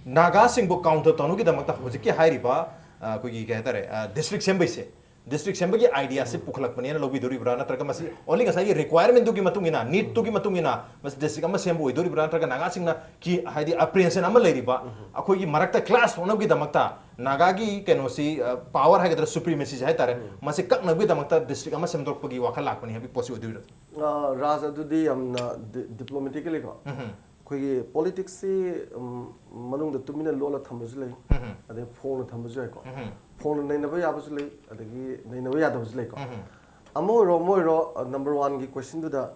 ꯅꯥꯒꯥꯁꯤꯡꯕꯨ counter ꯇꯧꯅꯕꯒꯤꯗꯃꯛꯇ ꯍꯧꯖꯤꯛꯀꯤ ꯍꯥꯏꯔꯤꯕ, ꯑ, ꯑꯩꯈꯣꯏꯒꯤ ꯀꯩ ꯍꯥꯏꯇꯥꯔꯦ, ꯑ, district ꯁꯦꯝꯕꯩꯁꯦ, district ꯁꯦꯝꯕꯒꯤ idea ꯁꯤ ꯄꯨꯈꯠꯂꯛꯄꯅꯦꯅ ꯂꯧꯕꯤꯗꯣꯔꯤꯕ꯭ꯔꯥ? ꯅꯠꯇ꯭ꯔꯒ ꯃꯁꯤ only ꯉꯁꯥꯏꯒꯤ requirement ꯗꯨꯒꯤ ꯃꯇꯨꯡ ꯏꯟꯅ, need ꯇꯨꯒꯤ ꯃꯇꯨꯡ ꯏꯟꯅ ꯃꯁꯤ district ꯑꯃ ꯁꯦꯝꯕ ꯑꯣꯏꯗꯣꯔꯤꯕ꯭ꯔꯥ? ꯅꯠꯇ꯭ꯔꯒ ꯅꯥꯒꯥꯁꯤꯡꯅ ꯀꯤ-, ꯍꯥꯏꯗꯤ apprehension ꯑꯃ ꯂꯩꯔꯤꯕ ꯑꯩꯈꯣꯏꯒꯤ ꯃꯔꯛꯇ clash ꯊꯣꯛꯅꯕꯒꯤꯗꯃꯛꯇ ꯅꯥꯒꯥꯒꯤ ꯀꯩꯅꯣꯁꯤ, ꯑ, power ꯍꯥꯏꯒꯗ꯭ꯔꯥ, supremacy ꯁꯤ ꯍꯥꯏꯇꯥꯔꯦ, ꯃꯁꯤ ꯀꯛꯅꯕꯒꯤꯗꯃꯛꯇ district ꯑꯃ ꯁꯦꯝꯗꯣꯔꯛꯄꯒꯤ ꯋꯥꯈꯜ ꯂꯥꯛꯄꯅꯤ ꯍꯥꯏꯕꯒꯤ ꯄꯣꯠꯁꯤ ꯑꯣꯏꯗꯣꯏꯔꯥ? ꯑ, ꯔꯥꯖ, ꯑꯗꯨꯗꯤ ꯌꯥꯝꯅ ꯗꯤ-, diplomatically ꯀꯣ, ꯎꯝ. ꯑꯩꯈꯣꯏꯒꯤ politics ꯁꯤ, ꯎꯝ, ꯃꯅꯨꯡꯗ ꯇꯨꯃꯤꯟꯅ ꯂꯣꯠꯂ ꯊꯝꯕꯁꯨ ꯂꯩ, ꯎꯝ. ꯑꯗꯩ ꯐꯣꯡꯅ ꯊꯝꯕꯁꯨ ꯌꯥꯏꯀꯣ꯫ ꯎꯝ. ꯐꯣꯡꯅ ꯅꯩꯅꯕ ꯌꯥꯕꯁꯨ ꯂꯩ, ꯑꯗꯒꯤ ꯅꯩꯅꯕ ꯌꯥꯗꯕꯁꯨ ꯂꯩꯀꯣ꯫ ꯎꯝ. ꯑꯃ ꯑꯣꯏꯔꯣ ꯑꯃ ꯑꯣꯏꯔꯣ, ꯑ, number one ꯒꯤ question ꯗꯨꯗ,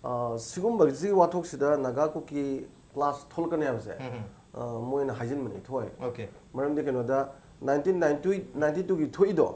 ꯑ, ꯁꯤꯒꯨꯝꯕꯁꯤ ꯋꯥꯊꯣꯛꯁꯤꯗ ꯅꯥꯒꯥ ꯀꯨꯀꯤ clash ꯊꯣꯛꯂꯛꯀꯅꯤ ꯍꯥꯏꯕꯁꯦ, ꯎꯝ. ꯑ, ꯃꯣꯏꯅ ꯍꯥꯏꯖꯤꯟꯕꯅꯤ ꯊꯣꯛꯑꯦ꯫ Okay. ꯃꯔꯝꯗꯤ ꯀꯩꯅꯣꯗ, nineteen ninety, ninety two ꯒꯤ ꯊꯣꯛꯏꯗꯣ,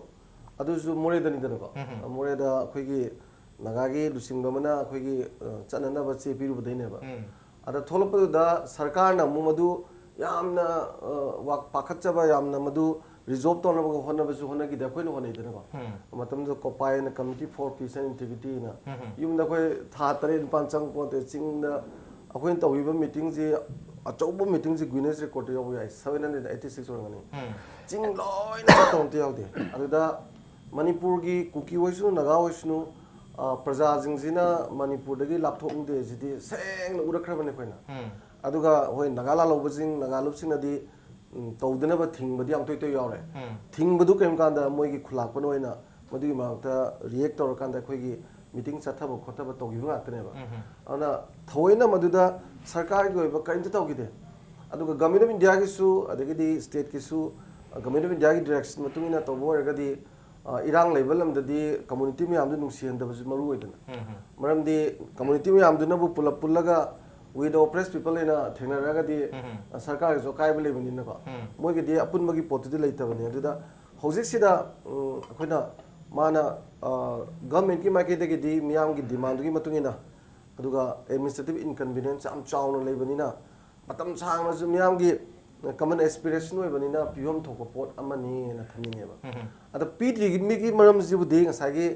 ꯑꯗꯨꯁꯨ ꯃꯣꯔꯦꯗꯅꯤꯗꯅꯀꯣ꯫ ꯎꯝ. ꯃꯣꯔꯦꯗ ꯑꯩꯈꯣꯏꯒꯤ ꯅꯥꯒꯥꯒꯤ ꯂꯨꯆꯤꯡꯕ ꯑꯃꯅ ꯑꯩꯈꯣꯏꯒꯤ, ꯑ, ꯆꯠꯅꯅꯕ ꯆꯦ ꯄꯤꯔꯨꯕꯗꯩꯅꯦꯕ꯫ ꯎꯝ꯫ ꯑꯗ ꯊꯣꯛꯂꯛꯄꯗꯨꯗ ꯁꯔꯀꯥꯔꯅ ꯑꯃꯨꯛ ꯃꯗꯨ ꯌꯥꯝꯅ, ꯑ, ꯋꯥ-, ꯄꯥꯈꯠꯆꯕ, ꯌꯥꯝꯅ ꯃꯗꯨ resolve ꯇꯧꯅꯕ ꯍꯣꯠꯅꯕꯁꯨ ꯍꯣꯠꯅꯈꯤꯗꯦ, ꯑꯩꯈꯣꯏꯅ ꯍꯣꯠꯅꯩꯗꯅꯀꯣ꯫ ꯎꯝ꯫ ꯃꯇꯝꯗꯨꯗ COPAI ꯍꯥꯏꯅ, Committee for Peace and Integrity ꯍꯥꯏꯅ, ꯎꯝ꯫ ꯌꯨꯝꯗ ꯑꯩꯈꯣꯏ ꯊꯥ ꯇꯔꯦꯠ ꯅꯤꯄꯥꯜ ꯆꯪꯄꯣꯠꯇꯦ꯫ ꯆꯤꯡꯗ ꯑꯩꯈꯣꯏꯅ ꯇꯧꯈꯤꯕ meetingꯁꯤ, ꯑꯆꯧꯕ meetingꯁꯤ Guinness Recordꯇ ꯌꯥꯎꯕ ꯌꯥꯏ, seven hundred eighty six ꯑꯣꯏꯔꯝꯒꯅꯤ꯫ ꯎꯝ꯫ ꯆꯤꯡ ꯂꯣꯏꯅ ꯆꯠꯇꯕ ꯑꯝꯇ ꯌꯥꯎꯗꯦ꯫ ꯑꯗꯨꯗ ꯃꯅꯤꯄꯨꯔꯒꯤ ꯀꯨꯀꯤ ꯑꯣꯏꯁꯅꯨ, ꯅꯥꯒꯥ ꯑꯣꯏꯁꯅꯨ, ꯑ, ꯄ꯭ꯔꯖꯥꯁꯤꯡꯁꯤꯅ ꯃꯅꯤꯄꯨꯔꯗꯒꯤ ꯂꯥꯞꯊꯣꯛꯅꯤꯡꯗꯦ ꯁꯤꯗꯤ ꯁꯦꯡꯅ ꯎꯔꯛꯈ꯭ꯔꯕꯅꯤ ꯑꯩꯈꯣꯏꯅ꯫ ꯎꯝ꯫ ꯑꯗꯨꯒ ꯍꯣꯏ, ꯅꯥꯒꯥ ꯂꯥꯜꯍꯧꯕꯁꯤꯡ, ꯅꯥꯒꯥ ꯂꯨꯞꯁꯤꯡꯅꯗꯤ, ꯎꯝ, ꯇꯧꯗꯅꯕ ꯊꯤꯡꯕꯗꯤ ꯌꯥꯝ ꯇꯣꯏ ꯇꯣꯏ ꯌꯥꯎꯔꯦ꯫ ꯎꯝ꯫ ꯊꯤꯡꯕꯗꯨ ꯀꯔꯤꯒꯨꯝꯕ ꯀꯥꯟꯗ ꯃꯣꯏꯒꯤ ꯈꯨꯂꯥꯛꯄꯅ ꯑꯣꯏꯅ ꯃꯗꯨꯒꯤ ꯃꯔꯛꯇ react ꯇꯧꯔꯀꯥꯟꯗ ꯑꯩꯈꯣꯏꯒꯤ meeting ꯆꯠꯊꯕ ꯈꯣꯠꯊꯕ ꯇꯧꯈꯤꯕ ꯉꯥꯛꯇꯅꯦꯕ꯫ ꯎꯝ꯫ ꯑꯗꯨꯅ ꯊꯑꯣꯏꯅ ꯃꯗꯨꯗ ꯁꯔꯀꯥꯔꯒꯤ ꯑꯣꯏꯕ ꯀꯔꯤꯝꯇ ꯇꯧꯈꯤꯗꯦ꯫ ꯑꯗꯨꯒ Government of Indiaꯒꯤꯁꯨ, ꯑꯗꯒꯤꯗꯤ stateꯀꯤꯁꯨ, Government of Indiaꯒꯤ direction ꯃꯇꯨꯡ ꯏꯟꯅ ꯇꯧꯕ ꯑꯣꯏꯔꯒꯗꯤ, ꯑ, ꯏꯔꯥꯡ ꯂꯩꯕ ꯂꯝꯗꯗꯤ community ꯃꯌꯥꯝꯗꯨ ꯅꯨꯡꯁꯤꯍꯟꯗꯕꯁꯨ ꯃꯔꯨ ꯑꯣꯏꯗꯅ꯫ ꯎꯝ, ꯎꯝ꯫ ꯃꯔꯝꯗꯤ community ꯃꯌꯥꯝꯗꯨꯅꯕꯨ ꯄꯨꯂꯞ ꯄꯨꯜꯂꯒ we the oppressed people ꯍꯥꯏꯅ ꯊꯦꯡꯅꯔꯒꯗꯤ, ꯎꯝ, ꯎꯝ꯫ ꯑ, ꯁꯔꯀꯥꯔꯒꯤꯁꯨ ꯑꯀꯥꯏꯕ ꯂꯩꯕꯅꯤꯅꯀꯣ꯫ ꯎꯝ꯫ ꯃꯣꯏꯒꯤꯗꯤ ꯑꯄꯨꯟꯕꯒꯤ ꯄꯣꯠꯇꯨꯗꯤ ꯂꯩꯇꯕꯅꯤ꯫ ꯑꯗꯨꯗ ꯍꯧꯖꯤꯛꯁꯤꯗ, ꯎꯝ, ꯑꯩꯈꯣꯏꯅ ꯃꯥꯅ, ꯑ, governmentꯀꯤ ꯃꯥꯏꯀꯩꯗꯒꯤꯗꯤ ꯃꯤꯌꯥꯝꯒꯤ demandꯗꯨꯒꯤ ꯃꯇꯨꯡ ꯏꯟꯅ, ꯑꯗꯨꯒ administrative inconvenience ꯌꯥꯝ ꯆꯥꯎꯅ ꯂꯩꯕꯅꯤꯅ, ꯃꯇꯝ ꯁꯥꯡꯅꯁꯨ ꯃꯤꯌꯥꯝꯒꯤ common aspiration ꯑꯣꯏꯕꯅꯤꯅ ꯄꯤꯐꯝ ꯊꯣꯛꯄ ꯄꯣꯠ ꯑꯃꯅꯤꯅ ꯊꯝꯅꯤꯡꯉꯦꯕ꯫ ꯎꯝ꯫ ꯑꯗ ꯄꯤꯗ꯭ꯔꯤꯕꯒꯤ ꯃꯔꯝꯁꯤꯕꯨꯗꯤ ꯉꯁꯥꯏꯒꯤ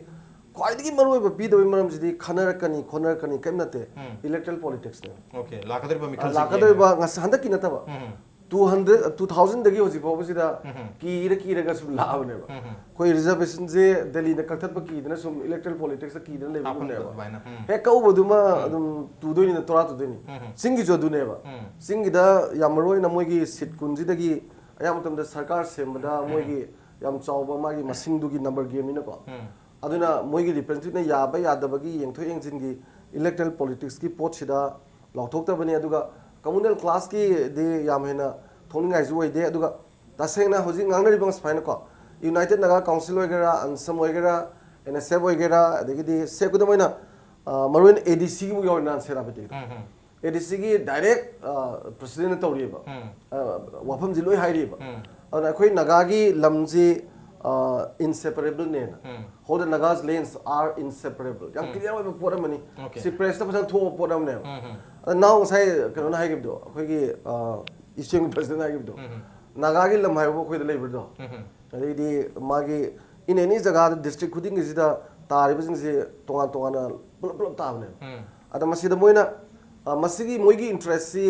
ꯈ꯭ꯋꯥꯏꯗꯒꯤ ꯃꯔꯨꯑꯣꯏꯕ ꯄꯤꯗꯕꯒꯤ ꯃꯔꯝꯁꯤꯗꯤ ꯈꯟꯅꯔꯛꯀꯅꯤ, ꯈꯣꯠꯅꯔꯛꯀꯅꯤ ꯀꯔꯤꯝ ꯅꯠꯇꯦ꯫ ꯎꯝ꯫ Electoral politicsꯅꯦꯕ꯫ Okay, ꯂꯥꯛꯀꯗꯧꯔꯤꯕ ꯑ, ꯃꯤꯈꯜꯁꯤꯒꯤ ꯂꯥꯛꯀꯗꯧꯔꯤꯕ ꯉꯁ-, ꯍꯟꯗꯛꯀꯤ ꯅꯠꯇꯕ꯫ ꯎꯝ꯫ Two hundred, two thousandꯗꯒꯤ ꯍꯧꯖꯤꯛ ꯐꯥꯎꯕꯁꯤꯗ ꯎꯝ꯫ ꯀꯤꯔ ꯀꯤꯔꯒ ꯁꯨꯝ ꯂꯥꯛꯑꯕꯅꯦꯕ꯫ ꯎꯝ꯫ ꯑꯩꯈꯣꯏ reservationꯁꯦ ꯗꯦꯜꯂꯤꯅ ꯀꯛꯊꯠꯄ ꯀꯤꯗꯅ ꯁꯨꯝ electoral politicsꯇ ꯀꯤꯗꯅ ꯍꯥꯞꯄꯗꯣ ꯂꯩꯕꯒꯨꯝꯅꯦꯕ꯫ ꯑꯗꯨꯃꯥꯏꯅ꯫ ꯎꯝ꯫ ꯍꯦꯛ ꯀꯛꯎꯕꯗꯨꯃ ꯎꯝ꯫ ꯑꯗꯨꯝ ꯇꯨꯗꯣꯏꯅꯤꯅ, ꯇꯣꯔꯥ ꯇꯨꯗꯣꯏꯅꯤ꯫ ꯎꯝ꯫ ꯆꯤꯡꯒꯤꯁꯨ ꯑꯗꯨꯅꯦꯕ꯫ ꯎꯝ꯫ ꯆꯤꯡꯒꯤꯗ ꯌꯥꯝ ꯃꯔꯨ ꯑꯣꯏꯅ ꯃꯣꯏꯒꯤ seat ꯀꯨꯟꯁꯤꯗꯒꯤ ꯑꯌꯥꯝꯕ ꯃꯇꯝꯗ ꯁꯔꯀꯥꯔ ꯁꯦꯝꯕꯗ ꯎꯝ꯫ ꯃꯣꯏꯒꯤ ꯌꯥꯝ ꯆꯥꯎꯕ ꯃꯥꯒꯤ ꯃꯁꯤꯡꯗꯨꯒꯤ number gameꯅꯤꯅꯀꯣ꯫ ꯎꯝ꯫ ꯑꯗꯨꯅ ꯃꯣꯏꯒꯤ representativeꯅ ꯌꯥꯕ ꯌꯥꯗꯕꯒꯤ ꯌꯦꯡꯊꯣꯛ ꯌꯦꯡꯁꯤꯟꯒꯤ electoral politicsꯀꯤ ꯄꯣꯠꯁꯤꯗ ꯂꯥꯎꯊꯣꯛꯇꯕꯅꯤ꯫ ꯑꯗꯨꯒ communal classꯀꯤꯗꯤ ꯌꯥꯝ ꯍꯦꯟꯅ ꯊꯣꯛꯅꯤꯡꯉꯥꯏꯁꯨ ꯑꯣꯏꯗꯦ꯫ ꯑꯗꯨꯒ ꯇꯁꯦꯡꯅ ꯍꯧꯖꯤꯛ ꯉꯥꯡꯅꯔꯤꯕ ꯁꯨꯃꯥꯏꯅꯀꯣ, United Naga Council ꯑꯣꯏꯒꯦꯔꯥ, ꯑꯟꯁꯝ ꯑꯣꯏꯒꯦꯔꯥ, NSF ꯑꯣꯏꯒꯦꯔꯥ, ꯑꯗꯒꯤꯗꯤ say ꯈꯨꯗꯝ ꯑꯣꯏꯅ, ꯑ, ꯃꯔꯨꯑꯣꯏꯅ ADCꯒꯤꯕꯨ ꯌꯥꯎꯔꯦ ꯅꯍꯥꯟ ꯁꯦꯅꯥꯄꯇꯤꯒꯤꯗ꯫ ꯎꯝ, ꯎꯝ꯫ ADCꯒꯤ direct, ꯑ, presidentꯅ ꯇꯧꯔꯤꯑꯕ꯫ ꯎꯝ꯫ ꯑ, ꯋꯥꯐꯝꯁꯤ ꯂꯣꯏ ꯍꯥꯏꯔꯤꯑꯕ꯫ ꯎꯝ꯫ ꯑꯗꯨꯅ ꯑꯩꯈꯣꯏ ꯅꯥꯒꯥꯒꯤ ꯂꯝꯁꯤ ꯏꯟꯁꯦꯄꯔꯦꯕꯜꯅꯦꯅ꯫ How the Nagas lands are inseparable, ꯌꯥꯝ ꯀ꯭ꯂꯤꯌꯥꯔ ꯑꯣꯏꯕ ꯄꯣꯠ ꯑꯃꯅꯤ꯫ Okay. ꯁꯤ ꯄ꯭ꯔꯦꯁꯇ ꯐꯖꯅ ꯊꯣꯛꯑꯕ ꯄꯣꯠ ꯑꯃꯅꯦꯕ꯫ ꯎꯝ, ꯎꯝ. ꯑꯗ ꯅꯍꯥꯟ ꯉꯁꯥꯏ ꯀꯩꯅꯣꯅ ꯍꯥꯏꯈꯤꯕꯗꯣ, ꯑꯩꯈꯣꯏꯒꯤ ꯏꯁꯤꯡ ꯄ꯭ꯔꯁꯤꯗꯦꯟ ꯍꯥꯏꯈꯤꯕꯗꯣ, ꯎꯝ, ꯎꯝ. ꯅꯥꯒꯥꯒꯤ ꯂꯝ ꯍꯥꯏꯕꯕꯨ ꯑꯩꯈꯣꯏꯗ ꯂꯩꯕꯗꯣ꯫ ꯎꯝ, ꯎꯝ. ꯑꯗꯩꯗꯤ ꯃꯥꯒꯤ in any ꯖꯒꯥꯗ, ꯗꯤꯁꯇ꯭ꯔꯤꯛ ꯈꯨꯗꯤꯡꯒꯤꯁꯤꯗ ꯇꯥꯔꯤꯕꯁꯤꯡꯁꯦ ꯇꯣꯉꯥꯟ ꯇꯣꯉꯥꯟꯅ ꯄꯨꯂꯞ ꯄꯨꯂꯞ ꯇꯥꯕꯅꯦꯕ꯫ ꯎꯝ. ꯑꯗ ꯃꯁꯤꯗ ꯃꯣꯏꯅ, ꯑ, ꯃꯁꯤꯒꯤ ꯃꯣꯏꯒꯤ ꯏꯟꯇꯔꯦꯁꯁꯤ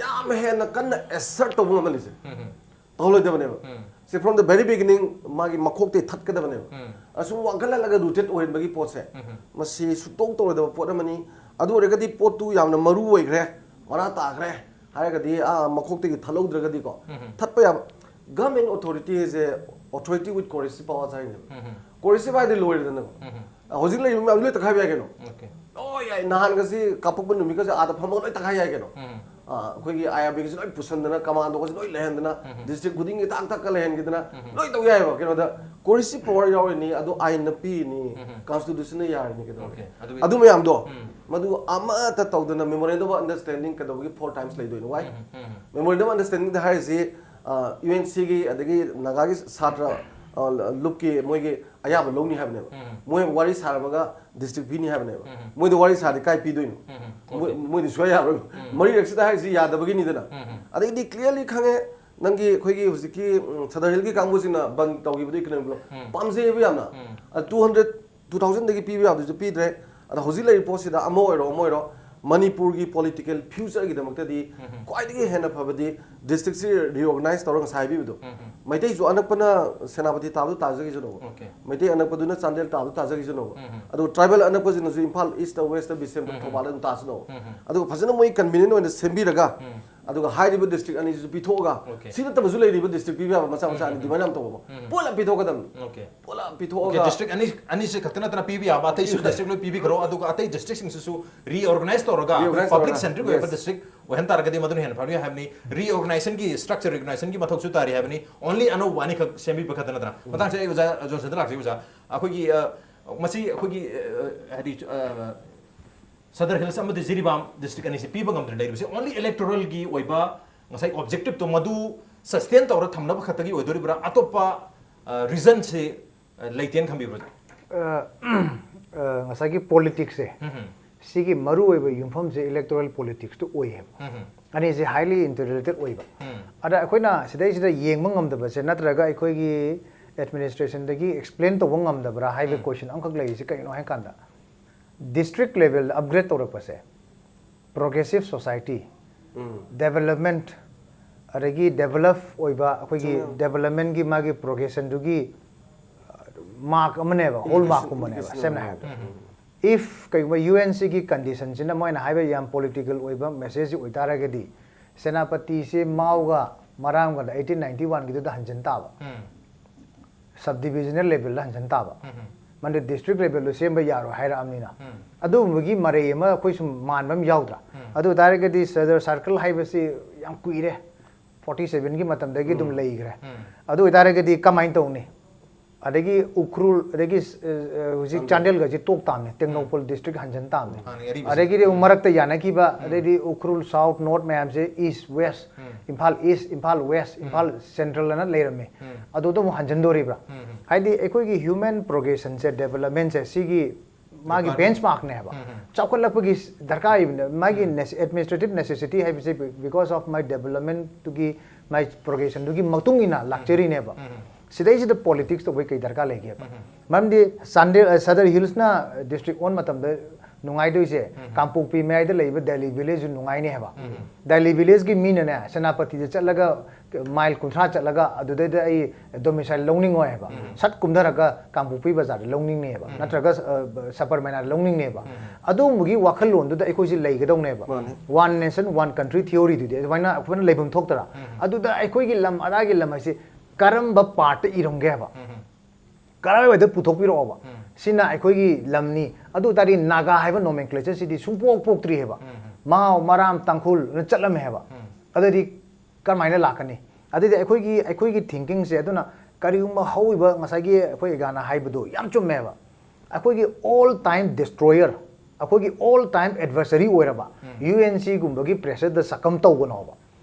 ꯌꯥꯝ ꯍꯦꯟꯅ ꯀꯟꯅ ꯑꯦꯁꯔꯠ ꯇꯧꯕ ꯉꯝꯍꯜꯂꯤꯁꯦ ꯎꯝ, ꯎꯝ. ꯇꯧꯍꯜꯂꯣꯏꯗꯕꯅꯦꯕ꯫ ꯎꯝ. ꯁꯤ from the very beginning ꯃꯥꯒꯤ ꯃꯈꯣꯛꯇꯩ ꯊꯠꯀꯗꯕꯅꯦꯕ꯫ ꯎꯝ. ꯑꯁꯨꯝ ꯋꯥꯡꯈꯠꯍꯜꯂꯒ ꯔꯨꯇꯦꯠ ꯑꯣꯏꯍꯟꯕꯒꯤ ꯄꯣꯠꯁꯦ, ꯎꯝ. ꯃꯁꯤ ꯁꯨꯛꯇꯧ ꯇꯧꯔꯣꯏꯗꯕ ꯄꯣꯠ ꯑꯃꯅꯤ꯫ ꯑꯗꯨ ꯑꯣꯏꯔꯒꯗꯤ ꯄꯣꯠꯇꯨ ꯌꯥꯝꯅ ꯃꯔꯨ ꯑꯣꯏꯈ꯭ꯔꯦ, ꯃꯔꯥ ꯇꯥꯈ꯭ꯔꯦ ꯍꯥꯏꯔꯒꯗꯤ, ꯑꯥ, ꯃꯈꯣꯛꯇꯒꯤ ꯊꯠꯍꯧꯗ꯭ꯔꯒꯗꯤꯀꯣ, ꯎꯝ. ꯊꯠꯄ ꯌꯥꯕ꯫ Government authority is a authority with coercive powers ꯍꯥꯏꯅꯦꯕ꯫ Um. Coercive ꯍꯥꯏꯗꯤ ꯂꯣꯏꯔꯦꯗꯅꯀꯣ꯫ ꯎꯝ. ꯍꯧꯖꯤꯛ ꯂꯩꯔꯤꯕ ꯃꯌꯥꯝ ꯂꯣꯏ ꯇꯛꯈꯥꯏꯕ ꯌꯥꯏ ꯀꯩꯅꯣ꯫ Okay. ꯂꯣꯏ ꯌꯥꯏ꯫ ꯅꯍꯥꯟꯒꯁꯤ ꯀꯥꯞꯄꯛꯄ ꯅꯨꯃꯤꯠꯀꯁꯦ ꯑꯥꯗ ꯐꯝꯃꯒ ꯂꯣꯏ ꯇꯛꯈꯥꯏ ꯌꯥꯏ ꯀꯩꯅꯣ꯫ ꯎꯝ. ꯑꯥ, ꯑꯩꯈꯣꯏꯒꯤ ꯑꯥꯏ ꯑꯥꯔ ꯕꯤꯒꯁꯦ ꯂꯣꯏ ꯄꯨꯁꯟꯗꯅ, ꯀꯃꯥꯟꯗꯣꯒꯁꯦ ꯂꯣꯏ ꯂꯩꯍꯟꯗꯅ, ꯎꯝ. ꯗꯤꯁꯇ꯭ꯔꯤꯛ ꯈꯨꯗꯤꯡꯒꯤ ꯇꯥꯛ ꯇꯛꯀ ꯂꯩꯍꯟꯈꯤꯗꯅ, ꯎꯝ. ꯂꯣꯏ ꯇꯧ ꯌꯥꯏꯑꯕ꯫ ꯀꯩꯅꯣꯗ coercive power ꯌꯥꯎꯔꯤꯅꯤ, ꯑꯗꯨ ꯑꯥꯏꯟꯅ ꯄꯤꯔꯤꯅꯤ, ꯎꯝ. Constitutionꯅ ꯌꯥꯔꯤꯅꯤ, ꯀꯩꯗꯧꯔꯒꯦ? Okay. ꯑꯗꯨꯒꯤ ꯑꯗꯨ ꯃꯌꯥꯝꯗꯣ, ꯎꯝ. ꯃꯗꯨ ꯑꯃꯠꯇ ꯇꯧꯗꯅ memorandum of understanding ꯀꯩꯗꯧꯕꯒꯤ four times ꯂꯩꯗꯣꯏꯅꯣ? Why? Um, um, um. Memorandum of Understandingꯗ ꯍꯥꯏꯔꯤꯁꯤ, ꯑ, ꯌꯨ ꯑꯦꯟ ꯁꯤꯒꯤ ꯑꯗꯒꯤ ꯅꯥꯒꯥꯒꯤ ꯁꯥꯇ꯭ꯔ, ꯑ, ꯂꯨꯞꯀꯤ ꯃꯣꯏꯒꯤ ꯑꯌꯥꯕ ꯂꯧꯅꯤ ꯍꯥꯏꯕꯅꯦꯕ꯫ ꯎꯝ. ꯃꯣꯏ ꯋꯥꯔꯤ ꯁꯥꯔꯝꯃꯒ ꯗꯤꯁꯇ꯭ꯔꯤꯛ ꯄꯤꯅꯤ ꯍꯥꯏꯕꯅꯦꯕ꯫ ꯎꯝ. ꯃꯣꯏꯗ ꯋꯥꯔꯤ ꯁꯥꯔꯗꯤ ꯀꯥꯏ ꯄꯤꯗꯣꯏꯅꯣ? ꯎꯝ. ꯃꯣꯏ-, ꯃꯣꯏꯗꯤ ꯁꯨꯡꯌꯥ ꯌꯥꯔꯣꯏ꯫ ꯎꯝ. ꯃꯔꯤꯔꯛꯁꯤꯗ ꯍꯥꯏꯔꯤꯁꯤ ꯌꯥꯗꯕꯒꯤꯅꯤꯗꯅ꯫ ꯎꯝ. ꯑꯗꯩꯗꯤ clearly ꯈꯪꯉꯦ, ꯅꯪꯒꯤ ꯑꯩꯈꯣꯏꯒꯤ ꯍꯧꯖꯤꯛꯀꯤ, ꯎꯝ, ꯁꯗꯔ ꯍꯤꯜꯒꯤ ꯀꯥꯡꯕꯨꯁꯤꯡꯅ ꯕꯟ ꯇꯧꯈꯤꯕꯗꯨ economic block ꯎꯝ. ꯄꯥꯝꯖꯩꯕ ꯌꯥꯝꯅ꯫ ꯎꯝ. ꯑ, two hundred, two thousandꯗꯒꯤ ꯄꯤꯕ ꯌꯥꯕꯗꯨꯁꯨ ꯄꯤꯗ꯭ꯔꯦ꯫ ꯑꯗ ꯍꯧꯖꯤꯛ ꯂꯩꯔꯤꯕ ꯄꯣꯠꯁꯤꯗ ꯑꯃ ꯑꯣꯏꯔꯣ ꯑꯃ ꯑꯣꯏꯔꯣ, ꯃꯅꯤꯄꯨꯔꯒꯤ political futureꯒꯤꯗꯃꯛꯇꯗꯤ ꯎꯝ. ꯈ꯭ꯋꯥꯏꯗꯒꯤ ꯍꯦꯟꯅ ꯐꯕꯗꯤ ꯗꯤꯁꯇ꯭ꯔꯤꯛꯁꯤ reorganize ꯇꯧꯔꯒ ꯉꯁꯥꯏ ꯍꯥꯏꯕꯤꯕꯗꯣ, ꯎꯝ. ꯃꯩꯇꯩꯁꯨ ꯑꯅꯛꯄꯅ ꯁꯦꯅꯥꯄꯇꯤ ꯇꯥꯕꯗꯣ ꯇꯥꯖꯈꯤꯁꯅꯣꯕ, Okay. ꯃꯩꯇꯩ ꯑꯅꯛꯄꯗꯨꯅ ꯆꯥꯟꯗꯦꯜ ꯇꯥꯕꯗꯣ ꯇꯥꯖꯈꯤꯁꯅꯣꯕ, ꯎꯝ. ꯑꯗꯨꯒ tribal ꯑꯅꯛꯄꯁꯤꯡꯅꯁꯨ Imphal East, West, Bishnupur, um. ꯊꯧꯕꯥꯜꯗ ꯑꯗꯨꯝ ꯇꯥꯁꯅꯣꯕ꯫ ꯎꯝ. ꯑꯗꯨꯒ ꯐꯖꯅ ꯃꯣꯏ convenient ꯑꯣꯏꯅ ꯁꯦꯝꯕꯤꯔꯒ, ꯎꯝ. ꯑꯗꯨꯒ ꯍꯥꯏꯔꯤꯕ ꯗꯤꯁꯇ꯭ꯔꯤꯛ ꯑꯅꯤꯁꯤꯁꯨ ꯄꯤꯊꯣꯛꯑꯒ, Okay. ꯁꯤ ꯅꯠꯇꯕꯁꯨ ꯂꯩꯔꯤꯕ ꯗꯤꯁꯇ꯭ꯔꯤꯛ ꯄꯤꯕ ꯌꯥꯕ ꯃꯆꯥ ꯃꯆꯥ ꯑꯅꯤ, ꯎꯝ. ꯑꯗꯨꯃꯥꯏꯅ ꯌꯥꯝ ꯇꯧꯕ꯫ ꯎꯝ. ꯄꯨꯂꯞ ꯄꯤꯊꯣꯛꯀꯗꯕꯅꯤ꯫ Okay. ꯄꯨꯂꯞ Okay, ꯄꯤꯊꯣꯛꯑꯒ district ꯑꯅꯤ, ꯑꯅꯤꯁꯤ ꯈꯛꯇ ꯅꯠꯇꯅ ꯄꯤꯕ ꯌꯥꯕ ꯑꯇꯩꯁꯨ district ꯂꯣꯏ ꯄꯤꯕꯤꯈ꯭ꯔꯣ, ꯑꯗꯨꯒ ꯑꯇꯩ districtꯁꯤꯡꯁꯤꯁꯨ reorganize ꯇꯧꯔꯒ ꯑꯩꯈꯣꯏ Reorganize public ꯇꯧꯔꯒ, centric ꯑꯣꯏꯕ yes. District ꯑꯣꯏꯍꯟ ꯇꯥꯔꯒꯗꯤ ꯃꯗꯨꯅ ꯍꯦꯟꯅ ꯐꯒꯅꯤ ꯍꯥꯏꯕꯅꯤ꯫ Reorganizationꯒꯤ, structure reorganizationꯒꯤ ꯃꯊꯧꯁꯨ ꯇꯥꯔꯤ ꯍꯥꯏꯕꯅꯤ꯫ Only ꯑꯅꯧꯕ ꯑꯅꯤꯈꯛ ꯁꯦꯝꯕꯤꯕ ꯈꯛꯇ ꯅꯠꯇꯅ꯫ ꯃꯇꯥꯡꯁꯤꯗ ꯑꯩ ꯑꯣꯖꯥ ꯖꯣꯟꯁꯟꯗ ꯂꯥꯛꯆꯩ꯫ ꯑꯣꯖꯥ, ꯑꯩꯈꯣꯏꯒꯤ, ꯑ, ꯃꯁꯤ ꯑꯩꯈꯣꯏꯒꯤ, ꯑ, ꯍꯥꯏꯗꯤ, ꯑ, ꯁꯗꯔ ꯍꯤꯜꯁ ꯑꯃꯗꯤ ꯖꯤꯔꯤꯕꯥꯝ district ꯑꯅꯤꯁꯤ ꯄꯤꯕ ꯉꯝꯗꯅ ꯂꯩꯔꯤꯕꯁꯤ only electoralꯒꯤ ꯑꯣꯏꯕ ꯉꯁꯥꯏ objectiveꯇꯣ ꯃꯗꯨ sustain ꯇꯧꯔ ꯊꯝꯅꯕ ꯈꯛꯇꯒꯤ ꯑꯣꯏꯗꯣꯔꯤꯕ꯭ꯔꯥ? ꯑꯇꯣꯞꯄ, ꯔꯤꯖꯟꯁꯤ ꯂꯩꯇꯦꯅ ꯊꯝꯕꯤꯕ꯭ꯔꯣ? ꯑ, ꯑ, ꯉꯁꯥꯏꯒꯤ ꯄꯣꯂꯤꯇꯤꯛꯁꯁꯦ, ꯁꯤꯒꯤ ꯃꯔꯨꯑꯣꯏꯕ ꯌꯨꯝꯐꯝꯁꯦ ꯏꯂꯦꯛꯇꯣꯔꯦꯜ ꯄꯣꯂꯤꯇꯤꯛꯁꯇ ꯑꯣꯏꯌꯦꯕ꯫ ꯑꯅꯤꯁꯦ ꯍꯥꯏꯂꯤ ꯏꯟꯇꯔꯔꯤꯂꯦꯇꯦꯠ ꯑꯣꯏꯕ꯫ ꯑꯗ ꯑꯩꯈꯣꯏꯅ ꯁꯤꯗꯩꯁꯤꯗ ꯌꯦꯡꯕ ꯉꯝꯗꯕꯁꯦ, ꯅꯠꯇ꯭ꯔꯒ ꯑꯩꯈꯣꯏꯒꯤ ꯑꯦꯗꯃꯤꯅꯤꯁꯇ꯭ꯔꯦꯁꯟꯗꯒꯤ ꯑꯦꯛꯁꯄ꯭ꯂꯦꯟ ꯇꯧꯕ ꯉꯝꯗꯕ꯭ꯔꯥ ꯍꯥꯏꯕ ꯀꯣꯏꯁꯟ ꯑꯃꯈꯛ ꯂꯩꯔꯤꯁꯦ ꯀꯩꯅꯣ ꯍꯥꯏ ꯀꯥꯟꯗ, district ꯂꯦꯚꯦꯜꯗ upgrade ꯇꯧꯔꯛꯄꯁꯦ, progressive society, development, ꯑꯗꯒꯤ ꯗꯦꯕꯂꯞ ꯑꯣꯏꯕ ꯑꯩꯈꯣꯏꯒꯤ ꯗꯦꯕꯂꯞꯃꯦꯟꯠꯀꯤ ꯃꯥꯒꯤ ꯄ꯭ꯔꯣꯒ꯭ꯔꯦꯁꯟꯗꯨꯒꯤ ꯃꯥꯔꯛ ꯑꯃꯅꯦꯕ, ꯍꯣꯜ ꯃꯥꯔꯛꯀꯨꯝꯕꯅꯦꯕ꯫ ꯁꯦꯝꯅ ꯍꯥꯏꯔꯕꯗ, ꯏꯐ ꯀꯩꯒꯨꯝꯕ ꯌꯨ ꯑꯦꯟ ꯁꯤꯒꯤ ꯀꯟꯗꯤꯁꯟꯁꯤꯅ ꯃꯣꯏꯅ ꯍꯥꯏꯕ ꯌꯥꯝ ꯄꯣꯂꯤꯇꯤꯀꯦꯜ ꯑꯣꯏꯕ ꯃꯦꯁꯦꯖ ꯑꯣꯏꯇꯥꯔꯒꯗꯤ, ꯁꯦꯅꯥꯄꯇꯤꯁꯦ ꯃꯥꯎꯒ ꯃꯔꯥꯝꯒꯗ ꯑꯩꯠꯇꯤꯟ ꯅꯥꯏꯟꯇꯤ ꯋꯥꯟꯒꯤꯗꯨꯗ ꯍꯟꯖꯤꯟ ꯇꯥꯕ, ꯁꯕ ꯗꯤꯕꯤꯖꯅꯦꯜ ꯂꯦꯚꯦꯜꯗ ꯍꯟꯖꯤꯟ ꯇꯥꯕ꯫ ꯃꯔꯝꯗꯤ ꯗꯤꯁꯇ꯭ꯔꯤꯛ ꯂꯦꯚꯦꯜꯗ ꯁꯦꯝꯕ ꯌꯥꯔꯣꯏ ꯍꯥꯏꯔꯛꯑꯕꯅꯤꯅ, ꯑꯗꯨꯒꯨꯝꯕꯒꯤ ꯃꯔꯩ ꯑꯃ ꯑꯩꯈꯣꯏ ꯁꯨꯝ ꯃꯥꯟꯕ ꯑꯃ ꯌꯥꯎꯗ꯭ꯔꯥ? ꯑꯗꯨ ꯑꯣꯏꯇꯥꯔꯒꯗꯤ ꯁꯗꯔ ꯁꯥꯔꯀꯜ ꯍꯥꯏꯕꯁꯤ ꯌꯥꯝ ꯀꯨꯏꯔꯦ, ꯐꯣꯔꯇꯤ ꯁꯚꯦꯟꯒꯤ ꯃꯇꯝꯗꯒꯤ ꯑꯗꯨꯝ ꯂꯩꯈ꯭ꯔꯦ꯫ ꯑꯗꯨ ꯑꯣꯏꯇꯥꯔꯒꯗꯤ ꯀꯃꯥꯏꯅ ꯇꯧꯅꯤ? ꯑꯗꯒꯤ ꯎꯈ꯭ꯔꯨꯜ, ꯑꯗꯒꯤ ꯑ, ꯑ, ꯍꯧꯖꯤꯛ ꯆꯥꯟꯗꯦꯜꯒꯁꯤ ꯇꯣꯛ ꯇꯥꯕꯅꯤ, ꯇꯦꯡꯅꯧꯄꯜ ꯗꯤꯁꯇ꯭ꯔꯤꯛ ꯍꯟꯖꯤꯟ ꯇꯥꯕꯅꯤ꯫ ꯍꯥꯟꯅꯒꯤ ꯑꯔꯤꯕꯁꯤꯡ꯫ ꯑꯗꯒꯤꯗꯤ ꯑꯃꯨꯛ ꯃꯔꯛꯇ ꯌꯥꯅꯈꯤꯕ, ꯑꯗꯩꯗꯤ ꯎꯈ꯭ꯔꯨꯜ ꯁꯥꯎꯠ ꯅꯣꯔꯠ ꯃꯌꯥꯝꯁꯦ, ꯏꯁ ꯋꯦꯁ, ꯏꯝꯐꯥꯜ ꯏꯁ, ꯏꯝꯐꯥꯜ ꯋꯦꯁ, ꯏꯝꯐꯥꯜ ꯁꯦꯟꯇ꯭ꯔꯦꯜ ꯑꯅ ꯂꯩꯔꯝꯃꯤ꯫ ꯑꯗꯨꯗ ꯑꯃꯨꯛ ꯍꯟꯖꯤꯟꯗꯣꯔꯤꯕ꯭ꯔꯥ? ꯍꯥꯏꯗꯤ ꯑꯩꯈꯣꯏꯒꯤ ꯍ꯭ꯌꯨꯃꯦꯟ ꯄ꯭ꯔꯣꯒ꯭ꯔꯦꯁꯟꯁꯦ, ꯗꯦꯕꯂꯞꯃꯦꯟꯠꯁꯦ, ꯁꯤꯒꯤ ꯃꯥꯒꯤ ꯕꯦꯟꯆ ꯃꯥꯔꯛꯅꯦꯕ꯫ ꯆꯥꯎꯈꯠꯂꯛꯄꯒꯤ ꯗꯔꯀꯥꯔ ꯑꯣꯏꯕꯅꯦ꯫ ꯃꯥꯒꯤ ꯑꯦꯗꯃꯤꯅꯤꯁꯇ꯭ꯔꯦꯇꯤꯚ ꯅꯦꯁꯦꯁꯤꯇꯤ ꯍꯥꯏꯕꯁꯦ, because of my development ꯇꯨꯒꯤ, my ꯄ꯭ꯔꯣꯒ꯭ꯔꯦꯁꯟꯗꯨꯒꯤ ꯃꯇꯨꯡ ꯏꯟꯅ ꯂꯥꯛꯆꯔꯤꯅꯦꯕ꯫ ꯁꯤꯗꯩꯁꯤꯗ ꯄꯣꯂꯤꯇꯤꯛꯁ ꯇꯧꯕꯩ ꯀꯩ ꯗꯔꯀꯥꯔ ꯂꯩꯒꯦꯕ? ꯃꯔꯝꯗꯤ ꯆꯥꯟꯗꯦꯜ, ꯑ, ꯁꯗꯔ ꯍꯤꯜꯁꯅ ꯗꯤꯁꯇ꯭ꯔꯤꯛ ꯑꯣꯟ ꯃꯇꯝꯗ ꯅꯨꯡꯉꯥꯏꯗꯣꯏꯁꯦ, ꯀꯥꯡꯄꯣꯛꯄꯤ ꯃꯌꯥꯏꯗ ꯂꯩꯕ ꯗꯦꯜꯂꯤ ꯚꯤꯂꯦꯖꯁꯨ ꯅꯨꯡꯉꯥꯏꯅꯤ ꯍꯥꯏꯕ꯫ ꯗꯦꯜꯂꯤ ꯚꯤꯂꯦꯖꯀꯤ ꯃꯤꯅꯅꯦ, ꯁꯦꯅꯥꯄꯇꯤꯗ ꯆꯠꯂꯒ, ꯃꯥꯏꯜ ꯀꯨꯟꯊ꯭ꯔꯥ ꯆꯠꯂꯒ ꯑꯗꯨꯗꯩꯗ ꯑꯩ ꯗꯣꯃꯤꯁꯥꯏꯜ ꯂꯧꯅꯤꯡꯉꯣꯏ ꯍꯥꯏꯕ꯫ ꯁꯠ ꯀꯨꯝꯊꯔꯒ ꯀꯥꯡꯄꯣꯛꯄꯤ ꯕꯖꯥꯔꯗ ꯂꯧꯅꯤꯡꯅꯦꯕ, ꯅꯠꯇ꯭ꯔꯒ, ꯑ, ꯁꯕꯔꯃꯩꯅꯥꯗ ꯂꯧꯅꯤꯡꯅꯦꯕ꯫ ꯑꯗꯨꯒꯨꯝꯕꯒꯤ ꯋꯥꯈꯜꯂꯣꯟꯗꯨꯗ ꯑꯩꯈꯣꯏꯁꯦ ꯂꯩꯒꯗꯧꯅꯦꯕ꯫ ꯃꯥꯅꯦ꯫ One nation, one country theory ꯗꯨꯗꯤ ꯑꯗꯨꯃꯥꯏꯅ ꯑꯩꯈꯣꯏꯅ ꯂꯩꯐꯝ ꯊꯣꯛꯇꯔꯥ? ꯑꯗꯨꯗ ꯑꯩꯈꯣꯏꯒꯤ ꯂꯝ, ꯑꯗꯥꯒꯤ ꯂꯝ ꯍꯥꯏꯁꯦ ꯀꯔꯝꯕ ꯄꯥꯔꯠꯇ ꯏꯔꯝꯒꯦ ꯍꯥꯏꯕ? ꯀꯔꯥꯏꯋꯥꯏꯗ ꯄꯨꯊꯣꯛꯄꯤꯔꯛꯑꯣꯕ? ꯁꯤꯅ ꯑꯩꯈꯣꯏꯒꯤ ꯂꯝꯅꯤ꯫ ꯑꯗꯨ ꯑꯣꯏꯇꯥꯔꯗꯤ ꯅꯥꯒꯥ ꯍꯥꯏꯕ ꯅꯣꯃꯦꯟꯀ꯭ꯂꯦꯆꯔꯁꯤꯗꯤ ꯁꯨꯡꯄꯣꯛ ꯄꯣꯛꯇ꯭ꯔꯤ ꯍꯥꯏꯕ꯫ ꯃꯥꯎ, ꯃꯔꯥꯝ, ꯇꯥꯡꯈꯨꯜꯅ ꯆꯠꯂꯝꯃꯦ ꯍꯥꯏꯕ꯫ ꯑꯗꯨꯗꯤ ꯀꯔꯝꯍꯥꯏꯅ ꯂꯥꯛꯀꯅꯤ? ꯑꯗꯨꯗꯤ ꯑꯩꯈꯣꯏꯒꯤ, ꯑꯩꯈꯣꯏꯒꯤ ꯊꯤꯡꯀꯤꯡꯁꯦ, ꯑꯗꯨꯅ ꯀꯔꯤꯒꯨꯝꯕ ꯍꯧꯔꯤꯕ ꯉꯁꯥꯏꯒꯤ ꯑꯩꯈꯣꯏ ꯑꯦꯒꯥꯅ ꯍꯥꯏꯕꯗꯣ ꯌꯥꯝ ꯆꯨꯝꯃꯦꯕ꯫ ꯑꯩꯈꯣꯏꯒꯤ ꯑꯣꯜ ꯇꯥꯏꯝ ꯗꯤꯁꯇ꯭ꯔꯣꯌꯔ, ꯑꯩꯈꯣꯏꯒꯤ ꯑꯣꯜ ꯇꯥꯏꯝ ꯑꯦꯗꯚꯔꯁꯔꯤ ꯑꯣꯏꯔꯕ ꯌꯨ ꯑꯦꯟ ꯁꯤꯒꯨꯝꯕꯒꯤ ꯄ꯭ꯔꯦꯁꯔꯗ ꯁꯀꯝ ꯇꯧꯒꯅꯣꯕ꯫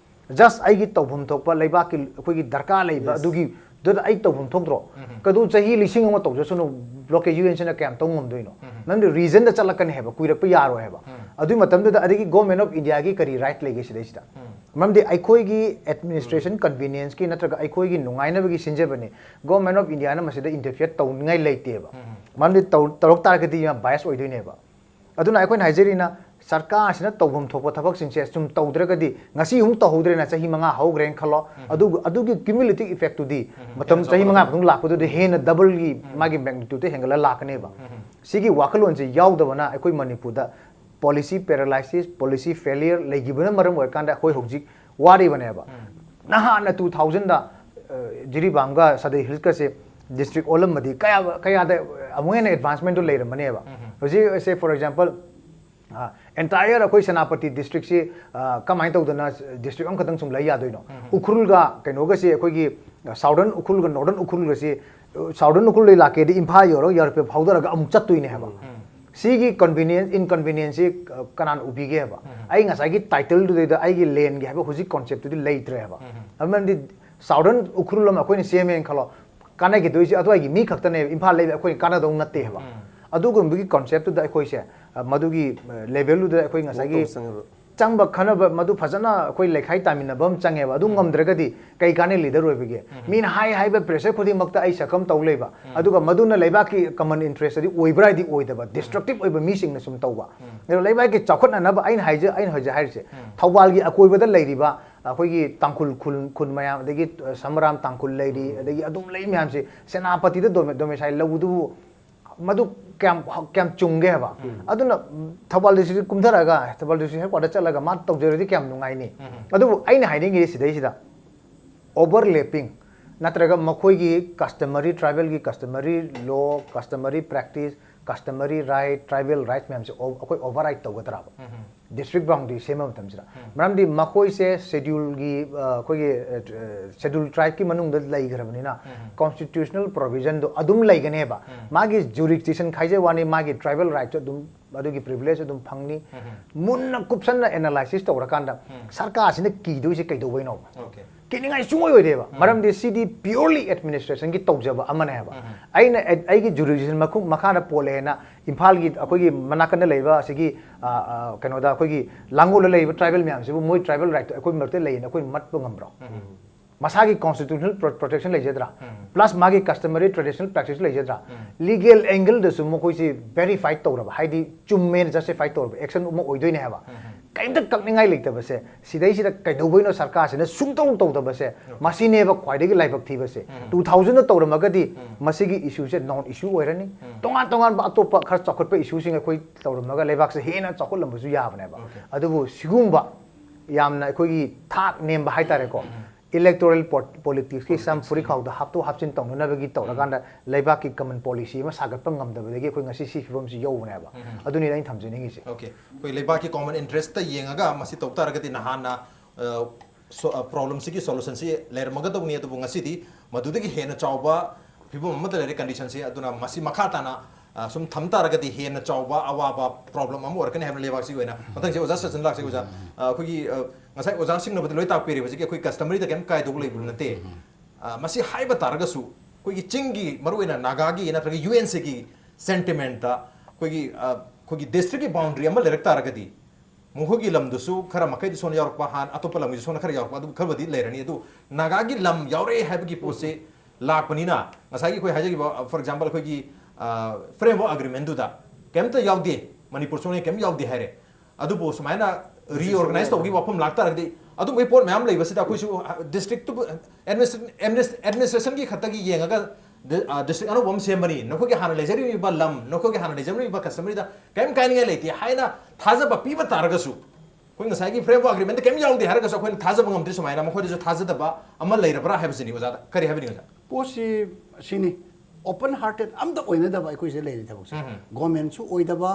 ꯖꯁ ꯑꯩꯒꯤ ꯇꯧꯐꯝ ꯊꯣꯛꯄ ꯂꯩꯕꯥꯛꯀꯤ ꯑꯩꯈꯣꯏꯒꯤ ꯗꯔꯀꯥꯔ ꯂꯩꯕ ꯑꯗꯨꯒꯤ ꯑꯗꯨꯗ ꯑꯩ ꯇꯧꯐꯝ ꯊꯣꯛꯇ꯭ꯔꯣ? ꯀꯩꯗꯧ ꯆꯍꯤ ꯂꯤꯁꯤꯡ ꯑꯃ ꯇꯧꯖꯁꯅꯨ, blockade UN ꯁꯤꯅ ꯀꯌꯥꯝ ꯇꯧ ꯉꯝꯗꯣꯏꯅꯣ? ꯅꯪꯗꯤ reason ꯗ ꯆꯠꯂꯛꯀꯅꯤ ꯍꯥꯏꯕ, ꯀꯨꯏꯔꯛꯄ ꯌꯥꯔꯣꯏ ꯍꯥꯏꯕ꯫ ꯑꯗꯨꯏ ꯃꯇꯝꯗꯨꯗ ꯑꯗꯒꯤ Government of India ꯒꯤ ꯀꯔꯤ right ꯂꯩꯒꯦ ꯁꯤꯗꯩꯁꯤꯗ? ꯃꯔꯝꯗꯤ ꯑꯩꯈꯣꯏꯒꯤ administration convenience ꯀꯤ ꯅꯠꯇ꯭ꯔꯒ ꯑꯩꯈꯣꯏꯒꯤ ꯅꯨꯡꯉꯥꯏꯅꯕꯒꯤ ꯁꯤꯟꯖꯕꯅꯤ꯫ Government of India ꯅ ꯃꯁꯤꯗ interfere ꯇꯧꯅꯤꯡꯉꯥꯏ ꯂꯩꯇꯦꯕ꯫ ꯃꯔꯝꯗꯤ ꯇꯧ-, ꯇꯧꯔꯛ ꯇꯥꯔꯒꯗꯤ ꯌꯥꯝ bias ꯑꯣꯏꯗꯣꯏꯅꯦꯕ꯫ ꯑꯗꯨꯅ ꯑꯩꯈꯣꯏꯅ ꯍꯥꯏꯖꯔꯤꯅ, ꯁꯔꯀꯥꯔꯁꯤꯅ ꯇꯧꯐꯝ ꯊꯣꯛꯄ ꯊꯕꯛꯁꯤꯡꯁꯦ ꯁꯨꯝ ꯇꯧꯗ꯭ꯔꯒꯗꯤ, ꯉꯁꯤ ꯑꯃꯨꯛ ꯇꯧꯍꯧꯗ꯭ꯔꯦꯅ ꯆꯍꯤ ꯃꯉꯥ ꯍꯧꯈ꯭ꯔꯦꯅ ꯈꯜꯂꯣ, ꯑꯗꯨ, ꯑꯗꯨꯒꯤ cumulative effect ꯇꯨꯗꯤ ꯃꯇꯝ ꯆꯍꯤ ꯃꯉꯥ ꯃꯇꯨꯡ ꯂꯥꯛꯄꯗꯨꯗꯤ ꯍꯦꯟꯅ double ꯒꯤ ꯃꯥꯒꯤ magnitude ꯇ ꯍꯦꯟꯒꯠꯂ ꯂꯥꯛꯀꯅꯦꯕ꯫ ꯁꯤꯒꯤ ꯋꯥꯈꯜꯂꯣꯟꯁꯦ ꯌꯥꯎꯗꯕꯅ ꯑꯩꯈꯣꯏ ꯃꯅꯤꯄꯨꯔꯗ policy paralysis, policy failure ꯂꯩꯈꯤꯕꯅ ꯃꯔꯝ ꯑꯣꯏꯔꯀꯥꯟꯗ ꯑꯩꯈꯣꯏ ꯍꯧꯖꯤꯛ ꯋꯥꯔꯤꯕꯅꯦꯕ꯫ ꯅꯍꯥꯟꯅ two thousand ꯗ, ꯑ, ꯖꯤꯔꯤꯕꯥꯝꯒ ꯁꯗꯩ ꯍꯤꯜꯁꯀꯁꯦ district ꯑꯣꯜꯂꯝꯃꯗꯤ ꯀꯌꯥ, ꯀꯌꯥꯗ ꯑꯃꯨꯛ ꯍꯦꯟꯅ advancement ꯇꯨ ꯂꯩꯔꯝꯃꯅꯦꯕ꯫ ꯍꯧꯖꯤꯛ, say for example, ꯑ, entire ꯑꯩꯈꯣꯏ ꯁꯦꯅꯥꯄꯇꯤ district ꯁꯤ, ꯑ, ꯀꯃꯥꯏꯅ ꯇꯧꯗꯅ district ꯑꯃꯈꯛꯇꯪ ꯁꯨꯝ ꯂꯩ ꯌꯥꯗꯣꯏꯅꯣ? ꯎꯈ꯭ꯔꯨꯜꯒ ꯀꯩꯅꯣꯒꯁꯦ ꯑꯩꯈꯣꯏꯒꯤ, ꯑ, southern ꯎꯈ꯭ꯔꯨꯜꯒ northern ꯎꯈ꯭ꯔꯨꯜꯒꯁꯦ, ꯑ, southern ꯎꯈ꯭ꯔꯨꯜꯗꯩ ꯂꯥꯛꯀꯦꯗꯤ ꯏꯝꯐꯥꯜ ꯌꯧꯔꯒ ꯌꯥꯔꯄꯦ ꯐꯥꯎꯗꯔꯒ ꯑꯃꯨꯛ ꯆꯠꯇꯣꯏꯅꯦ ꯍꯥꯏꯕ꯫ ꯁꯤꯒꯤ convenience, inconvenience ꯁꯤ, ꯑ, ꯀꯅꯥꯅ ꯎꯕꯤꯒꯦ ꯍꯥꯏꯕ? ꯑꯩ ꯉꯁꯥꯏꯒꯤ title ꯗꯨꯗꯩꯗ ꯑꯩꯒꯤ land ꯒꯤ ꯍꯥꯏꯕ ꯍꯧꯖꯤꯛ concept ꯇꯨꯗꯤ ꯂꯩꯇ꯭ꯔꯦ ꯍꯥꯏꯕ꯫ ꯑꯗꯨ ꯃꯔꯝꯗꯤ southern ꯎꯈ꯭ꯔꯨꯜ ꯑꯃ ꯑꯩꯈꯣꯏꯅ ꯁꯦꯝꯃꯦꯅ ꯈꯜꯂꯣ, ꯀꯥꯟꯅꯈꯤꯗꯣꯏꯁꯦ ꯑꯗꯨꯋꯥꯏꯒꯤ ꯃꯤ ꯈꯛꯇꯅꯦꯕ, ꯏꯝꯐꯥꯜ ꯂꯩꯕ ꯑꯩꯈꯣꯏꯅ ꯀꯥꯟꯅꯗꯧ ꯅꯠꯇꯦ ꯍꯥꯏꯕ꯫ ꯑꯗꯨꯒꯨꯝꯕꯒꯤ concept ꯇꯨꯗ ꯑꯩꯈꯣꯏꯁꯦ, ꯑ, ꯃꯗꯨꯒꯤ, ꯑ, level ꯗꯨꯗ ꯑꯩꯈꯣꯏ ꯉꯁꯥꯏꯒꯤ ꯇꯧꯕ ꯆꯪꯉꯦꯕ꯫ ꯆꯪꯕ ꯈꯟꯅꯕ ꯃꯗꯨ ꯐꯖꯅ ꯑꯩꯈꯣꯏ ꯂꯩꯈꯥꯏ ꯇꯥꯃꯤꯟꯅꯕ ꯑꯃ ꯆꯪꯉꯦꯕ꯫ ꯑꯗꯨ ꯉꯝꯗ꯭ꯔꯒꯗꯤ ꯀꯩ ꯀꯥꯟꯅꯩ leader ꯑꯣꯏꯕꯒꯤ? ꯃꯤꯅ ꯍꯥꯏ ꯍꯥꯏꯕ pressure ꯈꯨꯗꯤꯡꯃꯛꯇ ꯑꯩ succumb ꯇꯧ ꯂꯩꯕ꯫ ꯑꯗꯨꯒ ꯃꯗꯨꯅ ꯂꯩꯕꯥꯛꯀꯤ common interest ꯇꯗꯤ ꯑꯣꯏꯕ꯭ꯔꯥ ꯍꯥꯏꯗꯤ ꯑꯣꯏꯗꯕ, destructive ꯑꯣꯏꯕ ꯃꯤꯁꯤꯡꯅ ꯁꯨꯝ ꯇꯧꯕ꯫ ꯑꯗꯨꯒ ꯂꯩꯕꯥꯛꯀꯤ ꯆꯥꯎꯈꯠꯅꯅꯕ ꯑꯩꯅ ꯍꯥꯏꯖ-, ꯑꯩꯅ ꯍꯧꯖꯤꯛ ꯍꯥꯏꯔꯤꯁꯦ, ꯊꯧꯕꯥꯜꯒꯤ ꯑꯀꯣꯏꯕꯗ ꯂꯩꯔꯤꯕ ꯑꯩꯈꯣꯏꯒꯤ ꯇꯥꯡꯈꯨꯜ ꯈꯨꯜ, ꯈꯨꯜ ꯃꯌꯥꯝ, ꯑꯗꯒꯤ, ꯑ, ꯁꯃꯔꯥꯝ ꯇꯥꯡꯈꯨꯜ ꯂꯩꯔꯤ, ꯑꯗꯒꯤ ꯑꯗꯨꯝ ꯂꯩ ꯃꯌꯥꯝꯁꯦ, ꯁꯦꯅꯥꯄꯇꯤꯗ ꯗꯣꯃꯦ-, domicile ꯂꯧꯕꯗꯨꯕꯨ ꯃꯗꯨ ꯀꯌꯥꯝ, ꯀꯌꯥꯝ ꯆꯨꯝꯒꯦ ꯍꯥꯏꯕ? ꯑꯗꯨꯅ, ꯎꯝ, Thoubal district ꯀꯨꯝꯊꯔꯛꯑꯒ, Thoubal district headquarter ꯆꯠꯂꯒ ꯃꯥ ꯇꯧꯖꯔꯗꯤ ꯀꯌꯥꯝ ꯅꯨꯡꯉꯥꯏꯅꯤ? ꯑꯗꯨꯕꯨ ꯑꯩꯅ ꯍꯥꯏꯅꯤꯡꯉꯤꯁꯦ ꯁꯤꯗꯩꯁꯤꯗ overlapping ꯅꯠꯇ꯭ꯔꯒ ꯃꯈꯣꯏꯒꯤ customary, tribal ꯒꯤ customary law, customary practice, customary right, tribal rights ꯃꯌꯥꯝꯁꯦ ꯑꯣ-, ꯑꯩꯈꯣꯏ override ꯇꯧꯒꯗ꯭ꯔꯕ? District boundary ꯁꯦꯝꯕ ꯃꯇꯝꯁꯤꯗ꯫ ꯃꯔꯝꯗꯤ ꯃꯈꯣꯏꯁꯦ schedule ꯒꯤ, ꯑ, ꯑꯩꯈꯣꯏꯒꯤ, ꯑ, schedule tribe ꯀꯤ ꯃꯅꯨꯡꯗ ꯂꯩꯈ꯭ꯔꯕꯅꯤꯅ constitutional provision ꯗꯣ ꯑꯗꯨꯝ ꯂꯩꯒꯅꯦꯕ꯫ ꯃꯥꯒꯤ jurisdiction ꯈꯥꯏꯖꯕ ꯋꯥꯅꯤ, ꯃꯥꯒꯤ tribal right ꯁꯨ ꯑꯗꯨꯝ ꯑꯗꯨꯒꯤ ꯄ꯭ꯔꯤꯚꯤꯂꯦꯖ ꯑꯗꯨꯝ ꯐꯪꯅꯤ꯫ ꯃꯨꯟꯅ ꯀꯨꯞꯁꯟꯅ ꯑꯦꯅꯥꯂꯥꯏꯁꯤꯁ ꯇꯧꯔꯀꯥꯟꯗ ꯎꯝ꯫ ꯁꯔꯀꯥꯔꯁꯤꯅ ꯀꯤꯗꯣꯏꯁꯦ ꯀꯩꯗꯧꯕꯩꯅꯣꯕ? Okay. ꯀꯤꯅꯤꯡꯉꯥꯏ ꯁꯨꯡꯑꯣꯏ ꯑꯣꯏꯗꯦꯕ꯫ ꯎꯝ꯫ ꯃꯔꯝꯗꯤ ꯁꯤꯗꯤ ꯄꯤꯌꯣꯔꯂꯤ ꯑꯦꯗꯃꯤꯅꯤꯁꯇ꯭ꯔꯦꯁꯟꯒꯤ ꯇꯧꯖꯕ ꯑꯃꯅꯦꯕ꯫ ꯎꯝ꯫ ꯑꯩꯅ ꯑꯦ-, ꯑꯩꯒꯤ ꯖꯨꯔꯤꯁꯗꯤꯛꯁꯟ ꯃꯈꯨ-, ꯃꯈꯥꯗ ꯄꯣꯜꯂꯦꯅ ꯏꯝꯐꯥꯜꯒꯤ ꯑꯩꯈꯣꯏꯒꯤ ꯃꯅꯥꯀꯟꯗ ꯂꯩꯕ ꯑꯁꯤꯒꯤ, ꯑ, ꯑ, ꯀꯩꯅꯣꯗ ꯑꯩꯈꯣꯏꯒꯤ ꯂꯥꯡꯒꯣꯜꯗ ꯂꯩꯔꯤꯕ ꯇ꯭ꯔꯥꯏꯕꯦꯜ ꯃꯌꯥꯝꯁꯤꯕꯨ ꯃꯣꯏ ꯇ꯭ꯔꯥꯏꯕꯦꯜ ꯔꯥꯏꯠꯇꯣ ꯑꯩꯈꯣꯏ ꯃꯔꯛꯇ ꯂꯩꯌꯦꯅ ꯑꯩꯈꯣꯏ ꯃꯠꯄ ꯉꯝꯕ꯭ꯔꯣ? ꯎꯝ꯫ ꯃꯁꯥꯒꯤ ꯀꯣꯟꯁꯇꯤꯇ꯭ꯌꯨꯁꯅꯦꯜ ꯄ꯭ꯔꯣ-, ꯄ꯭ꯔꯣꯇꯦꯛꯁꯟ ꯂꯩꯖꯗ꯭ꯔꯥ? ꯎꯝ꯫ ꯄ꯭ꯂꯁ ꯃꯥꯒꯤ ꯀꯁꯇꯃꯔꯤ ꯇ꯭ꯔꯦꯗꯤꯁꯅꯦꯜ ꯄ꯭ꯔꯦꯛꯇꯤꯁ ꯂꯩꯖꯗ꯭ꯔꯥ? ꯎꯝ꯫ ꯂꯤꯒꯦꯜ ꯑꯦꯡꯒꯜꯗꯁꯨ ꯃꯈꯣꯏꯁꯤ ꯚꯦꯔꯤꯐꯥꯏ ꯇꯧꯔꯕ, ꯍꯥꯏꯗꯤ ꯆꯨꯝꯃꯦꯅ ꯖꯁꯇꯤꯐꯥꯏ ꯇꯧꯔꯕ ꯑꯦꯛꯁꯟ ꯑꯃ ꯑꯣꯏꯗꯣꯏꯅꯦ ꯍꯥꯏꯕ꯫ ꯎꯝ꯫ ꯀꯩꯝꯇ ꯀꯛꯅꯤꯡꯉꯥꯏ ꯂꯩꯇꯕꯁꯦ, ꯁꯤꯗꯩꯁꯤꯗ ꯀꯩꯗꯧꯕꯩꯅꯣ ꯁꯔꯀꯥꯔꯁꯤꯅ ꯁꯨꯡꯇꯧ ꯇꯧꯗꯕꯁꯦ? ꯎꯝ꯫ ꯃꯁꯤꯅꯦꯕ ꯈ꯭ꯋꯥꯏꯗꯒꯤ ꯂꯥꯏꯕꯛ ꯊꯤꯕꯁꯦ꯫ ꯎꯝ꯫ ꯇꯨ ꯊꯥꯎꯖꯟꯗ ꯇꯧꯔꯝꯃꯒꯗꯤ ꯎꯝ꯫ ꯃꯁꯤꯒꯤ ꯏꯁꯨꯁꯦ ꯅꯣꯟ ꯏꯁꯨ ꯑꯣꯏꯔꯅꯤ꯫ ꯎꯝ꯫ ꯇꯣꯉꯥꯟ ꯇꯣꯉꯥꯟꯕ ꯑꯇꯣꯞꯄ ꯈꯔ ꯆꯥꯎꯈꯠꯄ ꯏꯁꯨꯁꯤꯡ ꯑꯩꯈꯣꯏ ꯇꯧꯔꯝꯃꯒ ꯂꯩꯕꯥꯛꯁꯦ ꯍꯦꯟꯅ ꯆꯥꯎꯈꯠꯂꯝꯕꯁꯨ ꯌꯥꯕꯅꯦꯕ꯫ Okay. ꯑꯗꯨꯕꯨ ꯁꯤꯒꯨꯝꯕ ꯌꯥꯝꯅ ꯑꯩꯈꯣꯏꯒꯤ ꯊꯥꯛ ꯅꯦꯝꯕ ꯍꯥꯏꯇꯥꯔꯦꯀꯣ, ꯎꯝ꯫ ꯏꯂꯦꯛꯇꯣꯔꯦꯜ ꯄꯣ-, ꯄꯣꯂꯤꯇꯤꯛꯁꯀꯤ ꯁꯝ ꯄꯣꯂꯤꯇꯤꯛꯁꯀꯤ꯫ ꯐꯨꯔꯤꯈꯥꯎꯗ ꯍꯥꯞꯇꯣꯛ ꯍꯥꯞꯆꯤꯟ ꯇꯧꯅꯅꯕꯒꯤ ꯇꯧꯔꯀꯥꯟꯗ ꯂꯩꯕꯥꯛꯀꯤ ꯀꯃꯟ ꯄꯣꯂꯤꯁꯤ ꯑꯃ ꯁꯥꯒꯠꯄ ꯉꯝꯗꯕꯗꯒꯤ ꯑꯩꯈꯣꯏ ꯉꯁꯤ ꯁꯤ ꯐꯤꯕꯝꯁꯤ ꯌꯧꯕꯅꯦꯕ꯫ ꯎꯝ꯫ ꯑꯗꯨꯅꯤꯗ ꯑꯩꯅ ꯊꯝꯖꯅꯤꯡꯉꯤꯁꯦ꯫ Okay. ꯑꯩꯈꯣꯏ ꯂꯩꯕꯥꯛꯀꯤ ꯀꯣꯃꯟ ꯏꯟꯇꯔꯦꯁꯇ ꯌꯦꯡꯉꯒ ꯃꯁꯤ ꯇꯧ ꯇꯥꯔꯒꯗꯤ ꯅꯍꯥꯟꯅ, ꯑ, ꯁꯣ-, ꯑ, ꯄ꯭ꯔꯣꯕ꯭ꯂꯦꯝꯁꯤꯒꯤ ꯁꯣꯂꯨꯁꯟꯁꯤ ꯂꯩꯔꯝꯃꯒꯗꯧꯅꯤ, ꯑꯗꯨꯕꯨ ꯉꯁꯤꯗꯤ ꯃꯗꯨꯗꯒꯤ ꯍꯦꯟꯅ ꯆꯥꯎꯕ ꯐꯤꯕꯝ ꯑꯃꯗ ꯂꯩꯔꯦ ꯀꯟꯗꯤꯁꯟꯁꯤ꯫ ꯑꯗꯨꯅ ꯃꯁꯤ ꯃꯈꯥ ꯇꯥꯅ, ꯑ, ꯁꯨꯝ ꯊꯝ ꯇꯥꯔꯒꯗꯤ ꯍꯦꯟꯅ ꯆꯥꯎꯕ ꯑꯋꯥꯕ ꯄ꯭ꯔꯣꯕ꯭ꯂꯦꯝ ꯑꯃ ꯑꯣꯏꯔꯛꯀꯅꯤ ꯍꯥꯏꯕ ꯂꯩꯕꯥꯛꯁꯤꯒꯤ ꯑꯣꯏꯅ꯫ ꯃꯊꯪꯁꯤ ꯑꯣꯖꯥ ꯁꯖꯟ ꯂꯥꯛꯁꯦ꯫ ꯑꯣꯖꯥ, ꯑ, ꯑꯩꯈꯣꯏꯒꯤ, ꯑ, ꯉꯁꯥꯏ ꯑꯣꯖꯥ ꯁꯤꯡꯅꯕꯗꯤ ꯂꯣꯏ ꯇꯥꯛꯄꯤꯔꯦ꯫ ꯍꯧꯖꯤꯛꯀꯤ ꯑꯩꯈꯣꯏ ꯀꯁꯇꯃꯔꯤꯗ ꯀꯩꯝ ꯀꯥꯏꯗꯧꯕ ꯂꯩꯕ ꯅꯠꯇꯦ꯫ ꯑ, ꯃꯁꯤ ꯍꯥꯏꯕ ꯇꯥꯔꯒꯁꯨ ꯑꯩꯈꯣꯏꯒꯤ ꯆꯤꯡꯒꯤ, ꯃꯔꯨꯑꯣꯏꯅ ꯅꯥꯒꯥꯒꯤ ꯅꯠꯇ꯭ꯔꯒ ꯌꯨ ꯑꯦꯟ ꯁꯤꯒꯤ ꯁꯦꯟꯇꯤꯃꯦꯟꯇ ꯑꯩꯈꯣꯏꯒꯤ, ꯑ, ꯑꯩꯈꯣꯏꯒꯤ ꯗꯤꯁꯇ꯭ꯔꯤꯛꯀꯤ ꯕꯥꯎꯟꯗꯔꯤ ꯑꯃ ꯂꯩꯔꯛ ꯇꯥꯔꯒꯗꯤ ꯃꯈꯣꯏꯒꯤ ꯂꯝꯗꯨꯁꯨ ꯈꯔ ꯃꯈꯩꯗꯤ ꯁꯣꯟ ꯌꯥꯎꯔꯛꯄ, ꯍꯥꯟ-, ꯑꯇꯣꯞꯄ ꯂꯝꯒꯤꯁꯨ ꯁꯣꯟ ꯈꯔ ꯌꯥꯎꯔꯛꯄ, ꯑꯗꯨ ꯈꯔꯕꯨꯗꯤ ꯂꯩꯔꯅꯤ꯫ ꯑꯗꯨ ꯅꯥꯒꯥꯒꯤ ꯂꯝ ꯌꯥꯎꯔꯛꯑꯦ ꯍꯥꯏꯕꯒꯤ ꯄꯣꯠꯁꯦ ꯂꯥꯛꯄꯅꯤꯅ, ꯉꯁꯥꯏꯒꯤ ꯑꯩꯈꯣꯏ ꯍꯥꯏꯖꯈꯤꯕ, for example, ꯑꯩꯈꯣꯏꯒꯤ, ꯑ, framework agreement-ꯇꯨꯗ ꯀꯩꯝꯇ ꯌꯥꯎꯗꯦ, ꯃꯅꯤꯄꯨꯔ ꯁꯣꯟꯅ ꯀꯩꯝ ꯌꯥꯎꯗꯦ ꯍꯥꯏꯔꯦ꯫ ꯑꯗꯨꯕꯨ ꯁꯨꯃꯥꯏꯅ reorganize ꯇꯧꯕꯒꯤ ꯋꯥꯐꯝ ꯂꯥꯛꯇꯥꯔꯒꯗꯤ, ꯑꯗꯨꯝꯕꯒꯤ ꯄꯣꯠ ꯃꯌꯥꯝ ꯂꯩꯕꯁꯤꯗ ꯑꯩꯈꯣꯏꯁꯨ, ꯑ, ꯗꯤꯁꯇ꯭ꯔꯤꯛꯇꯨꯕꯨ, ꯑꯦꯗꯃꯤꯅꯤꯁꯇ꯭ꯔꯦ-, ꯑꯦꯗꯃꯤꯅꯤꯁ-, ꯑꯦꯗꯃꯤꯅꯤꯁꯇ꯭ꯔꯦꯁꯟꯒꯤ ꯈꯛꯇꯒꯤ ꯌꯦꯡꯉꯒ ꯗꯤ-, ꯑ, ꯗꯤꯁꯇ꯭ꯔꯤꯛ ꯑꯅꯧꯕ ꯑꯃ ꯁꯦꯝꯕꯅꯤ, ꯅꯈꯣꯏꯒꯤ ꯍꯥꯟꯅ ꯂꯩꯖꯔꯤꯕ ꯂꯝ, ꯅꯈꯣꯏꯒꯤ ꯍꯥꯟꯅ ꯂꯩꯖꯔꯤꯕ ꯀꯁꯇꯃꯔꯤꯗ ꯀꯔꯤꯝ ꯀꯥꯏꯅꯤꯡꯉꯥꯏ ꯂꯩꯇꯦ ꯍꯥꯏꯅ ꯊꯥꯖꯕ ꯄꯤꯕ ꯇꯥꯔꯒꯁꯨ, ꯑꯩꯈꯣꯏ ꯉꯁꯥꯏꯒꯤ framework agreement-ꯇ ꯀꯔꯤꯝ ꯌꯥꯎꯗꯦ ꯍꯥꯏꯔꯒꯁꯨ ꯑꯩꯈꯣꯏꯅ ꯊꯥꯖꯕ ꯉꯝꯗ꯭ꯔꯤ꯫ ꯁꯨꯃꯥꯏꯅ ꯃꯈꯣꯏꯗꯁꯨ ꯊꯥꯖꯗꯕ ꯑꯃ ꯂꯩꯔꯕ꯭ꯔꯥ ꯍꯥꯏꯕꯁꯤꯅꯤ꯫ ꯑꯣꯖꯥꯗ ꯀꯔꯤ ꯍꯥꯏꯕꯤꯅꯤꯡꯉꯤ, ꯑꯣꯖꯥ? ꯄꯣꯠꯁꯤ ꯁꯤꯅꯤ, open hearted ꯑꯝꯇ ꯑꯣꯏꯅꯗꯕ ꯑꯩꯈꯣꯏꯁꯦ ꯂꯩꯔꯤ ꯊꯕꯛꯁꯦ꯫ ꯎꯝ꯫ ꯒꯣꯔꯃꯦꯟꯁꯨ ꯑꯣꯏꯗꯕ,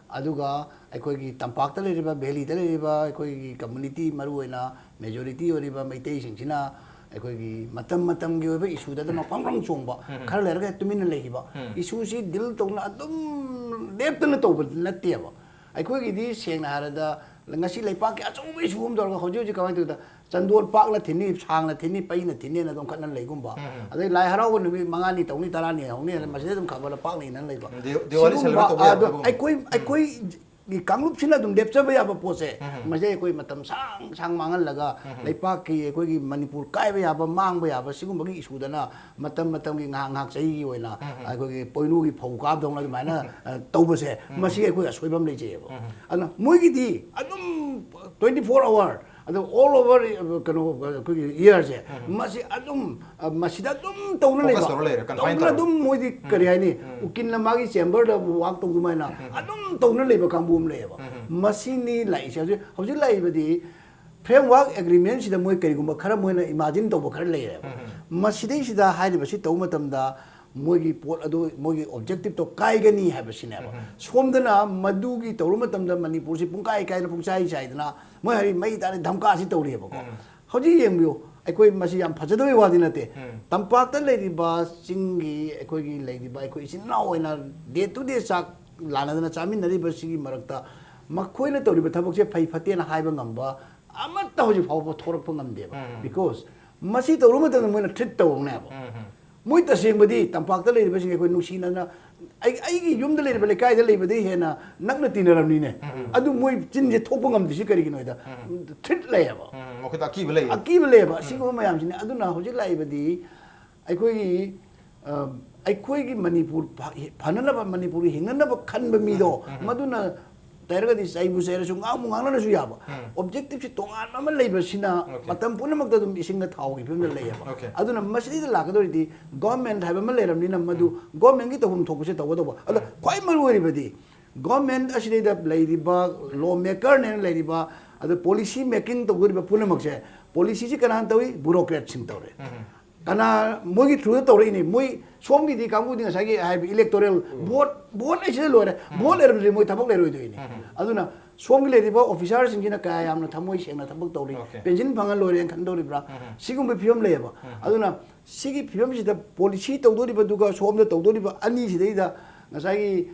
ꯑꯗꯨꯒ ꯑꯩꯈꯣꯏꯒꯤ ꯇꯝꯄꯥꯛꯇ ꯂꯩꯔꯤꯕ, ꯚꯦꯂꯤꯗ ꯂꯩꯔꯤꯕ ꯑꯩꯈꯣꯏꯒꯤ ꯀꯝꯃꯨꯅꯤꯇꯤ, ꯃꯔꯨꯑꯣꯏꯅ ꯃꯦꯖꯣꯔꯤꯇꯤ ꯑꯣꯏꯔꯤꯕ ꯃꯩꯇꯩꯁꯤꯡꯁꯤꯅ ꯑꯩꯈꯣꯏꯒꯤ ꯃꯇꯝ ꯃꯇꯝꯒꯤ ꯑꯣꯏꯕ ꯏꯁꯨꯗ ꯑꯗꯨꯝ ꯃꯐꯝ ꯃꯔꯪ ꯆꯣꯡꯕ, ꯈꯔ ꯂꯩꯔꯒ ꯇꯨꯃꯤꯟꯅ ꯂꯩꯈꯤꯕ, ꯏꯁꯨꯁꯤ ꯗꯤꯜ ꯇꯧꯅ ꯑꯗꯨꯝ ꯂꯦꯞꯇꯅ ꯇꯧꯕ ꯅꯠꯇꯦꯕ꯫ ꯑꯩꯈꯣꯏꯒꯤꯗꯤ ꯁꯦꯡꯅ ꯍꯥꯏꯔꯗ ꯉꯁꯤ ꯂꯩꯄꯥꯛꯀꯤ ꯑꯆꯧꯕ ꯏꯁꯨ ꯑꯃ ꯇꯧꯔꯒ ꯍꯧꯖꯤꯛ ꯍꯧꯖꯤꯛ ꯀꯃꯥꯏꯅ ꯇꯧꯗ ꯆꯟꯗꯣꯟ ꯄꯥꯛꯅ ꯊꯤꯟꯅꯤ, ꯁꯥꯡꯅ ꯊꯤꯟꯅꯤ, ꯄꯩꯅ ꯊꯤꯟꯅꯤꯅ ꯑꯗꯨꯝ ꯈꯠꯅ ꯂꯩꯒꯨꯝꯕ, ꯑꯗꯩ ꯂꯥꯏ ꯍꯔꯥꯎꯕ ꯅꯨꯃꯤꯠ ꯃꯉꯥꯅꯤ ꯇꯧꯅꯤ, ꯇꯔꯥꯅꯤ ꯍꯧꯅꯤ, ꯑꯗ ꯃꯁꯤꯗ ꯑꯗꯨꯝ ꯈꯕꯔꯗ ꯄꯥꯛꯅ ꯏꯅ ꯂꯩꯕ꯫ ꯗꯤ-, ꯗꯤꯋꯥꯂꯤ ꯁꯤꯒꯨꯝꯕ celebrate ꯇꯧꯕ ꯌꯥꯕ ꯑꯗꯣ ꯍꯥꯏꯕꯒꯨꯝ꯫ ꯑꯩꯈꯣꯏ, ꯑꯩꯈꯣꯏꯒꯤ ꯀꯥꯡꯂꯨꯞꯁꯤꯅ ꯑꯗꯨꯝ ꯂꯦꯞꯆꯕ ꯌꯥꯕ ꯄꯣꯠꯁꯦ, ꯃꯁꯤꯗ ꯑꯩꯈꯣꯏ ꯃꯇꯝ ꯁꯥꯡ ꯁꯥꯡ ꯃꯥꯡꯍꯜꯂꯒ ꯂꯩꯄꯥꯛꯀꯤ ꯑꯩꯈꯣꯏꯒꯤ ꯃꯅꯤꯄꯨꯔ ꯀꯥꯏꯕ ꯌꯥꯕ, ꯃꯥꯡꯕ ꯌꯥꯕ ꯁꯤꯒꯨꯝꯕꯒꯤ ꯏꯁꯨꯗꯅ ꯃꯇꯝ ꯃꯇꯝꯒꯤ ꯉꯥꯏꯍꯥꯛ ꯉꯥꯏꯍꯥꯛ ꯆꯍꯤꯒꯤ ꯑꯣꯏꯅ ꯑꯩꯈꯣꯏꯒꯤ ꯄꯣꯏꯅꯨꯒꯤ ꯐꯧ ꯀꯥꯞꯗꯧꯅ ꯑꯗꯨꯃꯥꯏꯅ, ꯑ, ꯇꯧꯕꯁꯦ, ꯃꯁꯤ ꯑꯩꯈꯣꯏ ꯑꯁꯣꯏꯕ ꯑꯃ ꯂꯩꯖꯩꯌꯦꯕ꯫ ꯑꯗꯨꯅ ꯃꯣꯏꯒꯤꯗꯤ ꯑꯗꯨꯝ twenty four hour, ꯑꯗꯣ all over, ꯑ, ꯀꯩꯅꯣ, ꯑꯩꯈꯣꯏꯒꯤ yearꯁꯦ, ꯃꯁꯤ ꯑꯗꯨꯝ, ꯑ, ꯃꯁꯤꯗ ꯑꯗꯨꯝ ꯇꯧꯅ Focus ꯂꯩꯕ꯫ ꯇꯧꯔ ꯂꯩꯔꯦ, confine ꯇꯧꯗꯅ ꯇꯧꯔ꯫ ꯑꯗꯨꯝ ꯃꯣꯏꯗꯤ ꯀꯔꯤ ꯍꯥꯏꯅꯤ, ꯎꯀꯤꯜꯅ ꯃꯥꯒꯤ chamberꯗ work ꯇꯧꯗꯨꯃꯥꯏꯅ ꯑꯗꯨꯝ ꯇꯧꯅ ꯂꯩꯕ ꯀꯥꯡꯕꯨ ꯑꯃ ꯂꯩꯌꯦꯕ꯫ ꯃꯁꯤꯅꯤ ꯂꯥꯛꯏꯁꯦ꯫ ꯍꯧꯖꯤꯛ, ꯍꯧꯖꯤꯛ ꯂꯥꯛꯏꯕꯗꯤ framework agreementꯁꯤꯗ ꯃꯣꯏ ꯀꯔꯤꯒꯨꯝꯕ ꯈꯔ ꯃꯣꯏꯅ imagine ꯇꯧꯕ ꯈꯔ ꯂꯩꯔꯦꯕ꯫ ꯃꯁꯤꯗꯩꯁꯤꯗ ꯍꯥꯏꯔꯤꯕꯁꯤ ꯇꯧꯕ ꯃꯇꯝꯗ ꯃꯣꯏꯒꯤ ꯄꯣꯠ ꯑꯗꯨ, ꯃꯣꯏꯒꯤ objectiveꯇꯣ ꯀꯥꯏꯒꯅꯤ ꯍꯥꯏꯕꯁꯤꯅꯦꯕ꯫ ꯁꯣꯝꯗꯅ ꯃꯗꯨꯒꯤ ꯇꯧꯔꯨ ꯃꯇꯝꯗ ꯃꯅꯤꯄꯨꯔꯁꯤ ꯄꯨꯡꯀꯥꯏ ꯀꯥꯏꯅ ꯄꯨꯡꯆꯥꯏ ꯆꯥꯏꯗꯅ ꯃꯣꯏ ꯍꯥꯏꯔꯤ ꯃꯩ ꯇꯥꯔꯦ ꯙꯝꯀꯥꯁꯤ ꯇꯧꯔꯤꯑꯕꯀꯣ꯫ ꯍꯧꯖꯤꯛ ꯌꯦꯡꯕꯤꯌꯨ, ꯑꯩꯈꯣꯏ ꯃꯁꯤ ꯌꯥꯝ ꯐꯖꯗꯕꯩ ꯋꯥꯗꯤ ꯅꯠꯇꯦ꯫ ꯇꯝꯄꯥꯛꯇ ꯂꯩꯔꯤꯕ ꯆꯤꯡꯒꯤ ꯑꯩꯈꯣꯏꯒꯤ ꯂꯩꯔꯤꯕ ꯑꯩꯈꯣꯏ ꯏꯆꯤꯟ ꯏꯅꯥꯎ ꯑꯣꯏꯅ day to day ꯆꯥꯛ ꯂꯥꯟꯅꯗꯅ ꯆꯥꯃꯤꯟꯅꯔꯤꯕꯁꯤꯒꯤ ꯃꯔꯛꯇ ꯃꯈꯣꯏꯅ ꯇꯧꯔꯤꯕ ꯊꯕꯛꯁꯦ ꯐꯩ ꯐꯠꯇꯦꯅ ꯍꯥꯏꯕ ꯉꯝꯕ ꯑꯃꯠꯇ ꯍꯧꯖꯤꯛ ꯐꯥꯎꯕ ꯊꯣꯔꯛꯄ ꯉꯝꯗꯦꯕ꯫ Because ꯃꯁꯤ ꯇꯧꯔꯨ ꯃꯇꯝꯗ ꯃꯣꯏꯅ treat ꯇꯧꯔꯛꯅꯦꯕ꯫ ꯃꯣꯏ ꯇꯁꯦꯡꯕꯗꯤ ꯇꯝꯄꯥꯛꯇ ꯂꯩꯔꯤꯕꯁꯤꯡ ꯑꯩꯈꯣꯏ ꯅꯨꯡꯁꯤꯅꯅ ꯑꯩ, ꯑꯩꯒꯤ ꯌꯨꯝꯗ ꯂꯩꯔꯤꯕ ꯂꯩꯀꯥꯏꯗ ꯂꯩꯕꯗꯒꯤ ꯍꯦꯟꯅ ꯅꯛꯅ ꯇꯤꯟꯅꯔꯕꯅꯤꯅꯦ꯫ ꯑꯗꯨ ꯃꯣꯏ ꯆꯤꯟꯁꯦ ꯊꯣꯛꯄ ꯉꯝꯗ꯭ꯔꯤꯁꯤ ꯀꯔꯤꯒꯤꯅꯣ ꯍꯥꯏꯗ treat ꯂꯩꯌꯦꯕ꯫ ꯎꯝ, ꯃꯈꯣꯏꯗ ꯑꯀꯤꯕ ꯂꯩ꯫ ꯑꯀꯤꯕ ꯂꯩꯌꯦꯕ꯫ ꯑꯁꯤꯒꯨꯝꯕ ꯃꯌꯥꯝꯁꯤꯅꯤ꯫ ꯑꯗꯨꯅ ꯍꯧꯖꯤꯛ ꯂꯥꯛꯏꯕꯗꯤ ꯑꯩꯈꯣꯏꯒꯤ, ꯑ, ꯑꯩꯈꯣꯏꯒꯤ ꯃꯅꯤꯄꯨꯔ ꯐ-, ꯐꯅꯅꯕ, ꯃꯅꯤꯄꯨꯔꯒꯤ ꯍꯤꯡꯅꯅꯕ ꯈꯟꯕ ꯃꯤꯗꯣ, ꯃꯗꯨꯅ ꯇꯩꯔꯒꯗꯤ ꯆꯩꯕꯨ ꯆꯩꯔꯁꯨ, ꯉꯥꯡꯕꯨ ꯉꯥꯡꯅꯔꯁꯨ ꯌꯥꯕ꯫ Objectiveꯁꯤ ꯇꯣꯉꯥꯟꯕ ꯑꯃ ꯂꯩꯕꯁꯤꯅ Okay. ꯃꯇꯝ ꯄꯨꯝꯅꯃꯛꯇ ꯑꯗꯨꯝ ꯏꯁꯤꯡꯒ ꯊꯥꯎꯒꯤ ꯐꯤꯕꯝꯗ ꯂꯩꯌꯦꯕ꯫ Okay. ꯑꯗꯨꯅ ꯃꯁꯤꯗꯩꯗ ꯂꯥꯛꯀꯗꯧꯔꯤꯗꯤ government ꯍꯥꯏꯕ ꯑꯃ ꯂꯩꯔꯕꯅꯤꯅ ꯃꯗꯨ governmentꯀꯤ ꯇꯧꯐꯝ ꯊꯣꯛꯄꯁꯦ ꯇꯧꯒꯗꯧꯕ꯫ ꯑꯗꯣ ꯈ꯭ꯋꯥꯏ ꯃꯔꯨ ꯑꯣꯏꯔꯤꯕꯗꯤ government ꯑꯁꯤꯗꯩꯗ ꯂꯩꯔꯤꯕ law makerꯅꯦꯅ ꯂꯩꯔꯤꯕ, ꯑꯗ policy making ꯇꯧꯗꯧꯔꯤꯕ ꯄꯨꯝꯅꯃꯛꯁꯦ, policyꯁꯤ ꯀꯅꯥꯅ ꯇꯧꯏ? Bureaucratꯁꯤꯡ ꯇꯧꯔꯦ꯫ ꯀꯅꯥ ꯃꯣꯏꯒꯤ through ꯗ ꯇꯧꯔꯛꯏꯅꯤ? ꯃꯣꯏ ꯁꯣꯝꯒꯤꯗꯤ ꯀꯥꯡꯕꯨꯗꯤ ꯉꯁꯥꯏꯒꯤ ꯍꯥꯏꯕ electoral vote, vote ꯂꯩꯁꯤꯗ ꯂꯣꯏꯔꯦ꯫ Vote ꯂꯩꯔꯝꯗ꯭ꯔꯗꯤ ꯃꯣꯏ ꯊꯕꯛ ꯂꯩꯔꯣꯏꯗꯣꯏꯅꯤ꯫ ꯑꯗꯨꯅ ꯁꯣꯝꯒꯤ ꯂꯩꯔꯤꯕ officer ꯁꯤꯡꯁꯤꯅ ꯀꯌꯥ ꯌꯥꯝꯅ ꯊꯃꯣꯏ ꯁꯦꯡꯅ ꯊꯕꯛ ꯇꯧꯔꯤ, Okay. Pension ꯐꯪꯉ ꯂꯣꯏꯔꯦꯅ ꯈꯟꯗꯧꯔꯤꯕ꯭ꯔꯥ? ꯁꯤꯒꯨꯝꯕ ꯐꯤꯕꯝ ꯂꯩꯌꯦꯕ꯫ ꯑꯗꯨꯅ ꯁꯤꯒꯤ ꯐꯤꯕꯝꯁꯤꯗ policy ꯇꯧꯗꯣꯔꯤꯕꯗꯨꯒ ꯁꯣꯝꯗ ꯇꯧꯗꯣꯔꯤꯕ ꯑꯅꯤꯁꯤꯗꯩꯗ ꯉꯁꯥꯏꯒꯤ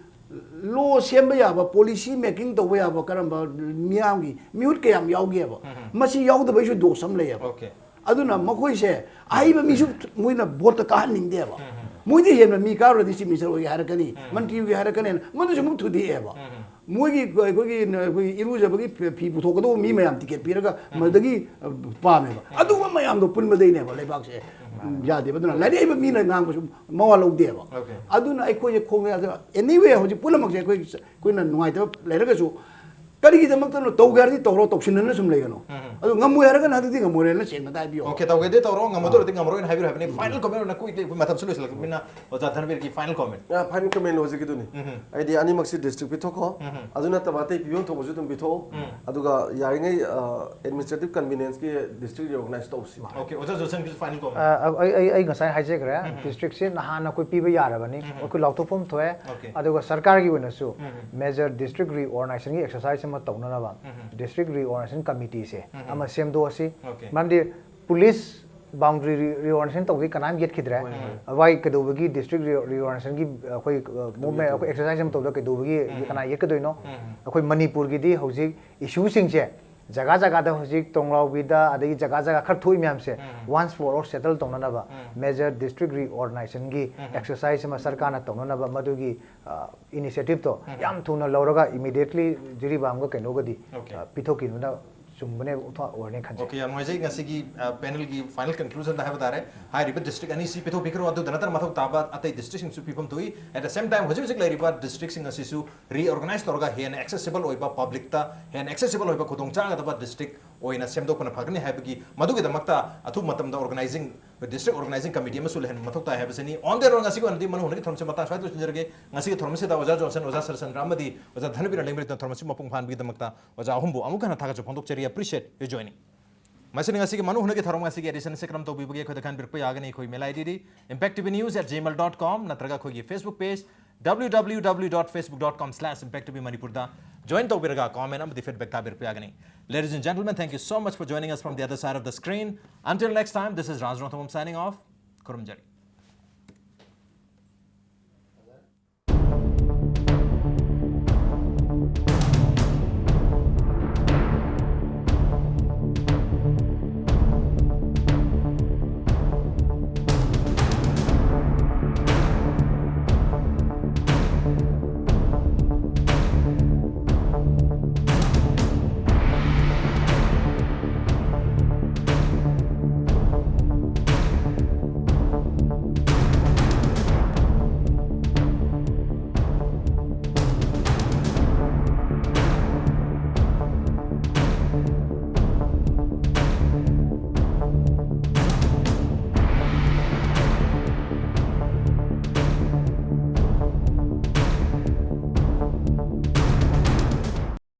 law ꯁꯦꯝꯕ ꯌꯥꯕ, policy making ꯇꯧꯕ ꯌꯥꯕ ꯀꯔꯝꯕ ꯃꯤꯌꯥꯝꯒꯤ ꯃꯤꯍꯨꯠ ꯀꯌꯥꯝ ꯌꯥꯎꯒꯦꯕ? ꯃꯁꯤ ꯌꯥꯎꯗꯕꯩꯁꯨ ꯗꯣꯁ ꯑꯃ ꯂꯩꯌꯦꯕ꯫ Okay. ꯑꯗꯨꯅ ꯃꯈꯣꯏꯁꯦ ꯑꯍꯩꯕ ꯃꯤꯁꯨ ꯃꯣꯏꯅ vote ꯇ ꯀꯥꯍꯟꯅꯤꯡꯗꯦꯕ꯫ ꯃꯣꯏꯗꯤ ꯍꯦꯟꯅ ꯃꯤ ꯀꯥꯔꯨꯔꯗꯤ chief minister ꯑꯣꯏꯒꯦ ꯍꯥꯏꯔꯛꯀꯅꯤ, ꯃꯟꯇ꯭ꯔꯤ ꯑꯣꯏꯒꯦ ꯍꯥꯏꯔꯛꯀꯅꯤ, ꯃꯗꯨꯁꯨ ꯑꯃꯨꯛ ꯊꯨꯗꯦꯛꯑꯦꯕ꯫ ꯃꯣꯏꯒꯤ ꯑꯩꯈꯣꯏꯒꯤ, ꯑꯩꯈꯣꯏꯒꯤ ꯏꯔꯨꯖꯕꯒꯤ ꯐꯤ, ꯐꯤ ꯄꯨꯊꯣꯛꯀꯗꯧꯕ ꯃꯤ ꯃꯌꯥꯝ ticket ꯄꯤꯔꯒ ꯃꯗꯨꯗꯒꯤ, ꯑ, ꯄꯥꯝꯃꯦꯕ꯫ ꯑꯗꯨꯒꯨꯝꯕ ꯃꯌꯥꯝꯗꯣ ꯄꯨꯟꯕꯗꯩꯅꯦꯕ ꯂꯩꯕꯥꯛꯁꯦ ꯌꯥꯗꯦꯕ꯫ ꯑꯗꯨꯅ ꯂꯥꯏꯔꯤꯛ ꯍꯩꯕ ꯃꯤꯅ ꯉꯥꯡꯕꯁꯨ ꯃꯋꯥ ꯂꯧꯗꯦꯕ꯫ Okay. ꯑꯗꯨꯅ ꯑꯩꯈꯣꯏꯁꯦ ꯈꯣꯡ ꯌꯥꯗꯦꯕ꯫ Anyway, ꯍꯧꯖꯤꯛ ꯄꯨꯝꯅꯃꯛꯁꯦ ꯑꯩꯈꯣꯏ, ꯑꯩꯈꯣꯏꯅ ꯅꯨꯡꯉꯥꯏꯇꯕ ꯂꯩꯔꯒꯁꯨ ꯀꯔꯤꯒꯤꯗꯃꯛꯇꯅꯣ? ꯇꯧꯒꯦ ꯍꯥꯏꯔꯗꯤ ꯇꯧꯔꯣ, ꯇꯧꯁꯤꯟꯅꯅ ꯁꯨꯝ ꯂꯩꯒꯅꯨ꯫ ꯑꯗꯨ ꯉꯝꯃꯣꯏ ꯍꯥꯏꯔꯒꯅ ꯍꯟꯗꯛꯇꯤ ꯉꯝꯃꯣꯏꯅ ꯁꯦꯡꯅ ꯍꯥꯏꯕꯤꯌꯣ꯫ Okay, ꯇꯧꯒꯦꯗꯤ ꯇꯧꯔꯣ, ꯉꯝꯃꯗꯣꯏꯔꯗꯤ ꯉꯝꯃꯔꯣꯏꯅ ꯍꯥꯏꯕꯤꯔꯣ ꯍꯥꯏꯕꯅꯤ꯫ Final comment ꯑꯣꯏꯅ quickly, ꯑꯩꯈꯣꯏ ꯃꯇꯝꯁꯨ ꯂꯣꯏꯁꯤꯜꯂꯛꯄꯅꯤꯅ, ꯑꯣꯖꯥ ꯙꯅꯕꯤꯔꯒꯤ final comment꯫ ꯑ, final comment ꯍꯧꯖꯤꯛꯀꯤꯗꯨꯅꯤ꯫ ꯑꯩꯗꯤ ꯑꯅꯤꯃꯛꯁꯤ district ꯄꯤꯊꯣꯛꯈꯣ꯫ ꯑꯗꯨ ꯅꯠꯇꯕ ꯑꯇꯩ ꯄꯤꯐꯝ ꯊꯣꯛꯄꯁꯨ ꯑꯗꯨꯝ ꯄꯤꯊꯣꯛꯑꯣ꯫ ꯑꯗꯨꯒ ꯌꯥꯔꯤꯉꯩ, ꯑ, administrative convenience ꯀꯤ district reorganize ꯇꯧꯁꯤ꯫ Okay, ꯑꯣꯖꯥ ꯖꯣꯟꯁꯟꯒꯤꯁꯨ final comment꯫ ꯑ, ꯑꯩ ꯑꯩ ꯑꯩ ꯉꯁꯥꯏ ꯍꯥꯏꯖꯈ꯭ꯔꯦ꯫ District ꯁꯤ ꯅꯍꯥꯟꯅ ꯑꯩꯈꯣꯏ ꯄꯤꯕ ꯌꯥꯔꯕꯅꯤ꯫ ꯑꯩꯈꯣꯏ ꯂꯥꯎꯊꯣꯛꯐꯝ ꯊꯣꯛꯑꯦ꯫ Okay. ꯑꯗꯨꯒ ꯁꯔꯀꯥꯔꯒꯤ ꯑꯣꯏꯅꯁꯨ major district reorganization ꯒꯤ exercise ꯑꯃ ꯇꯧꯅꯅꯕ district reorganization committee ꯁꯦ ꯑꯃ ꯁꯦꯝꯗꯣꯛꯑꯁꯤ꯫ ꯃꯔꯝꯗꯤ police boundary re- reorganization ꯇꯧꯕꯗꯤ ꯀꯅꯥꯝ ꯌꯦꯠꯈꯤꯗ꯭ꯔꯦ꯫ ꯑꯗꯨꯋꯥꯏ ꯀꯩꯗꯧꯕꯒꯤ district re- reorganization ꯒꯤ, ꯑ, ꯑꯩꯈꯣꯏ, ꯑ, movement, ꯑꯩꯈꯣꯏ exercise ꯑꯃ ꯇꯧꯕꯗ ꯀꯩꯗꯧꯕꯒꯤ ꯀꯅꯥ ꯌꯦꯠꯀꯗꯣꯏꯅꯣ? ꯑꯩꯈꯣꯏ ꯃꯅꯤꯄꯨꯔꯒꯤꯗꯤ ꯍꯧꯖꯤꯛ issue ꯁꯤꯡꯁꯦ ꯖꯒꯥ ꯖꯒꯥꯗ ꯍꯧꯖꯤꯛ ꯇꯣꯡꯂꯥꯎꯕꯤꯗ ꯑꯗꯒꯤ ꯖꯒꯥ ꯖꯒꯥ ꯈꯔ ꯊꯣꯛꯏ ꯃꯌꯥꯝꯁꯦ once for all settle ꯇꯧꯅꯅꯕ major district reorganization ꯒꯤ exercise ꯑꯃ ꯁꯔꯀꯥꯔꯅ ꯇꯧꯅꯅꯕ ꯃꯗꯨꯒꯤ, ꯑ, initiative ꯇꯣ ꯌꯥꯝ ꯊꯨꯅ ꯂꯧꯔꯒ immediately ꯖꯤꯔꯤꯕꯥꯝꯒ ꯀꯩꯅꯣꯒꯗꯤ, Okay. ꯑ, ꯄꯤꯊꯣꯛꯈꯤꯕꯅ ꯆꯨꯝꯕꯅꯦ, ꯑꯣꯏꯔꯅꯦ ꯈꯟꯖꯩ꯫ Okay, ꯌꯥꯝ ꯅꯨꯡꯉꯥꯏꯖꯩ꯫ ꯉꯁꯤꯒꯤ, ꯑ, panel ꯒꯤ final conclusion ꯗ ꯍꯥꯏꯕ ꯇꯥꯔꯦ, ꯍꯥꯏꯔꯤꯕ district ꯑꯅꯤꯁꯤ ꯄꯤꯊꯣꯛꯄꯤꯈ꯭ꯔꯣ, ꯑꯗꯨꯗ ꯅꯠꯇꯅ ꯃꯊꯧ ꯇꯥꯕ ꯑꯇꯩ district ꯁꯤꯡꯁꯨ ꯄꯤꯐꯝ ꯊꯣꯛꯏ꯫ At the same time, ꯍꯧꯖꯤꯛ ꯍꯧꯖꯤꯛ ꯂꯩꯔꯤꯕ district ꯁꯤꯡ ꯑꯁꯤꯁꯨ reorganize ꯇꯧꯔꯒ ꯍꯦꯟꯅ accessible ꯑꯣꯏꯕ, public ꯇ ꯍꯦꯟꯅ accessible ꯑꯣꯏꯕ ꯈꯨꯗꯣꯡꯆꯥꯒꯗꯕ district ꯑꯣꯏꯅ ꯁꯦꯝꯗꯣꯛꯄꯅ ꯐꯒꯅꯤ ꯍꯥꯏꯕꯒꯤ, ꯃꯗꯨꯒꯤꯗꯃꯛꯇ ꯑꯊꯨꯕ ꯃꯇꯝꯗ organizing, district organizing committee ꯑꯃꯁꯨ ꯂꯩꯍꯟꯕ ꯃꯊꯧ ꯇꯥꯏ ꯍꯥꯏꯕꯁꯤꯅꯤ꯫ On the road, ꯉꯁꯤꯒꯤ ꯑꯣꯏꯅꯗꯤ ꯃꯅꯨꯡ ꯍꯨꯠꯅꯒꯤ ꯊꯧꯔꯝꯁꯤ ꯃꯇꯥꯡ ꯁ꯭ꯋꯥꯏꯗ ꯂꯣꯏꯁꯤꯟꯖꯔꯒꯦ꯫ ꯉꯁꯤꯒꯤ ꯊꯧꯔꯝ ꯑꯁꯤꯗ ꯑꯣꯖꯥ ꯖꯣꯟꯁꯟ, ꯑꯣꯖꯥ ꯁꯔꯆꯟꯗ꯭ꯔ ꯑꯃꯗꯤ ꯑꯣꯖꯥ ꯙꯅꯕꯤꯔ ꯂꯩꯃꯔꯤꯇꯅ ꯊꯧꯔꯝ ꯑꯁꯤ ꯃꯄꯨꯡ ꯐꯥꯍꯟꯕꯒꯤꯗꯃꯛꯇ ꯑꯣꯖꯥ ꯑꯍꯨꯝꯕꯨ ꯑꯃꯨꯛ ꯍꯟꯅ ꯊꯥꯒꯠꯆꯕ ꯐꯣꯡꯗꯣꯛꯆꯔꯤ꯫ Appreciate your joining. ꯃꯁꯤꯅ ꯉꯁꯤꯒꯤ ꯃꯅꯨ ꯍꯨꯅꯒꯤ ꯊꯧꯔꯝ ꯉꯁꯤꯒꯤ edition ꯑꯁꯤ ꯀꯔꯝ ꯇꯧꯕꯤꯕꯒꯦ ꯑꯩꯈꯣꯏꯗ ꯈꯟꯕꯤꯔꯛꯄ ꯌꯥꯒꯅꯤ꯫ ꯑꯩꯈꯣꯏ email I D D impact T V news at gmail dot com ꯅꯠꯇ꯭ꯔꯒ ꯑꯩꯈꯣꯏꯒꯤ Facebook page W W W dot facebook dot com slash impact T V Manipur ꯗ join ꯇꯧꯕꯤꯔꯒ comment ꯑꯃꯗꯤ feedback ꯊꯥꯕꯤꯔꯛꯄ ꯌꯥꯒꯅꯤ꯫ Ladies and gentlemen, thank you so much for joining us from the other side of the screen. Until next time, this is Raj Rongthangam signing off. ꯈꯨꯔꯨꯝꯖꯔꯤ꯫